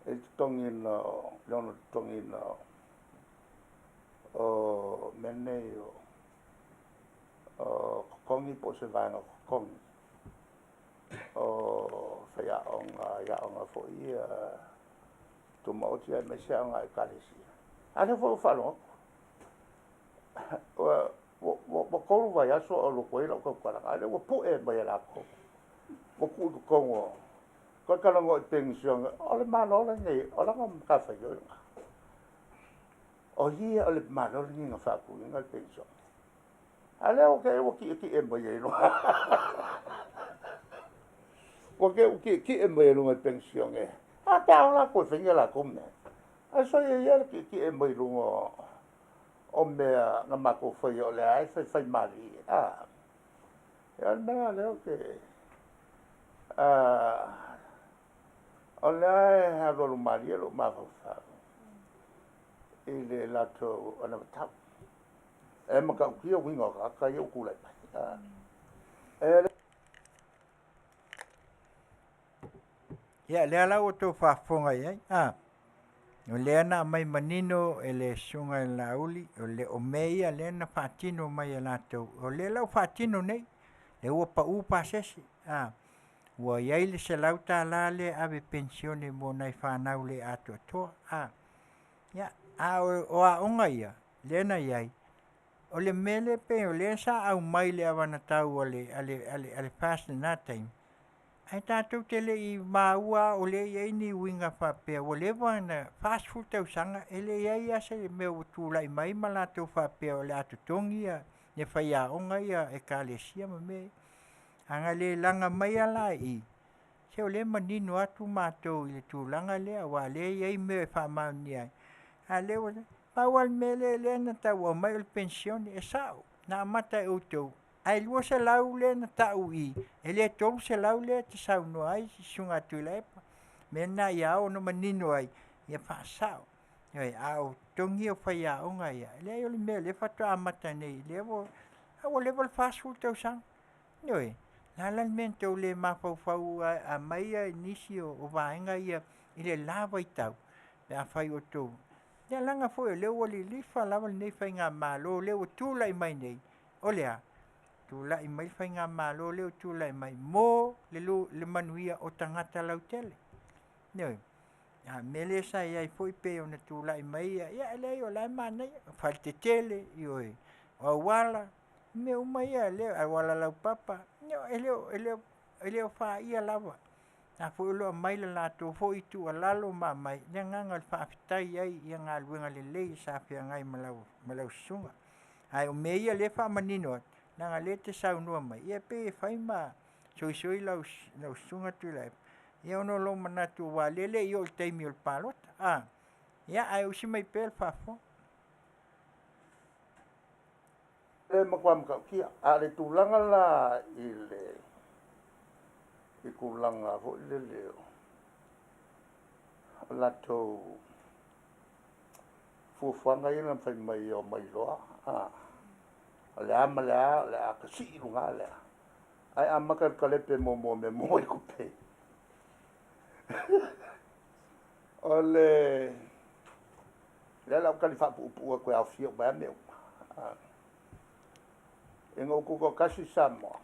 i le totogiina o le ono totogiina o mea nei o totogi po o se vaega o totogi o faiaoga i aoga foi ia tumaoti aemaise aoga a Ekalesia. A lea foi ua faalogo atu, ua 3 vaiaso o alu atu ai lau tautalaga, a o lea ua pue mai e latou, ua tuu i totonu o toe talanoa i penisione. O le Malo lenei, o lana matafaioi lena. O ia o le Malo lenei na faatuina le penisione. A lea ua te i ua tietie mai ai loa. Ua te i ua tietie mai ai luga i penisione. A pe a o latou e fai ni a latou mea. Ae soia ia le tietie mai luga o mea na matou faia o lea e faifai malie. A, o le mea lea ou te... o lea e alualu malie lou mafaufau i le latou anavatau. E matautia uiga o tagata ia ua tulai mai. Ia, lea la ua outou faafofoga i ai, a, o lea na aumai manino e le Susuga i le Laauli, o le o mea ia lea na faatino mai e latou, o lea la ua faatino nei, lea ua pau pasese, a, ua i ai le $100 lea e ave e penisione mo nai fanau le atoatoa, a, ia, a o aoga ia, lea na i ai, o le mea lea pei o lea sa aumai i le anavatau a le FAST i lena taimi, ae tatou te le i maua o lea e i ai ni uiga faapea ua leva ona 40 tausaga e le i i ai lava se mea ua tulai mai ma latou faapea o le a totogi ia faiaoga ia a Ekalesia ma mea ia. A na le laga mai lava la i i, se o lea e manino atu matou i le tulaga lea aua o lea e i ai mea e faamaonia ai, a o lea ua… Pau lava le mea lea na tau aumai o le penisione, e sao, na amata e outou, ae $200 lea na tau i i, e le $300 lea e te saunoa ai le Susuga ia Tuilaepa. O le mea lena ia ao ona manino ai, ia faasao. Ioe, a o totogi ia o faiaoga ia, e leai o le mea o lea faatoa amata nei, lea ua, a ua leva le 40 tausaga. Ioe, o le a la le mea na tou le mafaufau aumai nisi o vaega ia i le la vaitau pe afai o outou… Ia leaga foi o lea ua lilifa lava lenei faigamalo lea ua tulai mai nei, o le a? Tulai mai le faigamalo lea ua tulai mai mo le manuia o tagata lautele. Ioe. A o le mea lea sa i ai foi pei ona tulai mai ia, e leai o la e manaia, o faletetele, ioe, o auala, mea uma ia, auala laupapa, e le o faia lava. A foi o lo o aumai le latou foi tuualalo ma aumai le agaga o le faafetai ai i galuega lelei sa feagai ma lau susuga. Ae o mea ia o lea e faamanino atu, leaga o lea e te saunoa mai, ia pei e fai ma soisoi lau Susuga Tuilaepa, ia ona o lou manatu aua o lea e le i oo i le taimi o le palota, a? Ia, ae usi mai pea le faafofoga. E matua matautia. A o le tulaga la i le tulaga foi lele o latou Fuafuaga ia na fai mai e omai loa, o le a ma le a, o le a tasii i luga lea. Ae amata i le kalepe muamua o mea maua ai tupe. O le lea la ou tali faapuupuu atu e aofia uma ai lava mea uma. Ina ua tutoatasi Samoa,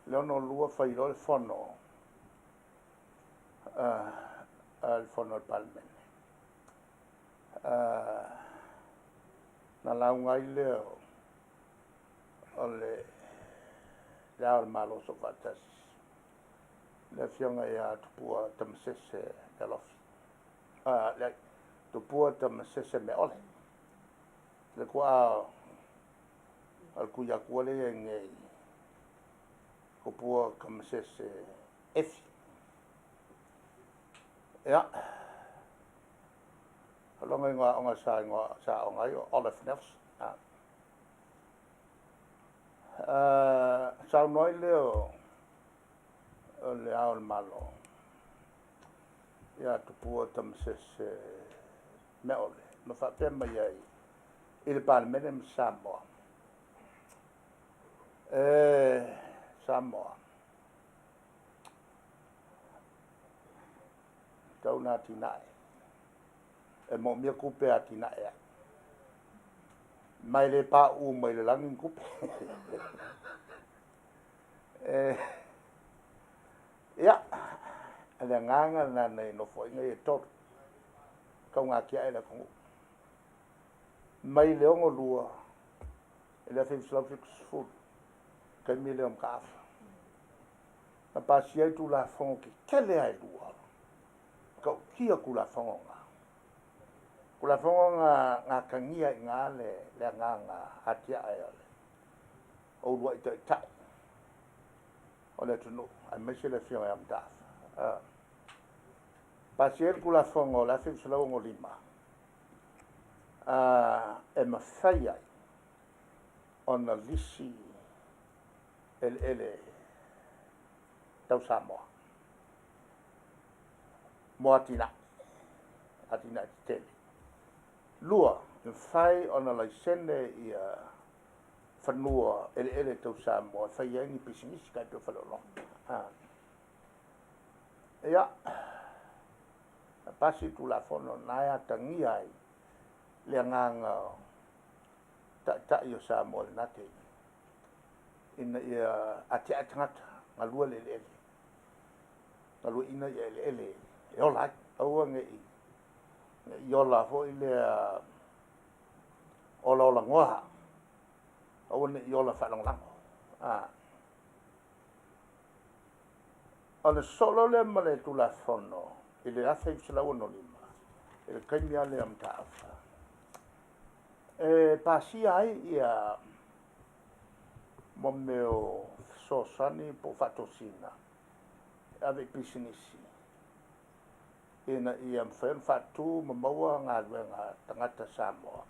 le 62 fai loa le fono a le fono a le Palemene. Na lauga ai lea o le Ao o le Malo Soofaatasi, le Afioga ia Tupua Tamasese Alofi, leai, Tupua Tamasese Meaole, le tuaa o le Tuiatua lea e i ai nei, Tupua Tamasese Efi. Ia, o lona igoa aoga sa aoga ai o Olaf Nelson. Saunoa ai lea o le Ao o le Malo ia Tupua Tamasese Meaole ma faapea mai ai i le Palemene ma Samoa, e Samoa, tau na atinae, e moomia tupe e atinae ai, ma e le pauu mai le lagi ni tupe. Ia, le agaga lena nai nofoaiga ia e tolu, taugatiae le atunuu. Mai le 62 i le 1970, taimi lea o Mataafa, na pasia ai Tulafono tetele lava e lua, matautia Tulafono na. Tulafono na na atagia ai i ina le agaga atiae o le uluai taitai o le atunuu, aemaise le Afioga ia Mataafa. Pasia ai le Tulafono o le 1965, e mafai ai ona lisi eleele tau Samoa mo atinae, atinae tetele. Lua, e mafai ona laisene ia fanua eleele tau Samoa e fai ai ni pisinisi, tai pei o faleoloa. Ia, na pasi le Tulafono na e atagia ai le agaga o taitai o Samoa i lena taimi, ina ia atiae tagata, galue le eleele, galueaiina ia eleele e ola ai, aua ne i ola foi lea olaolagoa, aua ne i ola faalagolago. Ona sosoo loa lea ma le Tulafono i le 1965, i le taimi lava lea o Mataafa, e pasia ai ia mo mea o fesoasoani po o faatosina e ave i pisinisi ina ia mafai ona faatu ma maua galuega a tagata Samoa,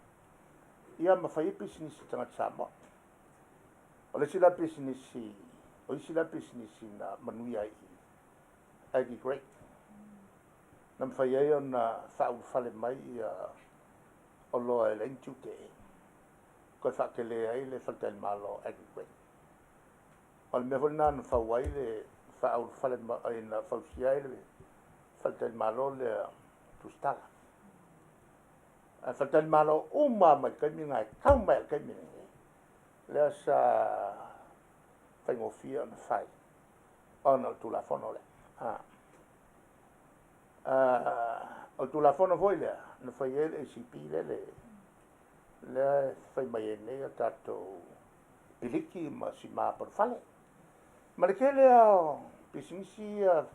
ia ma fai ai pisinisi a tagata Samoa. O le isi la pisinisi, o isi la pisinisi na manuia ai i Aggie Great, na mafai ai ona faaulufale mai ia oloa e leai ni tiute, toe faatele ai le faletalimalo Aggie Great. O le mea foi lena na fau ai le faaulufale mai, na fausia ai le faletalimalo lea Tusitala. Ae faletalimalo uma mai le taimi lena e tau mai lava i le taimi lenei, lea sa faigofie ona fai ona o le Tulafono lea. O le Tulafono foi lea na fai ai le ACP lea e fai mai ai nei a tatou piliki ma sima palufale. Ma le tele lava o pisinisi ia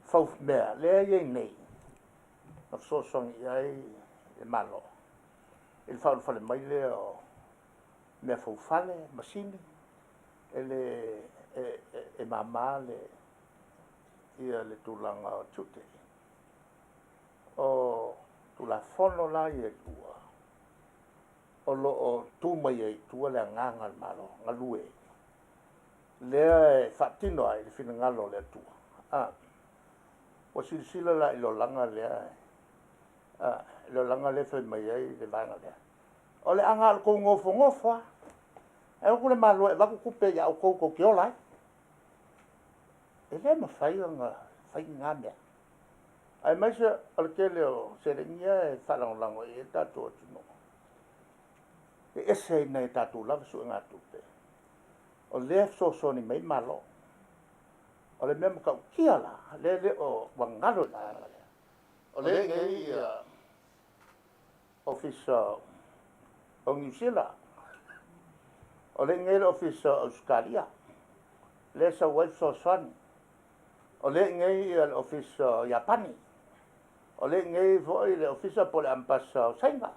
fau mea lea e i ai nei, na fesoasoani i ai le Malo i le faaulufale mai lea o mea faufale, masini, e le e mama le ia le tulaga o tiute. O Tulafono la ia e lua, o lo o tu mai ai i tua le agaga o le Malo, galue, lea e faatino ai le finagalo o le Atua. Ua silasila la i le olaga lea Le olaga lea e fai mai ai le vaega lea, o le aga o le tou nofonofo lava, ae o atu le Malo e avatu tupe ia outou tou te ola ai. E le mafai ona fai lena mea, aemaise o le tele o seleni ia e faalagolago i ai le tatou atunuu, e ese ai ma nai a tatou lava suegatupe, o lea e fesoasoani mai ai Malo. O le mea matautia la, lea e le o, ua galo i le vaega lea, o lea e i ai Ofisa o Niu Sila, o lea e i inei le Ofisa o Ausetalia, lea e sau ai fesoasoani, o lea e i inei le Ofisa o Iapani, o lea e i inei foi le Ofisa po o le Amepasa o Saina,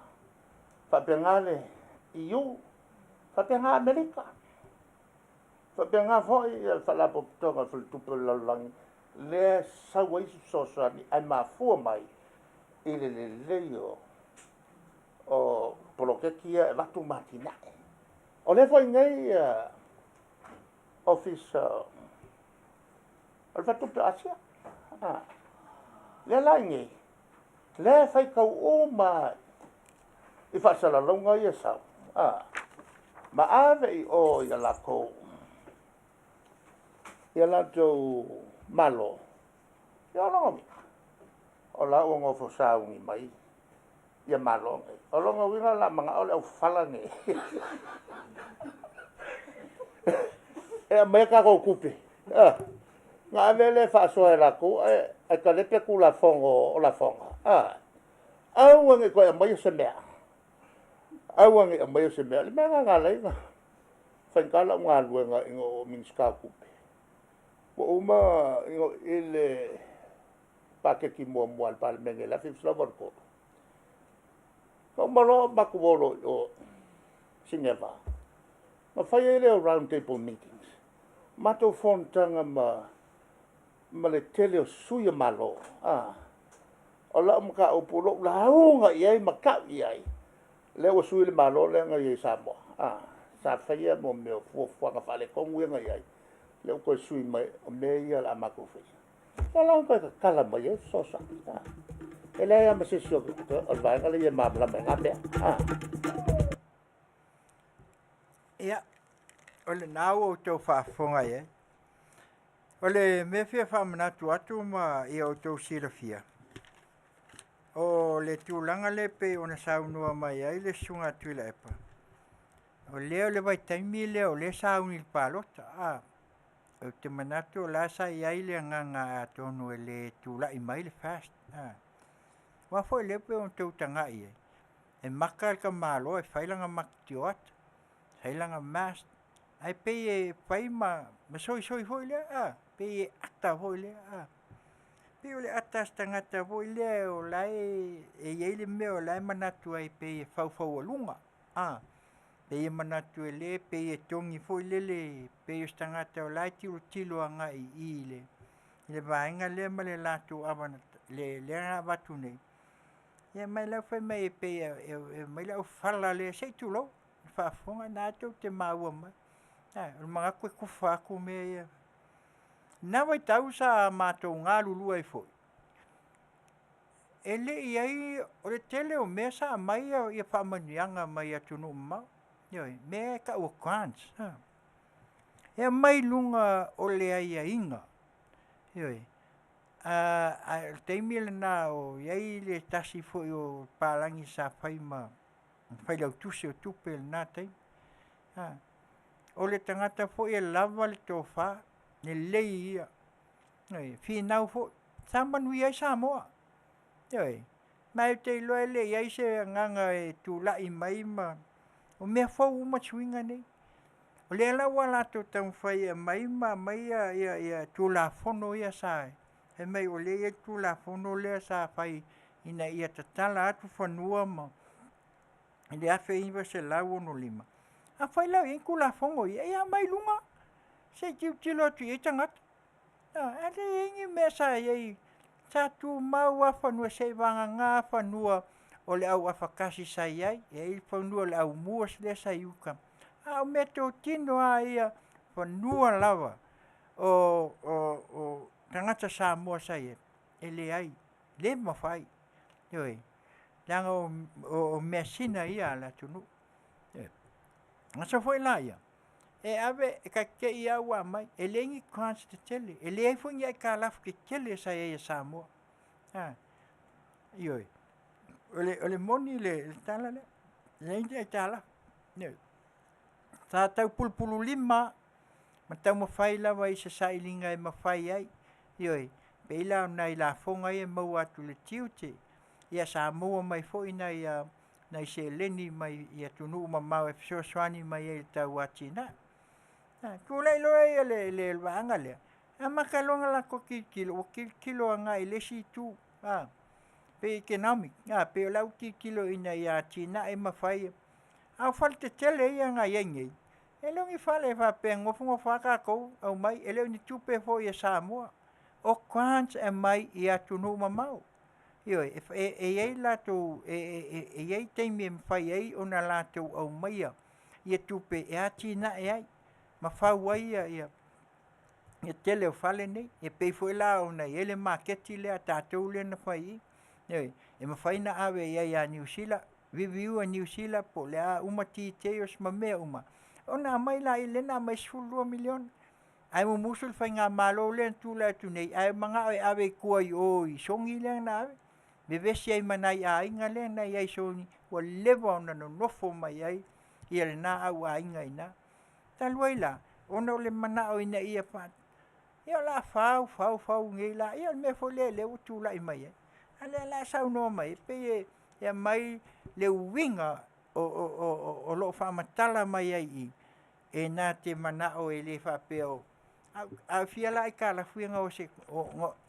faapena le EU, faapena Amerika, faapena foi le Faalapotopotoga o le Faletupe o le Lalolagi, lea e sau ai fesoasoani ae mafua mai i le lelei o poloketi ia e avatu ma atinae. O lea foi e i inei Ofisa o le Faletupe o Asia. O lea la e i inei, lea e faitau uma lava i faasalalauga ia e sau, ma ave i o i a latou malo. Ia o lona uiga, o la ua nofo sauni mai ia Malo nei. O lona uiga o le a manao le aufala nei e aumai a tatou tupe ona ave lea e faasoa e latou ae talepe Tulafono o Lafoga. Aua ne i toe aumaia se mea, aua ne i aumaia se mea. O le mea lena na ala ai ona faigata lau galuega ina ua ou Minisita o Tupe. Ua uma i le paketi muamua a le Palemene i le 1983, na uma loa matou o loa i o i Sineva, ona fai ai lea o round table meetings, matou fonotaga ma le tele o sui o Malo. O lau mataupu na ou lauga i ai ma tau i ai, lea ua sui le Malo lea na i ai i Samoa, sa faia mea o fuafuaga faaletonu ia na i ai, lea ua toe sui mai, o mea ia o le a matou faia. Lea la na toe tatala mai ai fesoasoani. E leai lava ma se isi o le vaega lea e malamalama i na mea. Ia, o lena ua outou faafofoga i ai. O le mea e fia faamanatu atu ma ia outou silafia, o le tulaga lea e pei ona saunoa mai ai le Susuga a Tuilaepa, o lea o le vaitaimi lea o lea e sauni i le palota. Ou te manatu o la sa i ai le agaga atonu e le tulai mai le FAST. Aua foi lea pei ona outou tagai i ai, e maka le tamaloa e fai lana matioata, fai lana mask, ae pei e fai ma soisoi foi lea, pei e ata foi lea. Pei o le ata a se tagata foi lea o la e i ai le mea o la e manatu ai pei e faufaualuga, pei e manatu e le, pei e togi foi lele, pei o se tagata o la e tilotilo agai i i le vaega lea ma le latou le lea na avatu nei. Ia ma o la e fai mai e pei e aumai le aufala lea, se i tulou, le faafofoga lena tou te maua mai. O le manatu e tufa atu mea ia. I lena vaitau sa matou galulue ai foi, e le i i ai, o le tele o mea sa aumai faamanuiaga mai atunuu mamao, ioe, mea ia e tau o grants. E aumai i luga o le aiaiga, ioe. Ae o le taimi lena o i ai le tasi foi o papalagi sa fai ma failautusi o tupe i lena taimi. O le tagata foi e lava le tofa, lelei ia, ioe, finau foi, sa manuia ai Samoa. Ioe. Ma ou te iloa e le i i ai se agaga e tulai mai ma... O mea fou uma suiga nei. O lea la ua latou taumafai e aumai ma aumai Tulafono ia sa... fai mai o lea e i ai le Tulafono lea sa fai ina ia tatala atu fanua ma... i le 1965. Afai la o i ai ni Tulafono ia, ia aumai i luga se i tilotilo atu i ai tagata. Ae leai ni mea sa i ai, sa tumau lava fanua seivagana fanua o le au afatasi sa i ai, e i ai fanua o le au Moors lea sa i uta. A o meatotino lava ia, fanua lava o tagata Samoa sa i ai, e leai, le mafai, ioe. Leaga o measina ia a le atunuu. O aso foi laia, e ave, e ta te te i lava ua aumai, e leai ni grants tetele, e leai foi ni aitalafu tetele sa i ai a Samoa. Ioe, o le moni le tala lea, e leai ni aitalafu. Ioe. Sa tau pulupululima lava ma taumafai lava i se sailiga e mafai ai, ioe, e pei la o nai lafoga ia e maua atu i le tiute, ia sa maua mai foi nai seleni mai i atunuu mamao e fesoasoani mai ai i le tau atinae. Ona tulai loa lea o le vaega lea, amata loa ona latou tilotilo, ua tilotilo agai i le isi itu, pei economic, e pei o la ua tilotilo ina ia atinae ma fai. A o faletetele ia na i ai nei, e le o ni fale faapea e nofonofo lava tatou aumai, e le o ni tupe foi a Samoa, o grants e aumai i atunuu mamao. Ioe, e i ai latou, e i ai taimi e mafai ai ona latou aumaia ia tupe e atinae ai ma fau ai le tele o fale nei. E pei foi la ona i ai le maketi lea a tatou lea na fai i i, ioe, e mafai ona ave i ai ia Niu Sila, review e Niu Sila po o le a uma details ma mea uma, ona aumai lea, lea na aumai ai le $12 miliona. Ae mumusu le faigamalo lea na tulai atu nei, ae manao e ave i tua i o i Sogi lea na ave, vevesi ai ma nai aiga lea na i ai i Sogi ua leva ona nonofo mai ai lena auaiga i ina. Talu ai la, ona o le manao ina ia ia o le a fau, fau, fau nei la, ia o le mea foi lea ua tulai mai ai. A o lea la e saunoa mai ai, e pei e aumai le uiga o lo o faamatala mai ai i i, e na te manao e le faapea o... A fia la aitalafu ia na o ese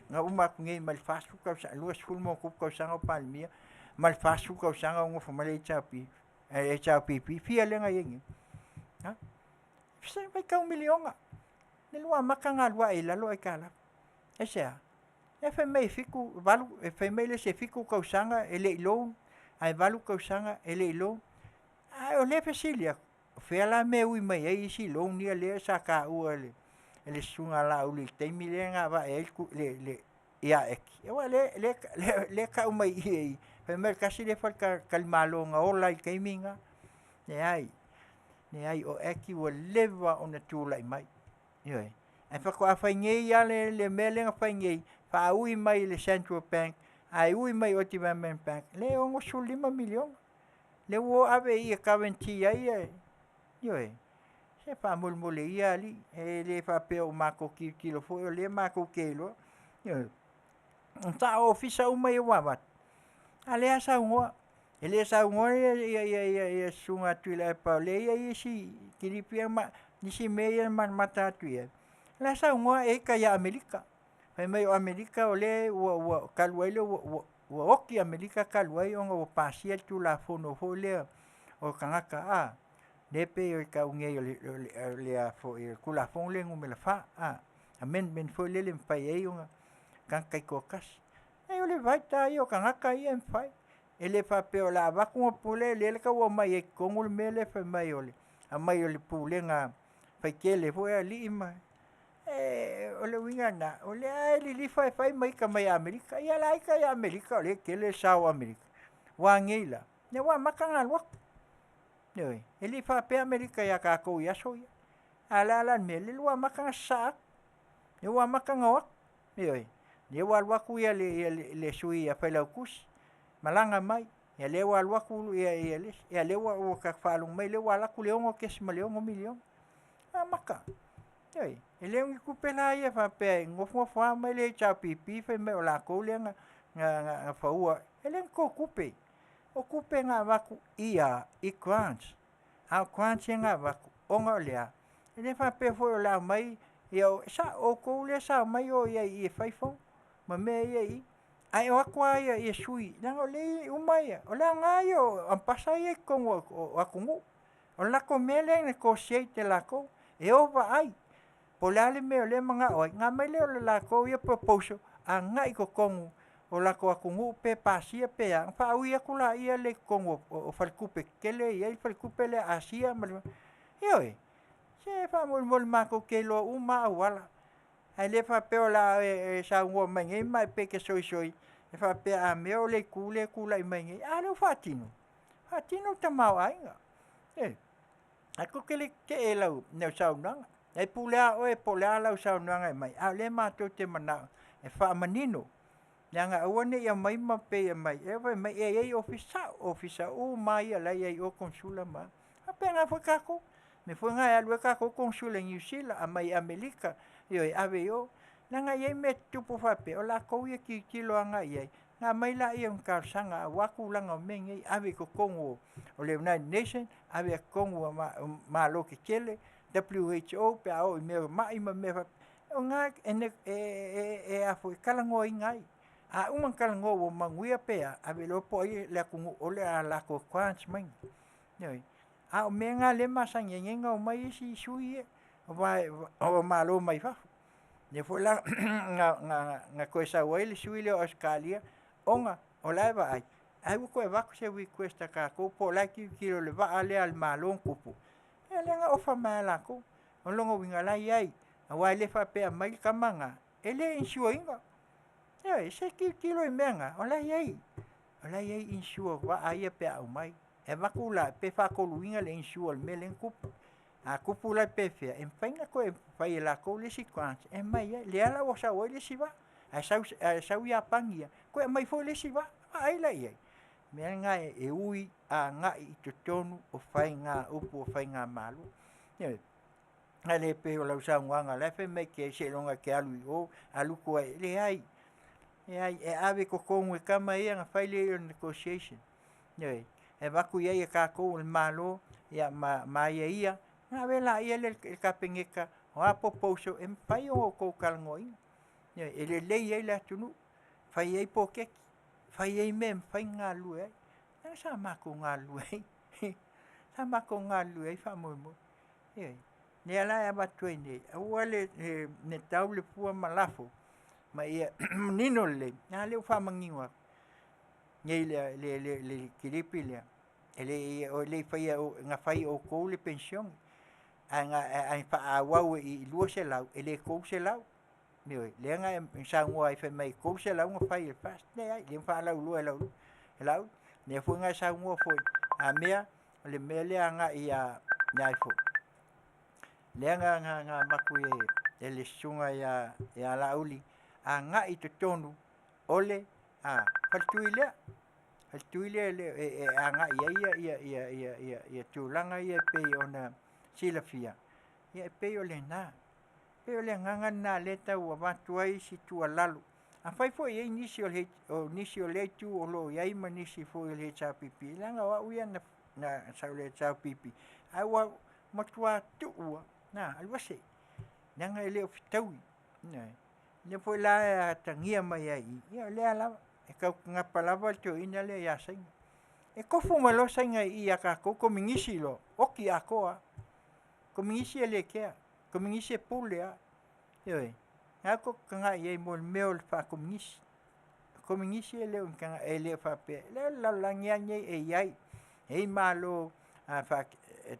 na uma atu nei mai le 40 tausaga, 20+ tausaga o Palemia ma le 40 tausaga o nofo mai le HRPP, e fia lea na i ai nei? A? Se vaitau miliona, lea ua amata ona alu ae i lalo aitalafu. Aisea? Lea fai mai e 7, 8, fai mai le isi e 7 tausaga e le i loan, ae 8 tausaga e le i loan. A o lea e fesili atu, o fea la le mea e ui mai ai isi loan ia lea sa taua e le Susuga ia Laauli i le taimi lea na avane ai ia Eki? Aua o lea e tau mai i i, fai mai o le tasi lea faletalimalo na ola ai i le taimi lena. Leai, leai o Eki ua leva ona tulai mai, ioe. Ae faatoa fai nei lava le mea lea na fai nei, faaui mai i le Central Bank ae ui mai i o i le Development Bank, lea e $65 miliona. Lea ua o ave i i e guarantee ai, ioe. Se faamolemole ia alii, e le faapea ua matou tilotilo foi o lea matou te iloa, ioe. O sao ofisa uma ia ua avatu, a o lea e saunoa, e le saunoa le Susuga ia Tuilaepa o lea e i ai isi kilipi ia ma isi mea ia e matamata atu i ai, o la e saunoa e ita ia Amerika. Fai mai o Amerika o lea ua talu ai lea ua oti Amerika talu ai ona ua pasia le Tulafono foi lea o tagata a, lea e pei e tau nei o le Tulafono lea numera 4, amendment foi lele e mafai ai ona tagata taitoatasi. Leai o le right lava ia o tagata ia e mafai. E le faapea o le a avatu ona pule, lea na tau aumai ai i totonu le mea lea fai mai o le aumai o le pulega faitele foi alii ma... O le uiga lena, o lea lava e lilifa e fai ma ita mai Amerika. Ia o le a ita ia Amerika o lea e tele le sao o Amerika? Ua a nei la? Lea ua amata ona alu atu. Ioe, e le i faapea Amerika ia tatou i aso ia. A o le a la le mea? Lea ua amata ona sasaa atu, lea ua amata ona o atu. Ioe, lea ua alu atu le sui failautusi, malaga mai, ia lea ua alu atu le isi, ia lea ua ta faalogo mai lea ua alu atu le $6.6 miliona. Ua amata, ioe. E le o ni tupe la ia faapea e nofonofo lava omai le HRPP fai mai o latou lea na faua. E le o ni tou tupe, o tupe na avatu i a? I grants. A o grants ia na avatu, ona o le a? E le faapea foi o le a aumai, ia o outou lea sa omai o i ai i i e fai fono ma mea ia i i. Ae o atu lava ia sui, leaga o lea e i ai uma ia, o le aoga ia o amepasa ia i totonu o atunuu. O le latou mea lea e negotiate e latou, e o vaai po o le a le mea o lea e manao ai, ona aumai lea o le latou ia proposal agai i totonu o latou atunuu pe pasia pe a, ona faaui atu lea i totonu o faletupe tetele lea e i ai le faletupe lea a Asia ma le... Ioe, se faamolemole matou te iloa uma lava auala, ae le faapea o le a e saunoa mai nei ma e pei e te soisoi. E faapea a mea o le itu lea e tulai mai nei, a lea ua faatino, faatino le tamaoaiga. Ioe. Ae tou te le tetee i lau saunoaga. E pule lava oe po o le a lau saunoaga e aumai, a o lea matou te manao e faamanino, leaga aua ne i aumai ma pei e aumai, e fai mai e i ai ofisa. E sao, o ofisa uma lava ia o la e i ai i o Konesula ma a, e faapena foi tatou. O le mea foi lena e alu ai le tatou Konesula i Niu Sila, aumai i Amerika, ioe, ave i o, leaga e i ai mea e tutupu faapea, o latou ia e tilotilo agai i ai, ona aumai lea o ni talosaga aua tulaga o mea nei, ave i totonu o le United Nation, ave i totonu o Malo tetele, WHO pe a oo i mea o mai ma mea faapea, o lena e talanoaina ai. A uma ona talanoa ua manuia pe a, ave loa po o ai le atunuu o le a latou grant maia. Ioe. A o mea na o lea e masani ai nei ona omai isi sui ia o Malo mai fafo. Lea foi la na toe sau ai le sui lea o Ausetalia ona o la e vaai, ai ua toe avatu se request a tatou po o la e tilotilo i le vaa lea a le Malo na tupu, ia lea na ofa mai lava e latou. O lona uiga o la e i ai, aua e le faapea e aumai le tama lena e le insure ina. Ioe, se i tilotilo i mea na, o la e i ai, o la e i ai insure o vaa ia pe a aumai. E avatu la pe faatoluina le insure o le mea lea na tupu. A tupu la pe fea, e mafai ona toe fai e latou le isi grant e aumai ai. Lea la ua sau ai le isi vaa, ae sau Iapani ia toe aumai foi le isi vaa. Vaai la i ai? O le mea lena e ui agai i totonu o faigaupu a faigamalo. Ioe. Ae le pei o lau saunoaga la e fai mai e te i ai seiloga e te alu i o alu toe… Leai, leai, e ave i totonu e tama ia ona fai lea o le negotiation. Ioe. E avatu i ai e tatou o le Malo ma aiaia ona ave lea i le Kapeneta o a proposal e mafai ona outou talanoaina. Ioe. E lelei ai le atunuu, fai ai poloketi, fai ai mea e mafai ona galulue ai. Leaga sa matou galulue ai, sa matou galulue ai faamoemoe. Ioe. O lea la e avatu ai nei, aua ne i tau le fua ma lafo, ma ia manino lelei, a lea ua faamanino atu nei le kilipi lea, e le i faia, na fai e outou le penisione, ae faaauau i le 200 e le 300. Ioe. Lea na e saunoa ai fai mai e 300 na fai e le FAST. Leai, lea na faalauiloa e Laauli. Lea foi na e saunoa foi, a mea o le mea lea agai ia a ifo, lea na avatu e le susuga ia Laauli, agai i totonu o le faletui lea, faletui lea e agai i ai tulaga ia e pei ona silafia, ia e pei o lena. E pei o le agaga lena o lea e tau avatu ai se tuualalo. Afai foi e i ai nisi o lea itu o lo o i ai ma nisi foi o le HRPP, leaga o au ia na sau i le HRPP, ae ua matua tuu lava, na, alu ese, leaga e le o fetaui. Ioe. O lea foi la e atagia mai ai i i, ia o lea lava, e tau gapa lava le toeaina lea ia Saina. E tofu mai loa Saina i i ia tatou Kominisi loa, oti atoa lava. Kominisi e le kea, Kominisi e pule lava. Ioe. O lena tou te tagai i ai mo le mea o le faakominisi. O Kominisi e le o ni tagata, e le faapea, o le lalolagi lava lenei e i ai, e i ai malo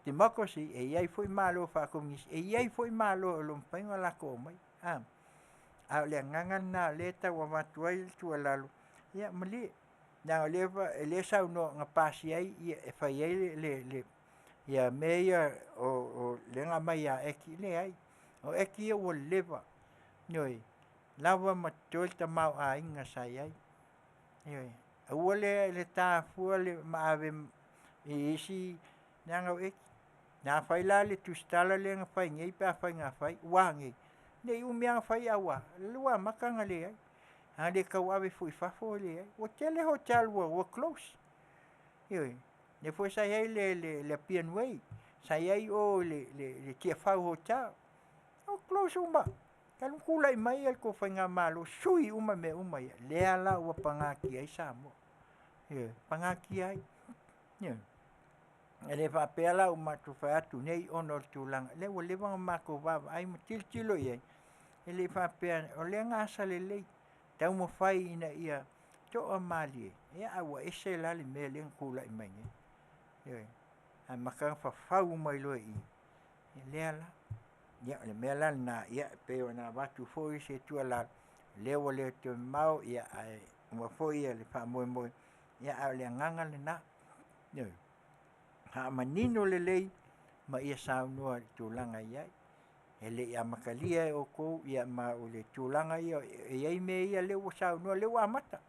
democracy, e i ai foi malo faakominisi, e i ai foi malo o lo o mafai ona latou aumaia. A o le agaga lena o lea e tau avatu ai le tuualalo, ia malie, leaga o lea e saunoa na pasia ai e fai ai mea ia lea na aumai ia Eki. Leai, o Eki ia ua leva, ioe, lava ma totoe le tamaoaiga sa i ai. Ioe. Aua le ta fua ma ave i isi, leaga o Eki. Afai la le tusitala lea na fai nei pe afai na fai, ua a nei? Ne i umi lava na fai ae ua a? O lea ua amata ona leai. A le tau ave foi i fafo e leai. Ua tele hotel ua close. Ioe. Lea foi sa i ai le Appian Way, sa i ai o i le Tiafau Hotel, ua close uma talu ona tulai mai le tou faigamalo, sui uma mea uma ia, lea la ua pagatia ai Samoa. Ioe, pagatia ai. Ioe. E le faapea la ua matou fai atu nei ona o le tulaga, lea ua leva ona matou vaavaai ma tilotilo i ai, e le faapea, o lea e gasa lelei, taumafai ina ia toamalie, ae ua ese la le mea lea na tulai mai nei. Ioe. Amata ona fafau mai loa i i, lea la. Ia, o le mea la lena e pei ona avatu foi se tuualalo, o lea ua le toe mamao ae uma foi le faamoemoe, ia ae o le agaga lena. Ioe. Faamanino lelei ma ia saunoa i le tulaga e i ai. E le i amatalia e outou ia ma o le tulaga ia e i ai mea ia lea ua saunoa lea ua amata.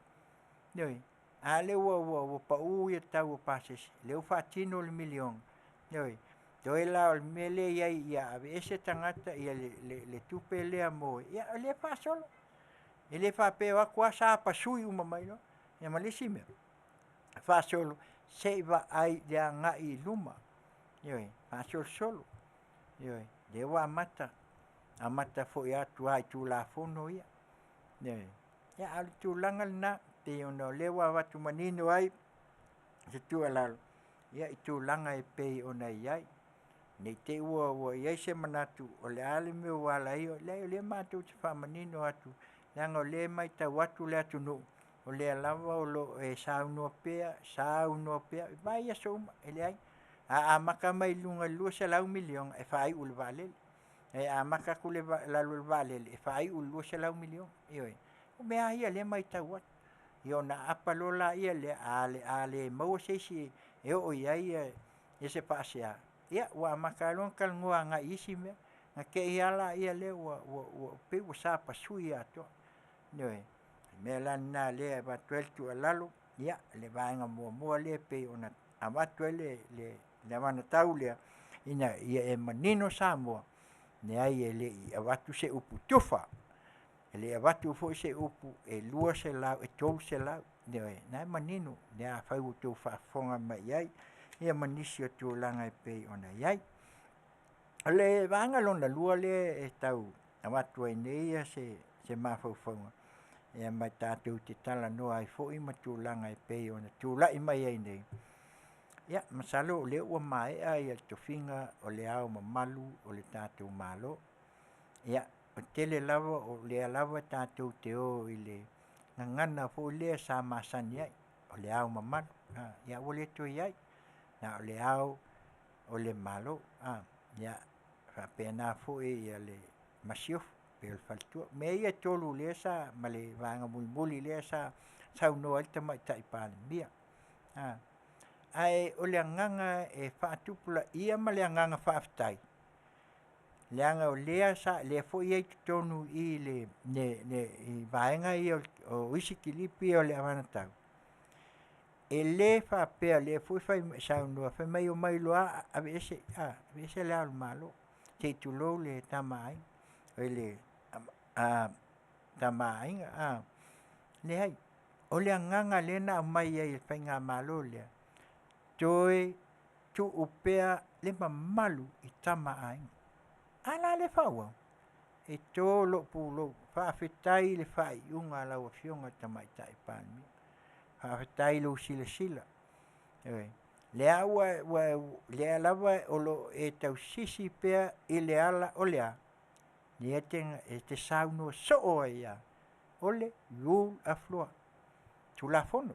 Ioe. A lea ua pau le tau o pasese, lea ua faatino le miliona, ioe. Toe la o le mea lea e i ai ia aveese tagata ia le tupe lea mo ia o lea e faasolo. E le faapea e o atu lava sapasui uma mai loa. Ia ma le isi mea, faasolo se i vaai i le agai i luma. Ioe, faasolosolo. Ioe, lea ua amata, amata foi atu lava i Tulafono ia. Ioe. Ia a o le tulaga lena, pei ona o lea ua avatu manino ai se tuualalo ia i tulaga e pei ona i ai. Ne i te i ua i ai se manatu o le a le mea ua ala ai, leai o lea matou te faamanino atu leaga o lea e matau atu le atunuu, o lea lava o lo o e saunoa pea, saunoa pea, i vaiaso uma, e leai. A amata mai luga i le $200 miliona e faaiu i le vaalele, e amata atu i lalo i le vaalele, e faaiu i le $200 miliona. Ioe. O mea lava ia o lea e matau atu. Ia ona aapa loa lea, a le maua se isi e oo i ai se faasea, ia ua amata loa ona talanoa agai i isi mea, ona te i lava lea ua pei ua sapasui atoa. Ioe. O le mea la lena o lea e avatu ai le tuualalo, ia le vaega muamua lea e pei ona avatu ai le anavatau lea, ina ia e manino Samoa, leai e le i avatu se upu tufa, e le i avatu foi se upu e $200 e $300, ioe, o lena e manino. Afai ua outou faafofoga mai i ai, ia ma nisi o tulaga e pei ona i ai. O le vaega lona lua lea e tau avatu ai nei se mafaufauga, ia ma e tatou te talanoa ai foi ma tulaga e pei ona tulai mai ai nei, ia masalo o lea ua maea le tofiga o Le Ao Mamalu o le tatou Malo. Ia, o le tele lava o lea lava e tatou te o i le gagana foi lea sa masani ai, o Le Ao Mamalu, a ua le toe i ai, na o Le Ao o le Malo. Ia faapena foi le Masiofo, pei o le faletua. O mea ia e tolu lea sa ma le vaega mulimuli lea sa saunoa ai le Tamaitai Palemia. Ae o le agaga e faatupulaia ma le agaga faafetai, leaga o lea foi e i ai i totonu i i le vaega ia o isi kilipi o le anavatau, e le faapea o lea foi e saunoa fai mai e omai loa aveese Le Ao o le Malo, se i tulou le Tama a Aiga. Leai, o le agaga lea na aumai ai e le faigamalo lea, toe tuu pea le mamalu i Tama a Aiga. A la lea e faaauau? E to lou pulou, faafetai i le faaiuga a lau Afioga i le Tamaitai Palemia, faafetai i lou silasila, ioe. O lea lava o lo o e tausisi pea i le ala o le a? Lea e te saunoa soo ai lava, o le rule of law, Tulafono.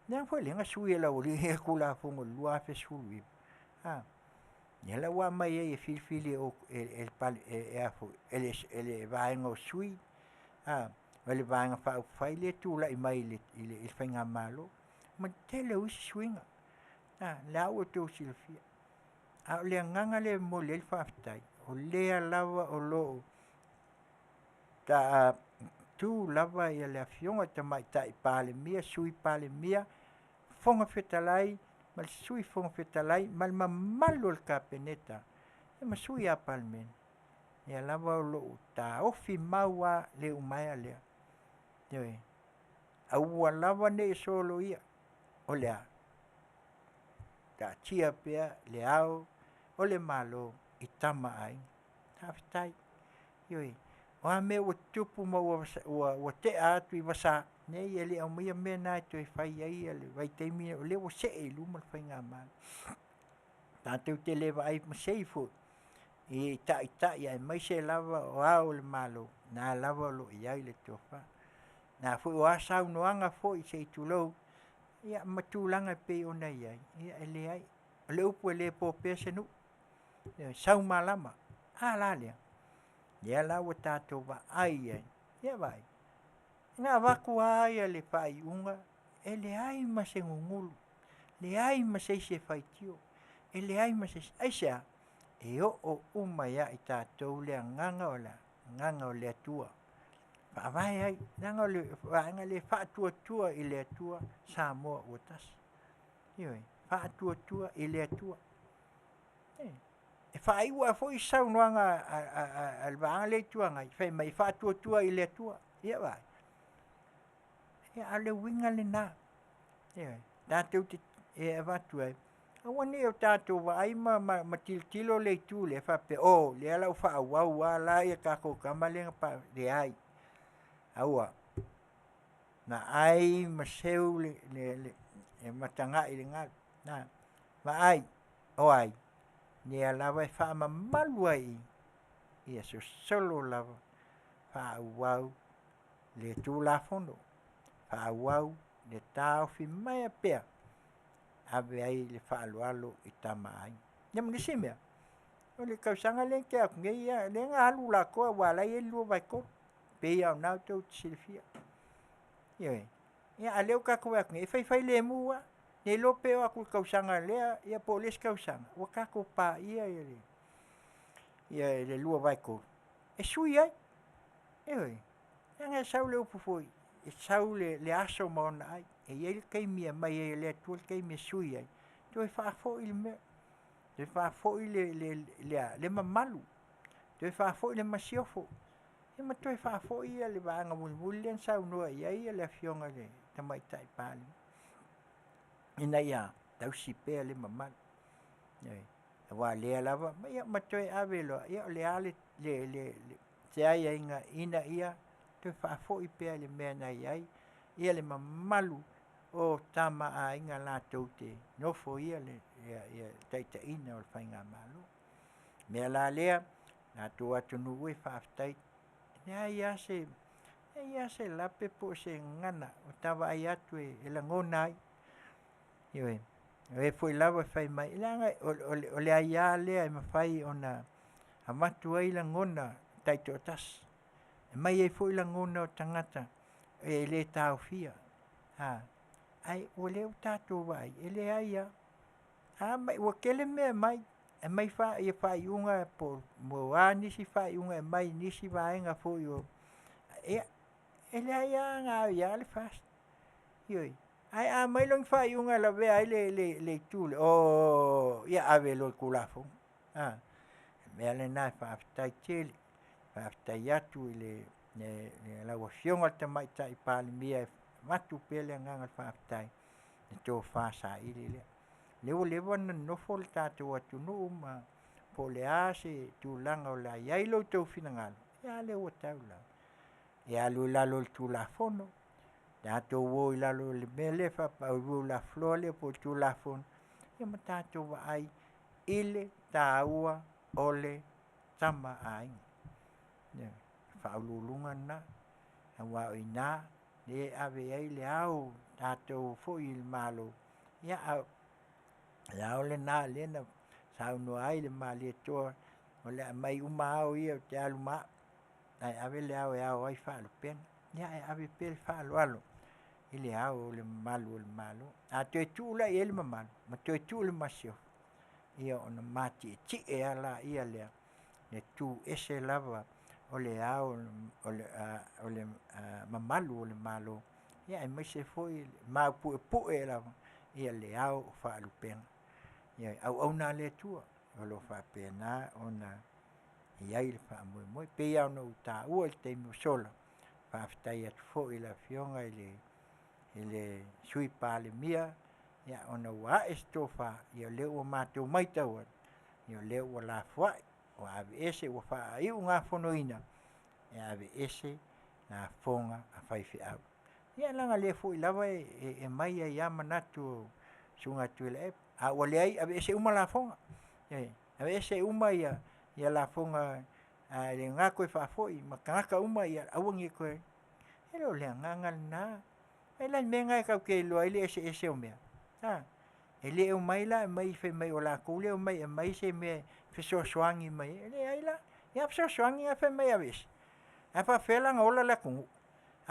Lea foi na sui e Laualii le Tulafono i le 2019, a. Lea la ua aumai ai e filifili e le vaega o sui usufono, o le Vaega Faaupufai lea e tulai mai i le faigamalo, ma le tele o isi suiga, o la ua outou silafia. A o le agaga lea e momoli ai le faafetai, o lea lava o lo o tu lava le Afioga i le Tamaitai Palemia, Sui Palemia, Fofoga Fetalai ma le Sui Fofoga Fetalai ma le mamalu o le Kapeneta, ia ma sui usufono o le Palemene, o lea lava o lo o taofi mau lava le umaea lea. Ioe. Aua lava ne i soloia. O le a? Taatia pea le Ao o le Malo i Tama a Aiga. Faafetai. Ioe. O a mea ua tutupu ma ua tea atu i vasa, leai e le aumaia mea na e toe fai ai le vaitaimi lenei o lea ua see i luma le faigamalo. Tatou te le vaai masei foi i taitai aemaise lava o Ao o le Malo, o lena lava o lo o i ai le tofa. O a saunoaga foi se i tulou, ia ma tulaga e pei ona i ai, ia e leai. O le upu e le po pea se nuu, e sau malama. A la lea? O lea la ua tatou vaai i ai, ia vaai, Na avatu lava ia le faaiuga, e leai ma se gugulu, leai ma se isi e faitio, e leai ma se isi. Aisea? E oo uma ia i tatou le agaga o le agaga o le Atua. Faavae ai, leaga o le vaega lea e faatuatua i le Atua Samoa ua tasi. Ioe, faatuatua i le Atua. E faaiu lava foi saunoaga a le Vaega lea Itu Agai, fai mai e faatuatua i le Atua. Ia vaai. Ia a o le uiga lena, ioe, tatou te e avatu ai, aua ne i o tatou vaai ma tilotilo le itu lea faapea, o lea o le a ou faaauau lava la le tatou tama lea na leai, aua. Na ai ma seu ma tagai i le galu. Vaai, o ai? Lea lava e faamamalu ai i i, ia sosolo lava, faaauau le Tulafono, faaauau le taofi maea pea, ave ai le faaaloalo i Tama a Aiga. Ia ma le isi mea, o le tausaga lea na tea atu nei, ia lea na alu atoa aua o la e i ai le 2/3, e pei lava o lena tou te silafia. Ioe. Ia a o lea ua tatou vaai atu nei, e fai fai lemu lava. Le iloa pe oo atu i le tausaga lea ia po o le isi tausaga, ua tatou paia le 2/3 e sui ai. Ioe. Leaga e sau le upu foi, e sau le aso ma ona ai. E i ai le taimi e aumai ai e le Atua le taimi e sui ai, toe faafoi le mea, toe faafoi le mamalu, toe faafoi le masiofo, ia ma toe faafoi le vaega mulimuli lea na saunoa i ai le Afioga i le Tamaitai Palemia, ina ia tausi pea le mamalu. Ioe. Aua o lea lava, ia ma toe ave loa, ia o le a se aiaiga ina ia toe faafoi pea le mea na i ai le mamalu o Tama a Aiga latou te nofoia le taitaiga o le faigamalo. O le mea la lea, le tatou atunuu e, faafetai. E leai lava se lape po o se gagana o ta vaai atu e lagona ai, ioe. O e foi lava e fai mai, leaga o le aia lea e mafai ona avatu ai lagona taitoatasi, aumai ai foi lagona o tagata e le taofia, ae o lea ua tatou vaai, e leai lava. Ua tele mea e aumai, aumai faaiuga po o a nisi faaiuga e aumai i nisi vaega foi o... Ia, e leai lava na au i ai le FAST, ioe. Ae a aumai loa ni faaiuga e lavea ai le Itu lea, o, ia ave loa i le Tulafono. A, o le mea lena e faafetai tele, faafetai atu i lau Afioga i le Tamaitai Palemia e avatu pea le agaga faafetai i le tofa saili lea. O lea ua leva ona nonofo le tatou atunuu ma po o le a se tulaga o le a i ai lo outou finagalo, a lea ua tau lau. Ia alu i lalo o le Tulafono, tatou o i lalo o le mea lea e faapea o le rule of law lea po o le Tulafono, ia ma tatou vaai i le taua o le Tama a Aiga. Ioe. O le faauluuluga lena, aua o i ina lea e ave i ai le ao o tatou foi i le Malo, a o le ao lena lea na saunoa ai le Malietoa, o le a aumai uma ao ia ou te alu ma au, ae ave le ao e ao ai Faalupega. Ia ae ave pea le faaaloalo i le Ao o le mamalu o le Malo. A toe tuu la i ai le mamalu ma toe tuu le masiofo, ia ona matietie lava lea, le tu ese lava o le Ao o le mamalu o le Malo, aemaise foi le maupuepue lava le Ao o Faalupega. Ioe. Auauna a le Atua o lo o faapena ona i ai le faamoemoe. E pei lava ona ou taua i le taimi ua sola, faafetai atu foi i le Afioga i le Sui Palemia ona ua ae se tofa, o lea ua matou matau atu, o lea ua lafoai, ua aveese ua faaiugafonoina e aveese lafoga a faifeau. Ia leaga o lea foi lava e aumai ai lava manatu o le Susuga ia Tuilaepa, a ua leai aveese uma lafoga, aveese uma lafoga a le na toe faafoi ma tagata uma ia aua ne i toe... E le o le agaga lena. O le a le mea lena tatou te iloa ai le eseese o mea? A? E le omai la aumai fai mai o latou lea e omai e aumai se mea e fesoasoani mai ai. E leai la. Ia a fesoasoani ae fai mai e aveese? Ae faapefea la ona ola le atunuu?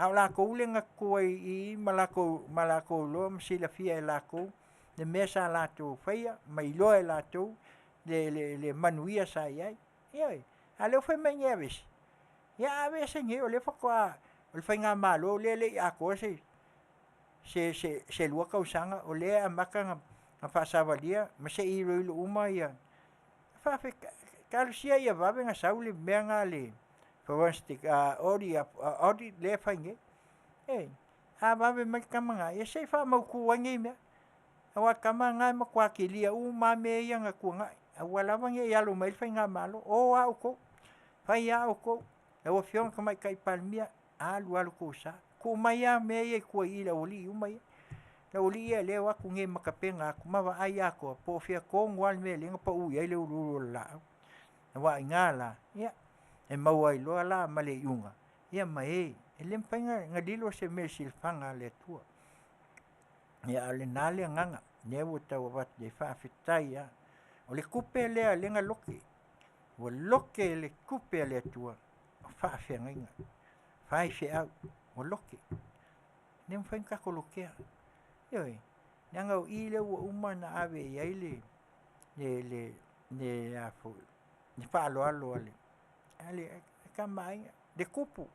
A o lakou le na tutu ai i i ma lakou ma lakou iloa ma silafia e lakou le mea sa latou faia ma iloa e latou le le le manuia sa i ai. Ioe, a o lea ua fai mai nei e aveese, ia a aveese nei o lea faatoa, o le faigamalo lea e le i atoa se se 2 tausaga o lea e amata ona faasavalia ma se i iloilo uma ia. Talosia ia vave ona sau le mea lena a le forensic audit lea e fai nei. A vave mai le tama lena, ia se i faamautu ai nei mea, aua o le tama lena e matua kilia uma lava mea ia na tuanai, aua lava ne i alo mai ai le faigamalo. O a outou, fai lava outou, lau Afioga i le Tamaitai Palemia, alu lava lo outou sa, tuu mai lava mea ia i tua i i i le aualii uma ia. Le aualii ia o lea e o atu nei ma tapena atu ma vaai atoa po o fea tonu lava le mea lea na pau i ai le uluulu o le laau. Aua o i ina la e maua ai loa la ma le iuga, ia ma e, e le mafai ona lilo se mea i le silafaga a le Atua. Ia a o lena le agaga lea ua tau avatu ai, faafetai lava. O le tupe lea lea na lote, ua lote le tupe a le Atua o faafeagaiga, faifeau, ua lote. E le mafai ona tatou lotea, ioe. Leaga o i lea ua uma ona ave i ai le faaaloalo a le Tama a Aiga, le Tupu,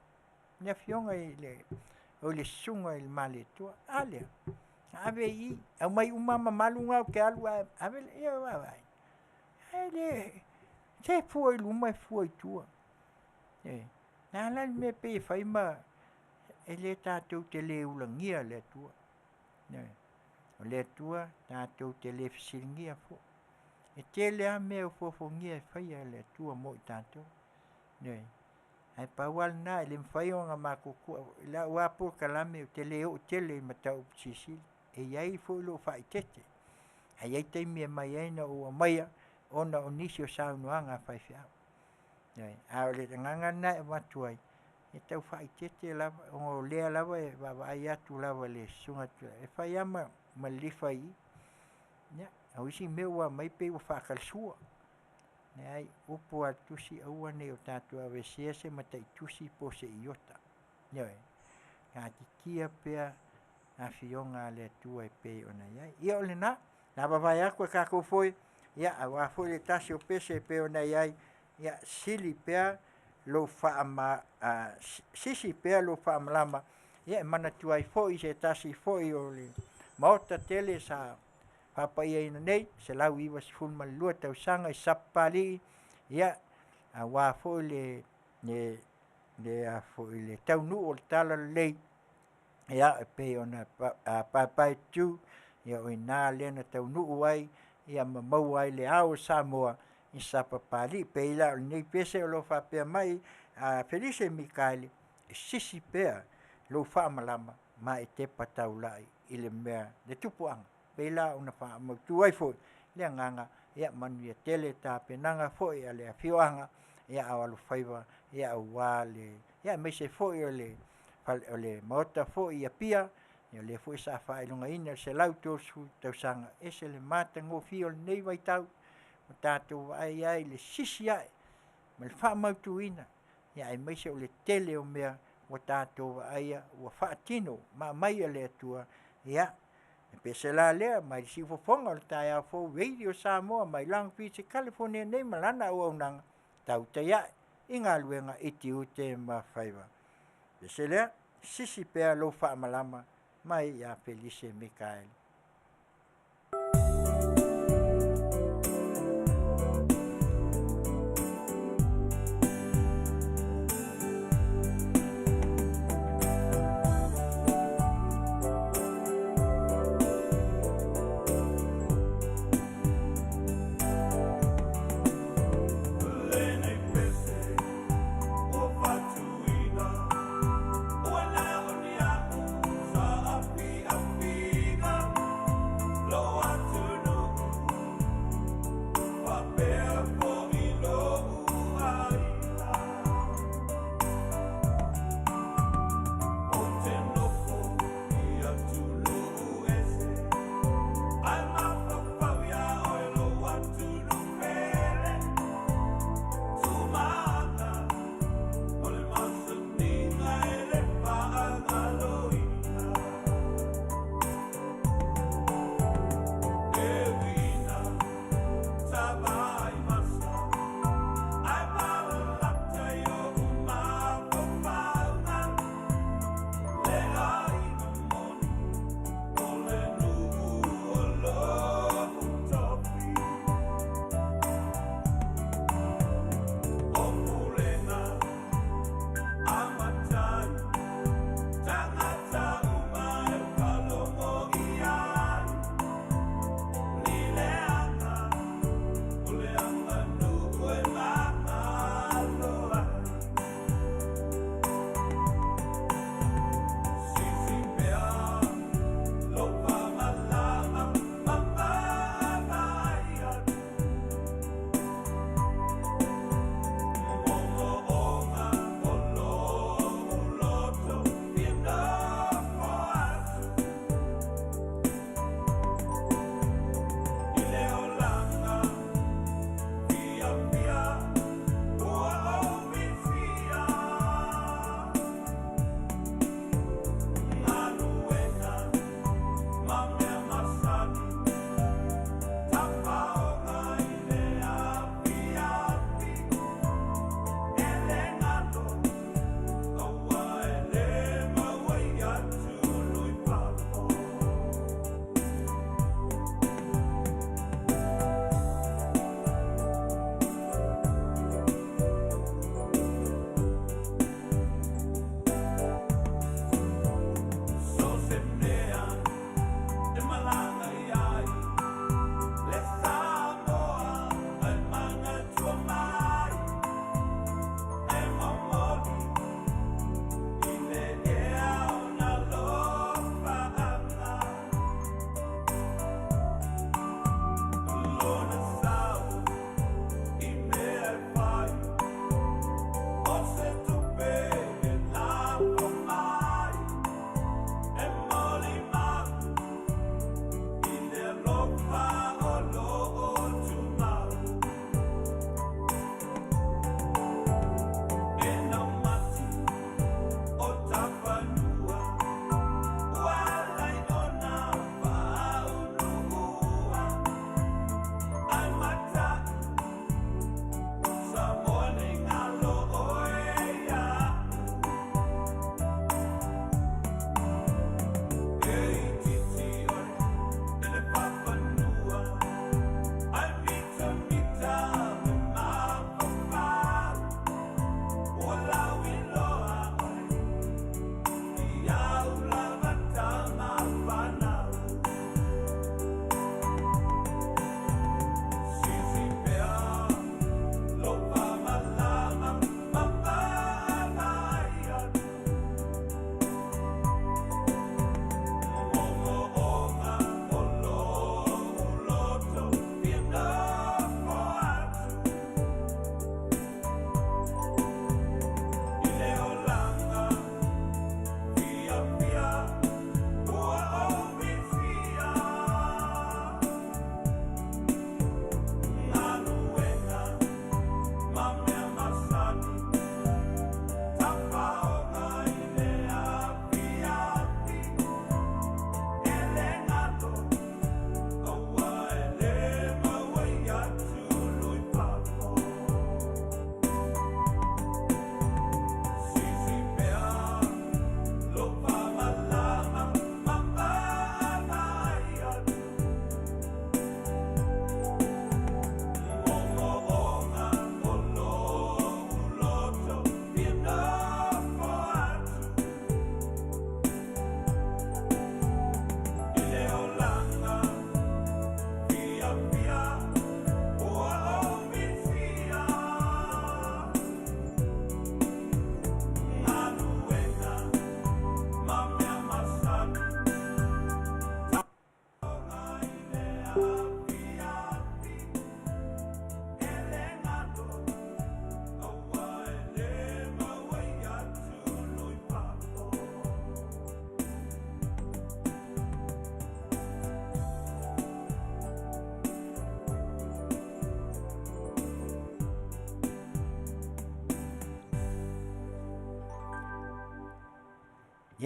le Afioga i le Susuga i le Malietoa. A lea, na ave i i, aumai uma lava mamalu na ou te alu ae ave, ia vaai. E le, se fua i luma fua i tua. O le a la le mea e pei e fai ma e le tatou te le ulagia le Atua. Ioe. O le Atua tatou te le fesiligia foi. E tele lava mea ofoofogia e faia e le Atua mo i tatou. Ioe. Ae pau lava lena, e le mafai ona matou i lau lava polokalame ou te le oo tele i mataupu silisili. E i ai foi lou faaeteete, ae i ai taimi e aumai ai na ou aumaia ona o nisi o saunoaga a faifeau. Ioe. A o le agaga lena e avatu ai, e tau faaeteete lava ona o lea lava e vaavaai atu lava i le Susuga e fai lava ma lilifa i i. Ia, o isi mea ua aumai pei ua faatalasua. Leai, o upu a le Tusi, aua ne i o tatou aveesea se mataitusi po o se iota. Ioe. Taatitia pea Afioga a le Atua e pei ona i ai. Ia o lena, o le a vavae atu e tatou foe, aua foi le tasi o pese e pei ona i ai, ia sili pea lou sisi pea lou faamalama e manatua ai foi se tasi foi o le Maota tele sa faapaiaina nei, 192 tausaga i Sapapalii, ia, aua foi le taunuu o le talalelei, e pei ona paepaetutu, o i ina lea na taunuu ai ma maua ai le ao o Samoa i Sapapalii. E pei la o lenei pese o lo o faapea mai Felise Mikaele, e sisi pea lou faamalama ma e tepa taulai i le mea, le tupuaga, e pei la ona faamautu ai foi le agaga, ia manuia tele tapenaga foi a le afioaga a o alofaiva aua le... aemaise foi o le Maota foi i Apia, o lea foi sa faailogaina le 130 tausaga, e ese le matagofie o lenei vaitau ua tatou vaai ai i le sisi ae ma le faamautuina, aemaise o le tele o mea ua tatou vaaia ua faatino ma aumai e le Atua. Ia, le pese la lea mai le siufofoga o le taeao fou Radio Samoa mai Long Beach i Kalifonia nei ma lana auaunaga, tautai ae i galuega i tiute ma faiva. Pese lea, sisi pea lou faamalama mai ia Felise Mikaele.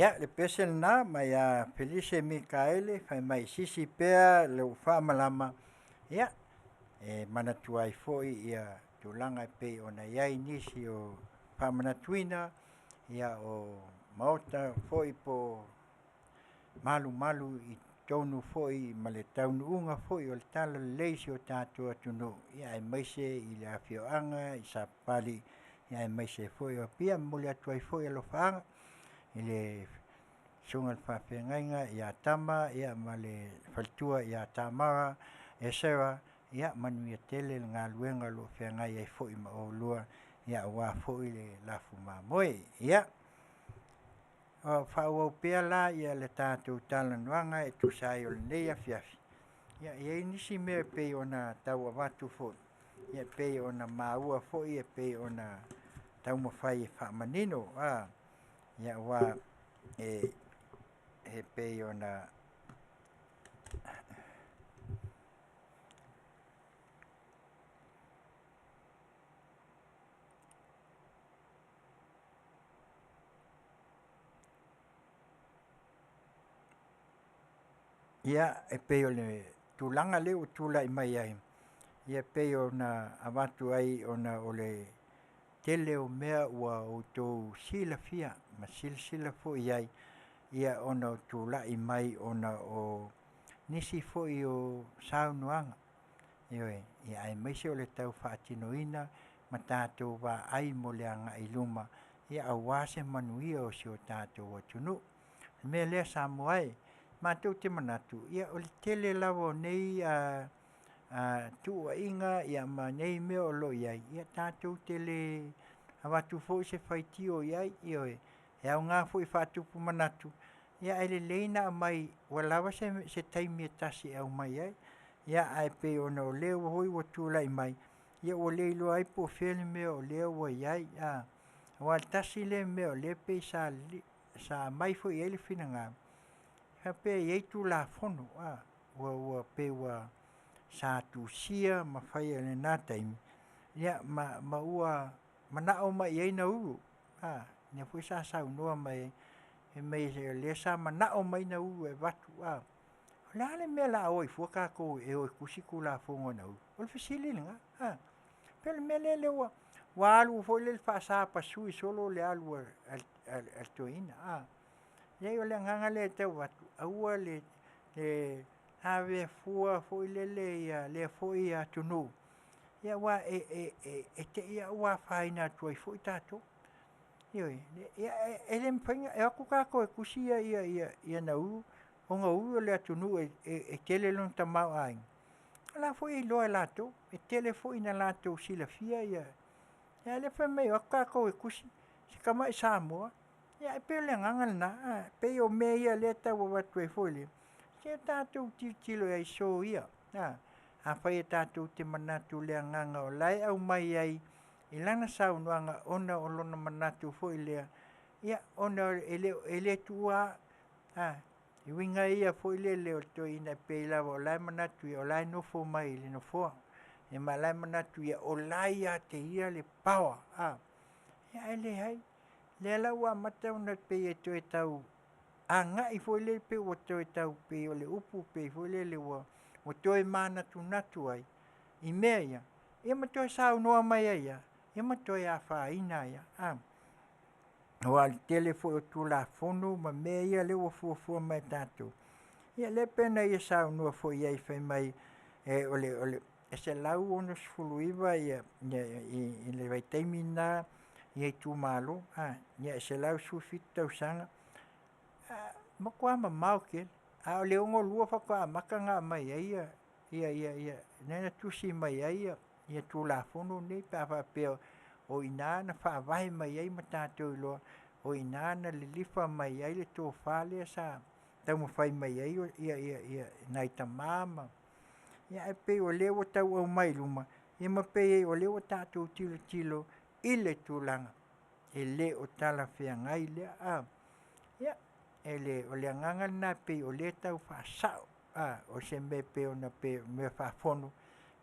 Ia, le pese lena mai ia Felise Mikaele fai mai sisi pea lou faamalama, ia, e manatua ai foi ia tulaga e pei ona i ai nisi o faamanatuina ia o maota foi po o malumalu i totonu foi ma le taunuuga foi o le Talalelei i si o tatou atunuu, ia aemaise i le afioaga i Sapapalii, ia aemaise foi o Apia. E momoli atu ai foi alofaaga i le Susuga i le Faafeagaiga ia Tama ia ma le faletua ia Tamara Esera, ia manuia tele le galuega o lo o feagai ai foi ma oulua, ia aua foi le lafu mamoe. Ia faaauau pea la le tatou talanoaga e tusa ai o lenei afiafi, ia e i ai nisi mea e pei ona tau avatu foi, ia e pei ona maua foi e pei ona taumafai e faamanino, ia aua e pei ona Ia, e pei o le tulaga lea ua tulai mai ai, ia e pei ona avatu ai ona o le tele o mea ua outou silafia ma silasila foi i ai, ia ona o tulai mai ona o nisi foi o saunoaga, ioe, ia aemaise o le tau faatinoina ma tatou vaai mo le agai i luma, ia aua se manuia o si o tatou atunuu. O le mea lea Samoa e, matou te manatu, ia o le tele lava o nei tuuaiga ia ma nei mea o lo o i ai, ia tatou te le avatu foi se faitio i ai, ioe. E aoga foi e faatupu manatu, ia ae lelei ona aumai ua lava se taimi e tasi e aumai ai. Ia ae pei ona o lea foi ua tulai mai, ia ua le iloa ai po o fea le mea o lea ua i ai, a. Aua o le tasi lea mea o lea e pei sa aumai foi i ai le finagalo, faapea e i ai Tulafono, ua pei ua sa tusia ma faia i lena taimi, ia ma ua manao mai i ai Nauru, lea foi sa saunoa mai ai, fai mai o lea sa manao mai Nauru e avatu. O le a le mea o le a o ai fua tatou e o e tusi Tulafono a Nauru? O le fesili lena, a. E pei o le mea lea ua alu foi lele faasapasui solo le alu a le toeaina, a. Leai o le agaga lea e tau avatu, aua le avea fua foi lele ia lea foi atunuu, ia aua e te i lava ua afaina atu ai foi tatou. Ioe. Ia e le mafai ona e o atu tatou e tusi Nauru o Nauru o le atunuu e tele lona tamaoaiga, o la foi e iloa e latou, e tele foi ina latou silafia ia, a o lea e fai mai e o atu tatou e tusi si tamai Samoa. Ia e pei o le agaga lena, e pei o mea ia lea e tau avatu ai foi lea, se tatou tilotilo i ai soia, afai tatou te manatu i le agaga o la e aumai ai i lana saunoaga ona o lona manatu foi lea, ia ona e le tuua lava. O uiga ia foi lele o le toeaina e pei lava o la e manatu ia o la e nofo mai i le nofoa, ia ma o la e manatu ia o la e ia te ia le power, ae leai. O lea la ua amata ona pei e toe tau agai foi lele pei ua toe tau pei o le upu pei foi lele ua toe manatunatu ai i mea ia, ia ma toe saunoa mai ai lava, ia ma toe afaina ai lava. Aua o le tele foi o Tulafono ma mea ia lea ua fuafua mai e tatou, ia lea pei ona ia saunoa foi i ai fai mai e 169 i le vaitaimi lena itumalo, ia e 117 tausaga, e matua mamao tele, a o le 1962 faatoa amata ona aumai ai lea na tusi mai ai Tulafono nei pe a faapea o i ina na faavae mai ai ma tatou iloa o i ina na lilifa mai ai le tofa lea sa taumafai mai ai nai tama ma... Ae pei o lea ua tau aumai i luma, ia ma pei ai o lea ua tatou tilotilo i le tulaga e le o talafeagai lea. Ia, o le agaga lena pei o lea e tau faasao, o se mea e pei ona mea faafono,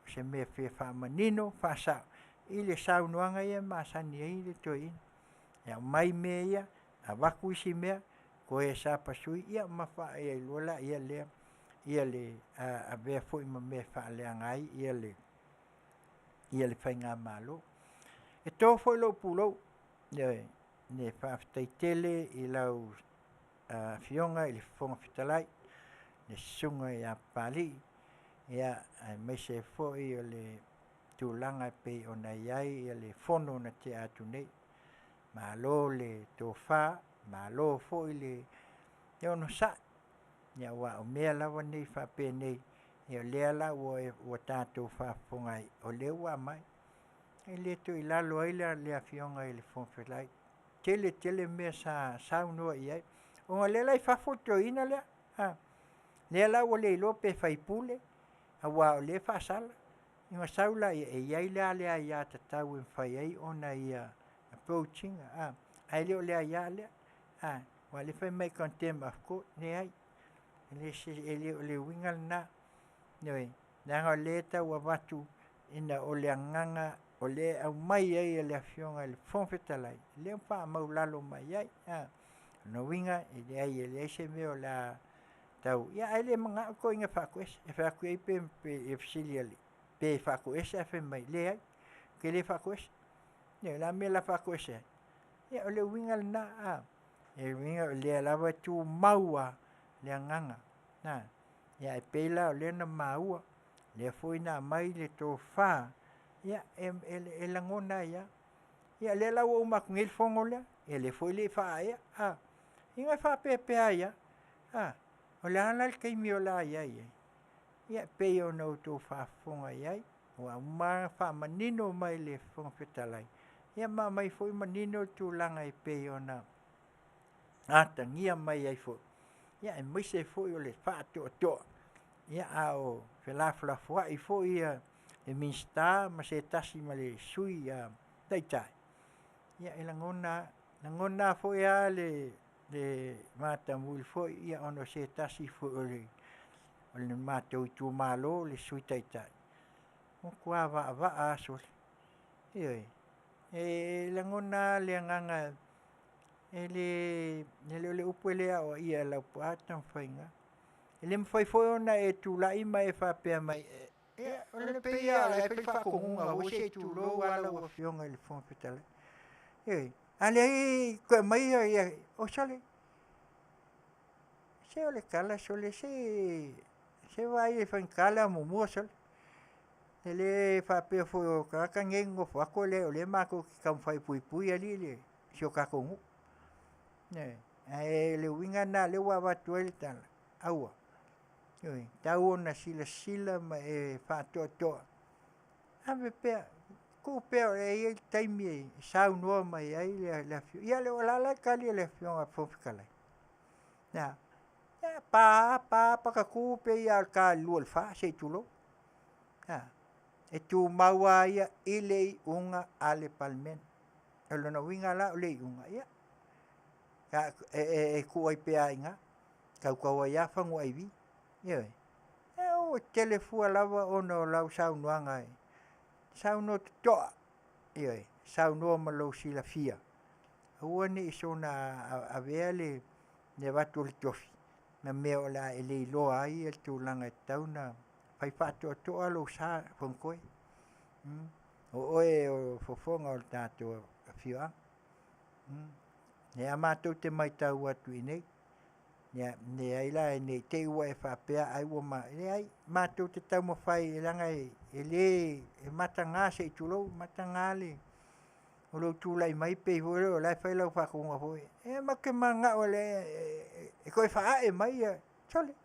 o se mea e fia faamanino, faasao i le saunoaga ia e masani ai le toeaina, e aumai mea ia, avatu isi mea, Koe sa pasui ia ma faaia ai loa laia lea ia le avea foi ma mea e faaleaga ai ia le ia le faigamalo. E to foi lou pulou, ioe, le faafetai tele i lau Afioga i le Fofoga Fetalai, le Susuga ia Papalii, ia aemaise ai foi o le tulaga e pei ona i ai le fono na tea atu nei. Malo le tofa, malo foi le onosai, aua o mea lava nei faapenei, ia o lea la ua tatou faafofoga ai, o lea ua aumai. E le toe i lalo ai le Afioga i le Fofoga Fetalai, tele tele mea sa saunoa i ai, ona o lea la e i fafo le toeaina lea, a, lea la ua le iloa pe faipule, aua o lea e faasala. Ona sau lea, e i ai la le aiatatau e mafai ai ona ia approach ina, ae le o le aia lea, aua o lea e fai mai e contempt of court. Leai, e le o le uiga lena, ioe, leaga o lea e tau avatu ina o le agaga o lea e aumai ai e le Afioga i le Fofoga Fetalai, lea ua faamaualalo mai ai. O lona uiga, e leai e leai se mea o le a tau… Ia ae le manao le toeaina e faatoese. E fai atu i ai pe fesili i ai pe faatoese ae fai mai, leai, ou te le faatoese. Ioe, o le a le mea o le a faatoese ai? Ia o le uiga lena, o le uiga o lea lava e tumau lava le agaga. Ia ae pei la o lea na maua, lea foi na aumai le tofa, ia e lagona ai lava. Ia o lea la ua uma atu nei le fono lea, ia lea foi e le i faaee, ia na faapea ai lava, o le a la le taimi o le a i ai ai? Ia e pei ona outou faafofoga i ai, ua uma lava ona faamanino mai e le Fofoga Fetalai, ia ma aumai foi manino le tulaga e pei ona atagia mai ai foi, ia aemaise foi o le faatoatoa, a o felafolafoai foi le Minisita ma se tasi ma le Sui Taitai, ia e lagona lava, e lagona foi lava le matamuli foi ona o se tasi foi o le matou itumalo le Sui Taitai, ua matua vaavaa lava sole. Ioe. E lagona lava le agaga, e le o le upu e le aoaia e Laupua Tamafaiga. E le mafai foi ona e tulai ma e faapea mai, ia e pei lava o la e fai le faatonuga foi lea se i tulou lava lau Afioga i le Fofoga Fetalai. Ioe. A leai e toe aumai ia, oi sole, se o le tala sole, se vaai i le faigata le amomua sole. E le faapea foi o tagata nei e nonofo atu, e leai o lea matou te taumafai e puipui alii si o tatou nuu. Ioe. Ae o le uiga lena o lea ua avatu ai le tala, aua, ioe, e tatau ona silasila ma e faatoatoa, ave pea, tuu pea e i ai le taimi e saunoa mai ai le Afioga. Ia o le a la le tali a le Afioga i le Fofoga Fetalai? E a? E pa pa patatu pei lava o le ta i le 2 i le 4, se i tulou. A. E tumau lava ia i le iuga a le Palemene. O lona uiga la o le iuga, ia, e tuu ai pea lava i ina, tautau ai lava fanuaivi. Ioe. Ua tele fua lava ona o lau saunoaga e saunoa totoa, ioe, saunoa ma lou silafia, aua ne i soona avea le avatu o le tofi ma mea o le a e le iloa ai le tulaga e tatau ona fai faatoatoa lou sa Fonotoe. O oe o le fofoga o le tatou afioaga. O lea lava matou te matau atu i inei, ia leai la ne i te i ua e faapea ai ua ma… leai, matou te taumafai leaga e le… e mataga se i tulou, e mataga o lou tulai mai pei foi lea o la e fai lau faatonuga foi lea. E matou te mananao e toe faaae mai ia… Sole,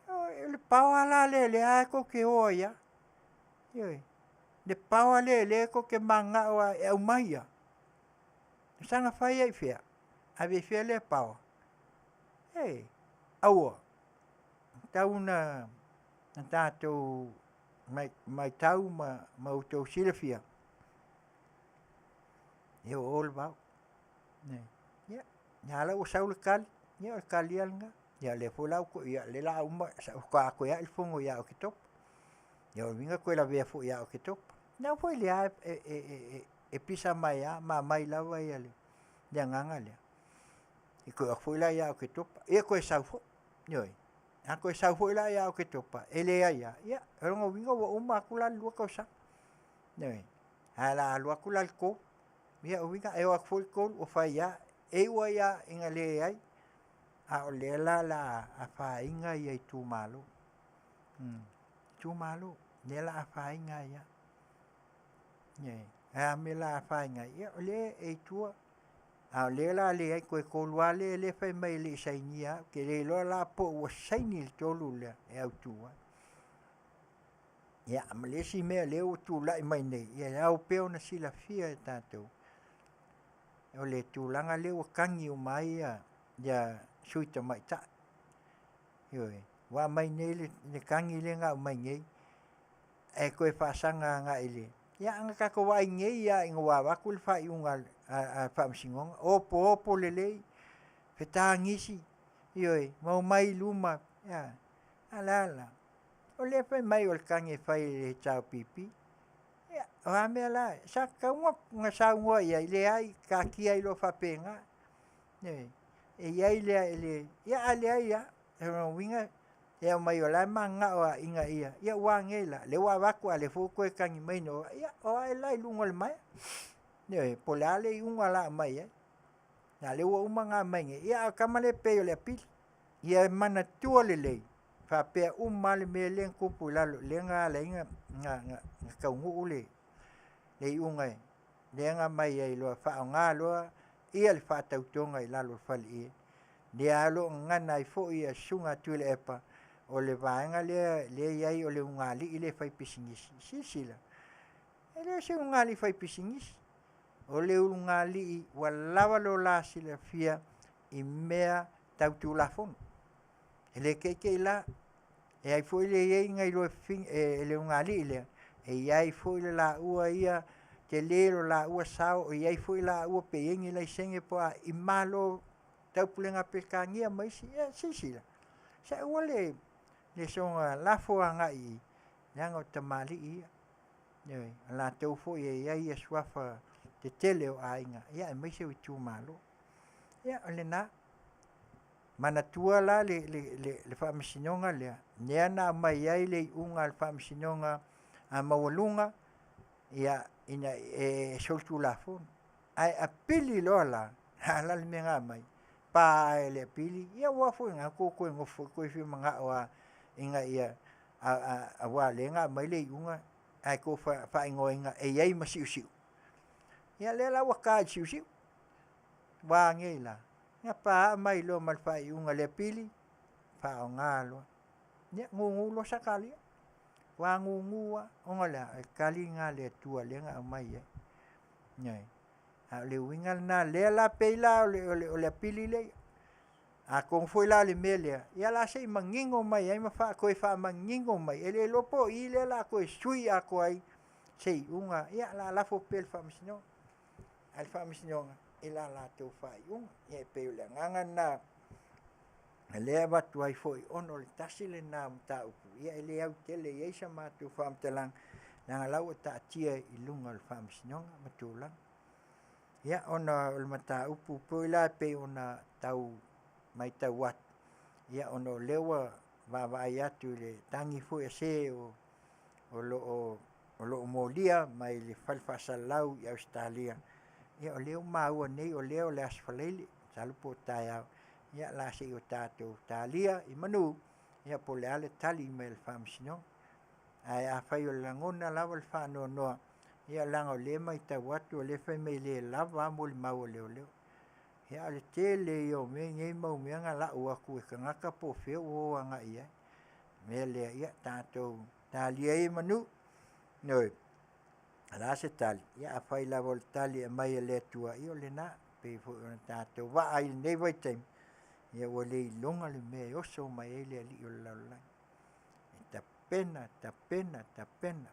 o le power la lea o lea lava tou te o ai lava. Ioe. Le power lea o lea tou te mananao lava e aumai lava, e saga fai lava i fea? Ave i fea lea power? Aua, e tatau ona tatou matau ma outou silafia, e o o le vao. Ia a la ua sau le tali, ia o le tali lava lena. Ia o lea foi la o le a uma faatoa toe ae le fono ia Oketopa. Ia lona uiga toe lavea foi ia Oketopa. Leaga foi lea e pisa mai lava ma aumai lava le agaga lea. E toe o atu foi la ia Oketopa, ia toe sau foi. Ioe. A toe sau foi la ia Oketopa, e leai lava, ia o lona uiga ua uma atu la le 2 tausaga. Ioe. Ae o le a alu atu la i le 3, ia o lona uiga e o atu foi le 3 o fai lava, e iu ai lava ina leai, a o lea la o le a afaina itumalo. Itumalo, lea o le a afaina ai lava. Ioe. O le a le mea o le a afaina ai? Ia o lea e i tua, a o lea o le a leai toe 3 lava lea e fai mai e le i sainia au. Ou te le iloa la po ua saini le 3 lea e autu ai. Ia ma le isi mea lea ua tulai mai nei, ia e ao pea ona silafia e tatou, o le tulaga lea ua tagi uma ai sui tamaitai. Ioe. Ua aumai nei le tagi lea na aumai nei, ae toe faasaga agai i le... Ia na tatou vaai nei lava ina ua avatu le faaiuga a le Faamasinoga, opoopo lelei, fetagisi, ioe, ma omai i luma, a. A o le a la? O lea e fai mai o le tagi e fai e le HRPP. Ia, o a mea la e... Sa tatau ona saunoa i ai, leai, taatia ai loa faapena. Ioe. E i ai lea e le... Ia a leai lava, o lona uiga e aumai o la e mananao lava ina ia... Ia ua a nei la? O lea ua avatu a o lea foi ua toe tagi mai na o... Ia o ai la i luga o le maea? Ioe, po o le a le iuga o le a aumai ai. A o lea ua uma ona aumai nei, ia a o le tama lea pei o le apili. Ia manatua lelei, faapea uma lava le mea lea na tupu i lalo lea na ala ai ona taunuu le iuga lea na aumai ai loa e faaaoga loa le faatautoga i lalo o le faleie, lea lava o lo o gagana ai foi le Susuga a Tuilaepa, o le vaega lea e i ai o le ulugalii lea e faipisinisi. Silasila, e le o se ulugalii faipisinisi, o le ulugalii ua lava lo la silafia i mea tau Tulafono. E le te i te i la, e ai foi lea i ai nai luafafine, le ulugalii lea, e i ai foi le laua ia, tele lo laua sao, e i ai foi laua pe i ai ni laisene po o a, i Malo Taupulega a Peretania ma isi. Ia silasila, se aua le soona lafo agai i i, leaga o tamalii ia. Ioe. O latou foi e i ai suafa tetele o aiga, aemaise o itumalo. Ia o lena. Manatua la le Faamasinoga lea, lea na aumai ai le iuga a le Faamasinoga Maualuga ina e solitulafono. Ae apili loa la, a o le a le mea na aumai? Pa e le apili, ia aua foi ne i tou toe nofo foi toe fia manao lava ina ia... aua o lea na aumai le iuga ae outou faaigoaina e i ai ma siusiu. Ia lea la ua ta i le siusiu. Ua a nei la? Na pa mai loa ma le faaiuga a le apili, faaaoga loa. Ia gugu loa Sakaria, matua gugu lava, ona o le a? O le tali lena a le Atua lea na aumai ai. Ioe. A o le uiga lena, lea la pei la o le apili lea, atonu foi la o le mea lea, ia o le a se i manino mai ai ma toe faamanino mai, e le iloa po o i lea o le a toe sui atoa ai se iuga, ia o le a lafo pea i le Faamasinoga. A o le Faamasinoga i la latou faaiuga. Ia e pei o le agaga lena o lea e avatu ai foi, ona o le tasi lena o mataupu e le au tele i ai sa matou faamatalaga, leaga o la ua taatia i luga o le Faamasinoga ma tulaga. Ia, ona o le mataupu foi la e pei ona tau matau atu, ia ona o lea ua vaavaai atu i le tagi foi a se o lo o molia mai le fale faasalalau i Ausetalia, ia o lea ua maua nei o lea o le Aso Faraile, masalo po o taeao, ia o le a se i o tatou talia i manu, ia po o le a le tali mai a le Faamasinoga. Ae afai o le lagona lava le faanoanoa, ia leaga o lea e matau atu o lea e fai mai e le lava lava molimau a leoleo. Ia a o le tele ia o mea nei mau mea na lau atu e tagata po o fea ua o agai i ai. O le mea lea, ia tatou talia ia i manu, ioe, o le a se tali, ia afai lava o le tali e aumai e le Atua, ia o lena. E pei foi ona tatou vaai i lenei vaitaimi, ia ua le iloga le mea e oso mai ai le alii o le lalolagi. E tapena, tapena, tapena,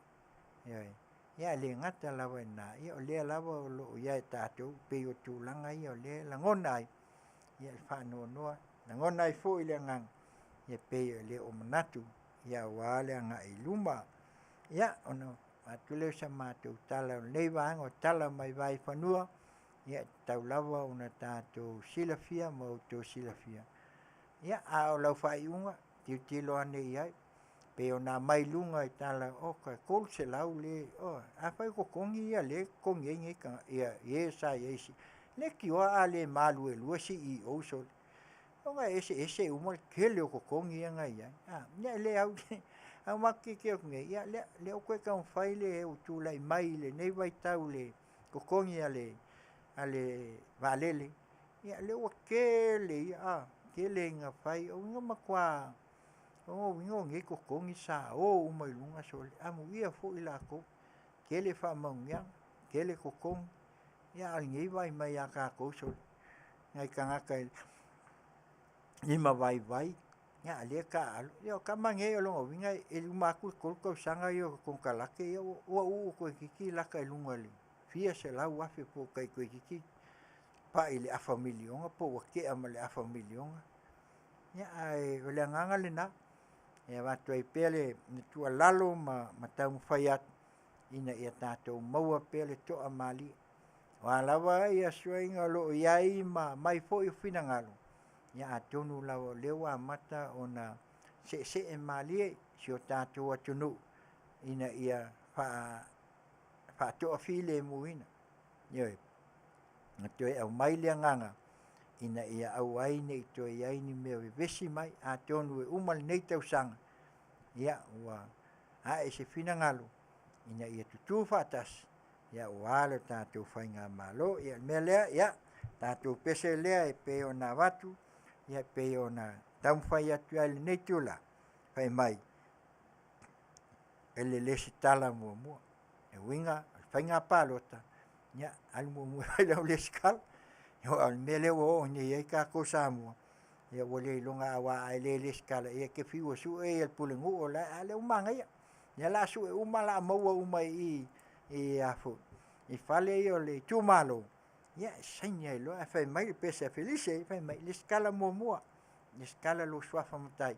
ioe. Ia ae le gata lava i lena, ia o lea lava o lo o ia tatou, pei o tulaga ia o lea e lagona ai le faanoanoa, lagona ai foi le agaga, e pei e le o manatu aua le agai i luma. Ia, ona avatu lea o sa matou tala o lenei vaega o tala mai vaifanua. Ia, e tatau lava ona tatou silafia ma outou silafia. Ia, a o lau faaiuga, tilotilo ane i ai, pei ona aumai i luga i tala, oka, e 300 le, ioe. Afai o totogi ia lea e totogi ai nei tagata, ia e sa i ai i leitioa a le maluelue CEOs sole, ona e eseese uma le tele o totogi ia na i ai, a. Ia e le au, ae ua matou tilotilo atu nei, ia lea ua toe taumafai le ua tulai mai i lenei vaitau i le totogi a le vaalele, ia lea ua tele ia, a, tele ina fai. O lona uiga ua matua, o lona uiga o nei totogi sa o uma i luga sole, amuia foi latou, tele faamanuiaga, tele totogi, a o lenei vaai mai ia tatou sole, nai tagata e limavaivai, a o lea e taaalo. Ia o tama nei o lona uiga e uma atu le 3 tausaga ia o konekarate ia ua uu toeitiiti lata i luga i le fia selau afe po o toeitiiti pai i le afa miliona po ua tea ma le afa miliona. Ia, ae o le agaga lena e avatu ai pea le tuualalo ma taumafai atu ina ia tatou maua pea le toamalie. O a lava suiga o lo o i ai ma aumai foi finagalo, ia atonu lava o lea ua amata ona seesee malie si o tatou atunuu ina ia faatoafilemuina, ioe, ma toe aumai le agaga ina ia aua ai ne i toe i ai ni mea vevesi mai. Atonu e uma lenei tausaga, ia ua ae se finagalo ina ia tutu faatasi aua le tatou faigamalo. Ia o le mea lea, ia, tatou pese lea e pei ona avatu, e pei ona taumafai atu ai i lenei itula, fai mai e le resitala muamua. O lona uiga o le faiga palota, ia alu muamua e fai lau resitala, aua o le mea lea ua oo nei i ai tatou Samoa, ia ua le iloga aua a e le resitala, e te fiu e sue le pulenuu o la e, a o lea ua manaia, o lea o le a sue uma o le a maua uma i i i fale ia o le itumalo, e saini ai loa. Ae fai mai le pese a Felise, fai mai, resitala muamua, resitala lou suafa matai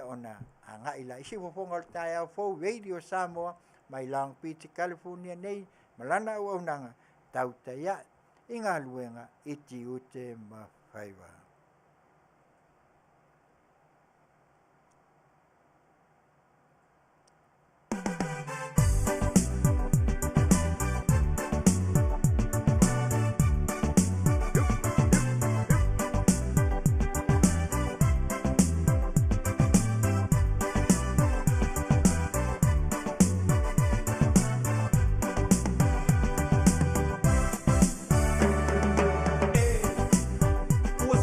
ona agai lea. I se fofoga o le taeao fou, Radio Samoa mai Long Beach, California nei ma lana auaunaga, tautai ae i galuega i tiute ma faiva. Ua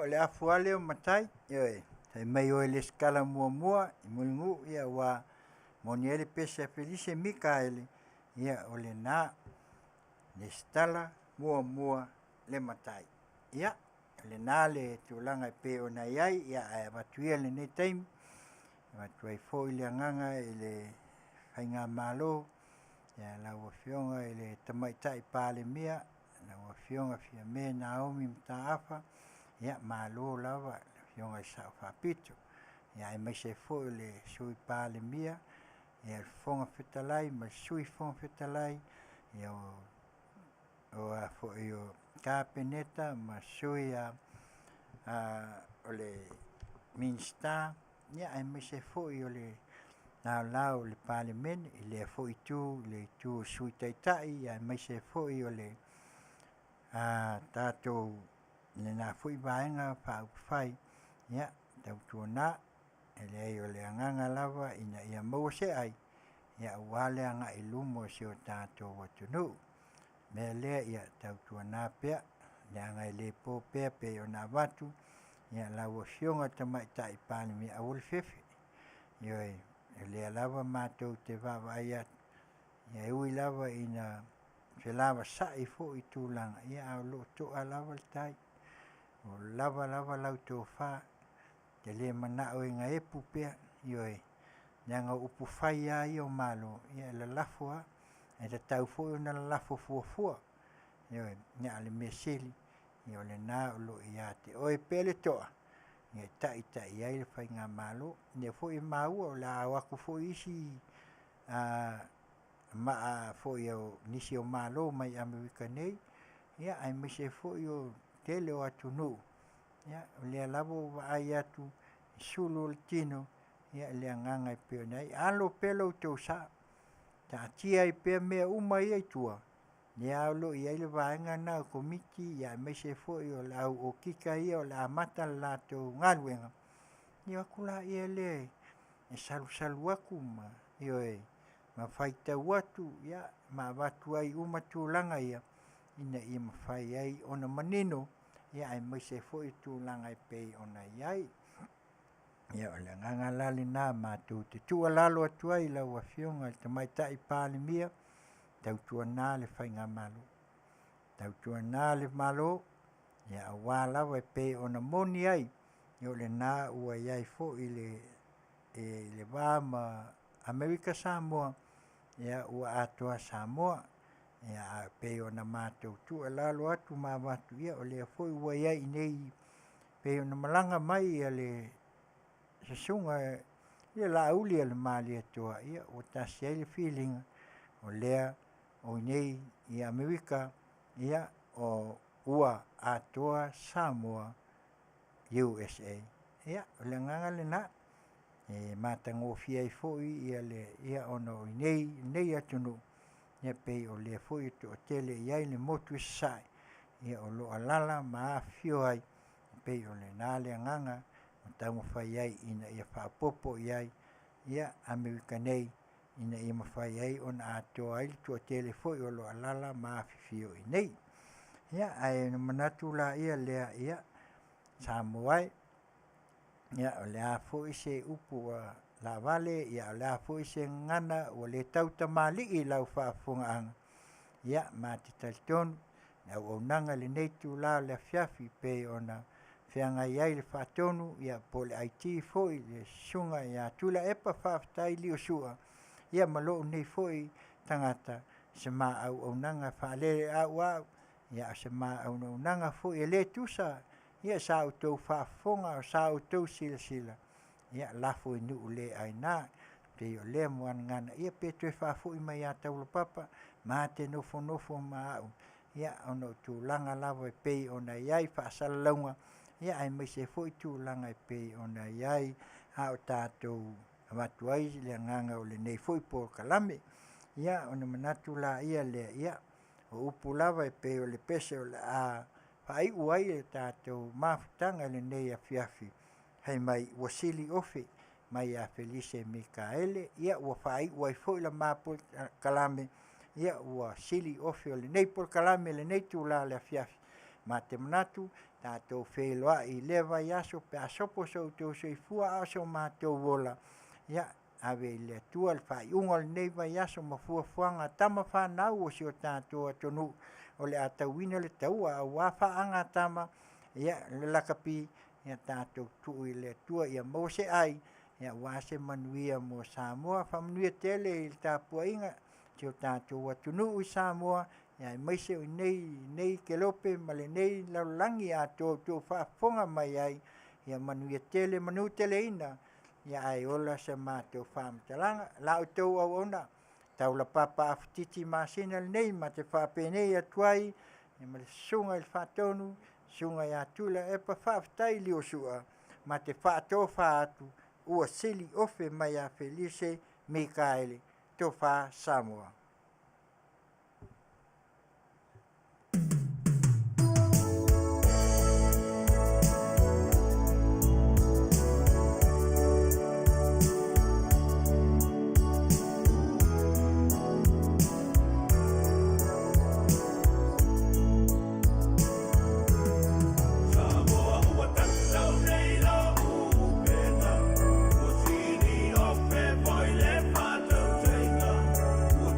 le afu lava lea o matai, ioe, fai mai o e resitala muamua i Mulinuu, ia ua moni ai le pese a Felise Mikaele, ia o lena, resitala muamua le matai. Ia, o lena le tulaga e pei ona i ai, ia ae avatu ia lenei taimi, avatu ai foi le agaga i le faigamalo, ia lau Afioga i le Tamaitai Palemia, lau Afioga Fiame Naomi Mataafa, ia malo lava i le Afioga i le Sao Faapito, ia aemaise ai foi o le Sui Palemia, ia le Fofoga Fetalai ma le Sui Fofoga Fetalai, ia o Kapeneta ma Sui o le Minisita, ia aemaise foi o le Laolao o le Palemene i lea foi itu i le itu o le Sui Taitai, aemaise foi o le tatou lena foi Vaega Faaupufai, ia tautuana, e leai o le agaga lava ina ia maua se ai aua le agai i luma o si o tatou atunuu. O le mea lea, ia tautuana pea, leaga e le po pea pei ona avatu lau Afioga i le Tamaitai Palemia, aua le fefe. Ioe, o lea lava matou te vaavaai atu, e ui lava ina felavasai foi tulaga, ae o lo o toa lava le tai, o lava lava lau tofa, e te le manao e gaepu pea, ioe, leaga o upufai lava ia o Malo, ia e lalafo lava, e tatau foi ona lalafo fuafua. Ioe. A o le mea sili, o lena o lo o ia te oe pea le toa e taitai ai le faigamalo. O lea foi e maua o le a o atu foi isi maa foi o nisi o Malo mai Amerika nei, aemaise ai foi o le tele o atunuu, ia o lea lava ua vaai atu i sulu o le tino i le agaga e pei ona i ai. Alo pea lo outou sa, taatia ai pea mea uma ia i tua, o lea lava o lo o i ai le vaega lena o le Komiti aemaise foi o le au okika ia o le a amata le latou galuega, ona o atu lea e salusalu atu ma, ioe, ma faitau atu ma avatu ai uma tulaga ia ina ia mafai ai ona manino aemaise foi tulaga e pei ona i ai. Ia, o le agaga la lena matou te tuualalo atu ai i lau Afioga i le Tamaitai Palemia, tautuana le faigamalo, tautuana le Malo, aua lava e pei ona moni ai, o lena ua i ai foi le va ma Amerika Samoa, ua atoa Samoa. Ae pei ona matou tuualalo atu ma avatu, ia o lea foi ua i ai i inei pei ona malaga mai le Susuga i le Laaulialemalietoa, ia ua tasi ai le filiga, o lea ua i inei i Amerika, ia ua atoa Samoa USA. Ia, o le agaga lena, e matagofie ai foi ona o i inei i lenei atunuu, e pei o lea foi e toatele i ai le motu i Sasae, o lo o alaala ma afifio ai, e pei o lena le agaga e taumafai ai ina ia faaopoopo i ai Amerika nei ina ia mafai ai ona atoa ai le toatele foi o lo o alaala ma afifio i inei. Ia, ae ona manatu laia lea, ia, Samoa e, o le a foi se upu ua laavale, a o le a foi se gagana ua le tautamalii i lau faafofogaaga, ia ma te talitonu le auaunaga i lenei itula o le afiafi e pei ona feagai ai le Faatonu po o le IT foi le Susuga ia Tuilaepa Faafetai Liosua, ia ma lou nei foi tagata, se ma auaunaga faaleauau, a o se ma auaunaga foi e le tusa sa outou faafofoga a o sa outou silasila, ia lafo i nuu le aina. E pei o lea muagagana, ia pe toe faafoi mai ia Taulapapa ma te nofonofo ma au ona o tulaga lava e pei ona i ai faasalalauga aemaise foi tulaga e pei ona i ai a o tatou avatu ai le agaga o lenei foi polokalame. Ia, ona manatu laia lea, ia, o upu lava e pei o le pese o le a faaiu ai le tatou mafutaga i lenei afiafi, fai mai ua sili ofe mai ia Felise Mikaele. Ia ua faaiu ai foi la ma polokalame, ua sili ofe o lenei polokalame i lenei itula o le afiafi. Ma te manatu, Tatou feiloai i lea vaiaso pe a sopo so outou soifua a o so matou ola, ia ave i le Atua le faaiuga o lenei vaiaso ma fuafuaga a tama fanau o si o tatou atunuu o le a tauina le taua aua faaga a tama, ia le lakapi, ia tatou tuu i le Atua ia maua se ai aua se manuia mo Samoa. Faamanuia tele i le tapuaiga a si o tatou atunuu i Samoa, aemaise o lenei kelope ma lenei lalolagi atoa o lo o faafofoga mai ai, ia manuia tele, manuteleina, ae ola sa matou faamatalaga. La outou auauna, taulapapa Afatiti Masina lenei ma te faapenei atu ai ma le susuga i le Faatonu, susuga ia Tuilaepa, faafetai Liosua, ma te faatofa atu ua sili ofe mai ia Felise Mikaele. Tofa Samoa. Samoa ua tatau nei lou upega, ua sili ofe foi le faatautaiga, ua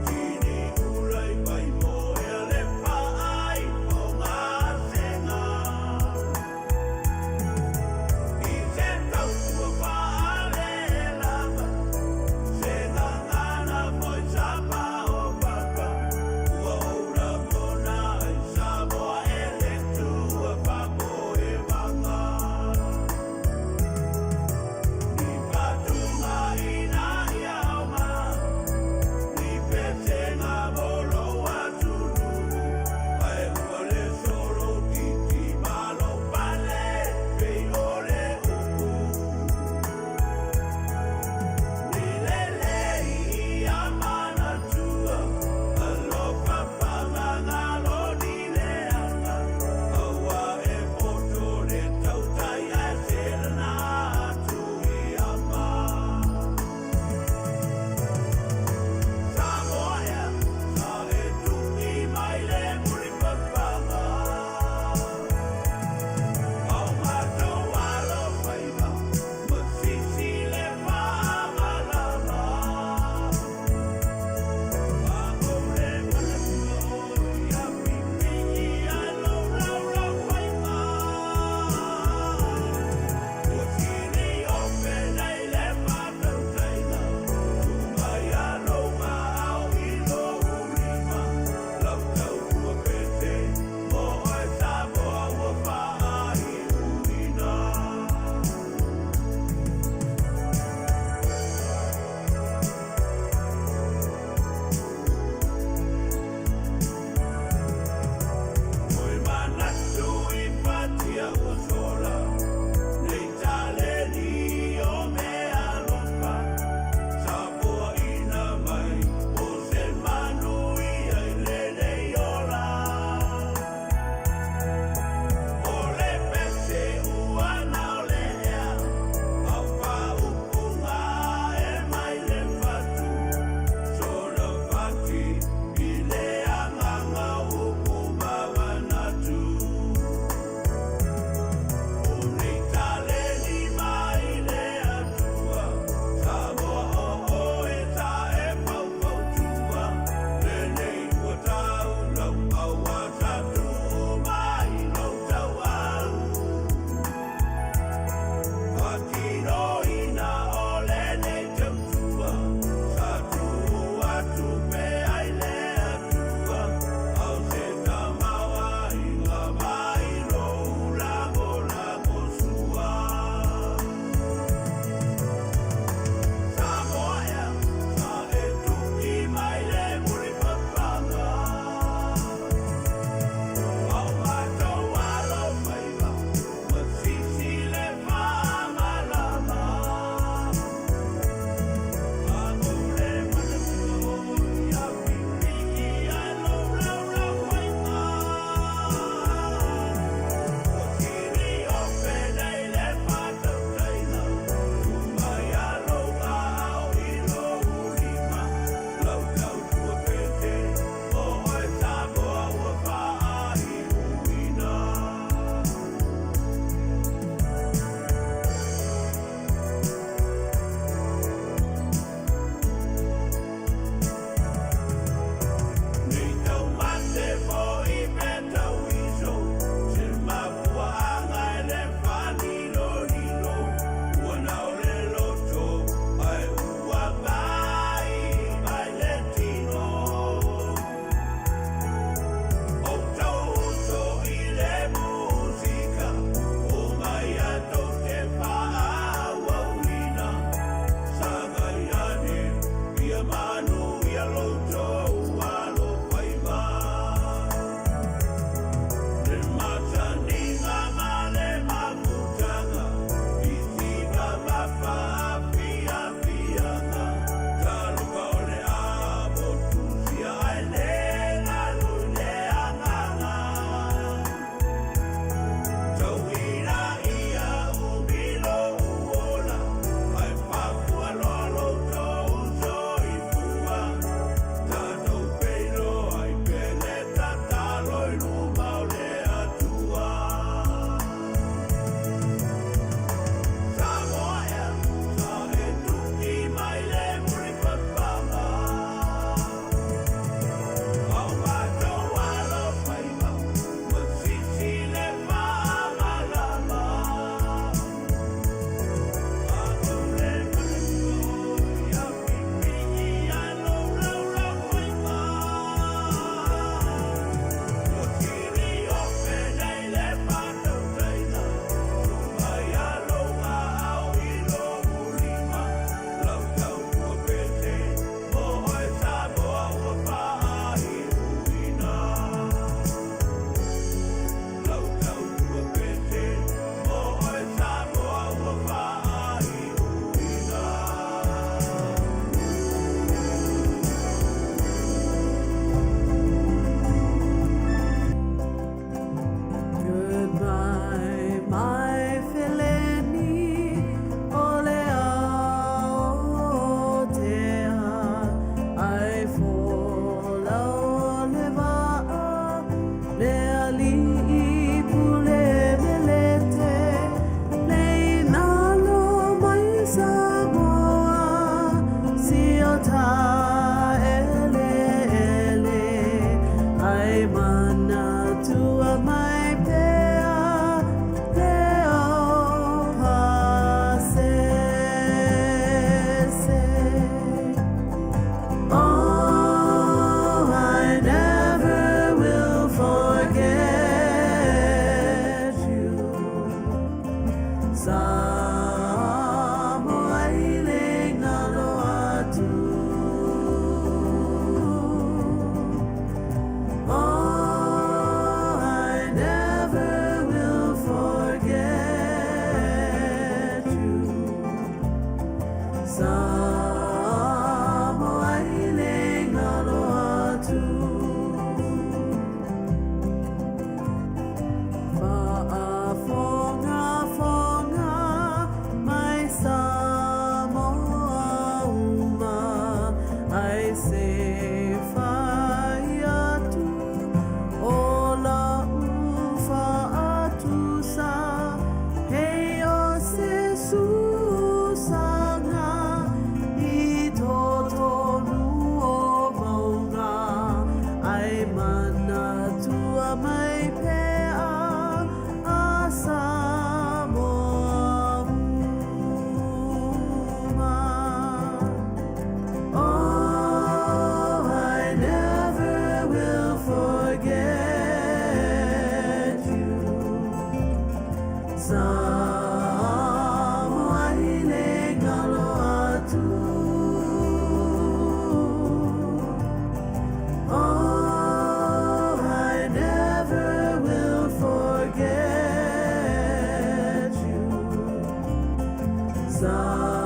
Sa.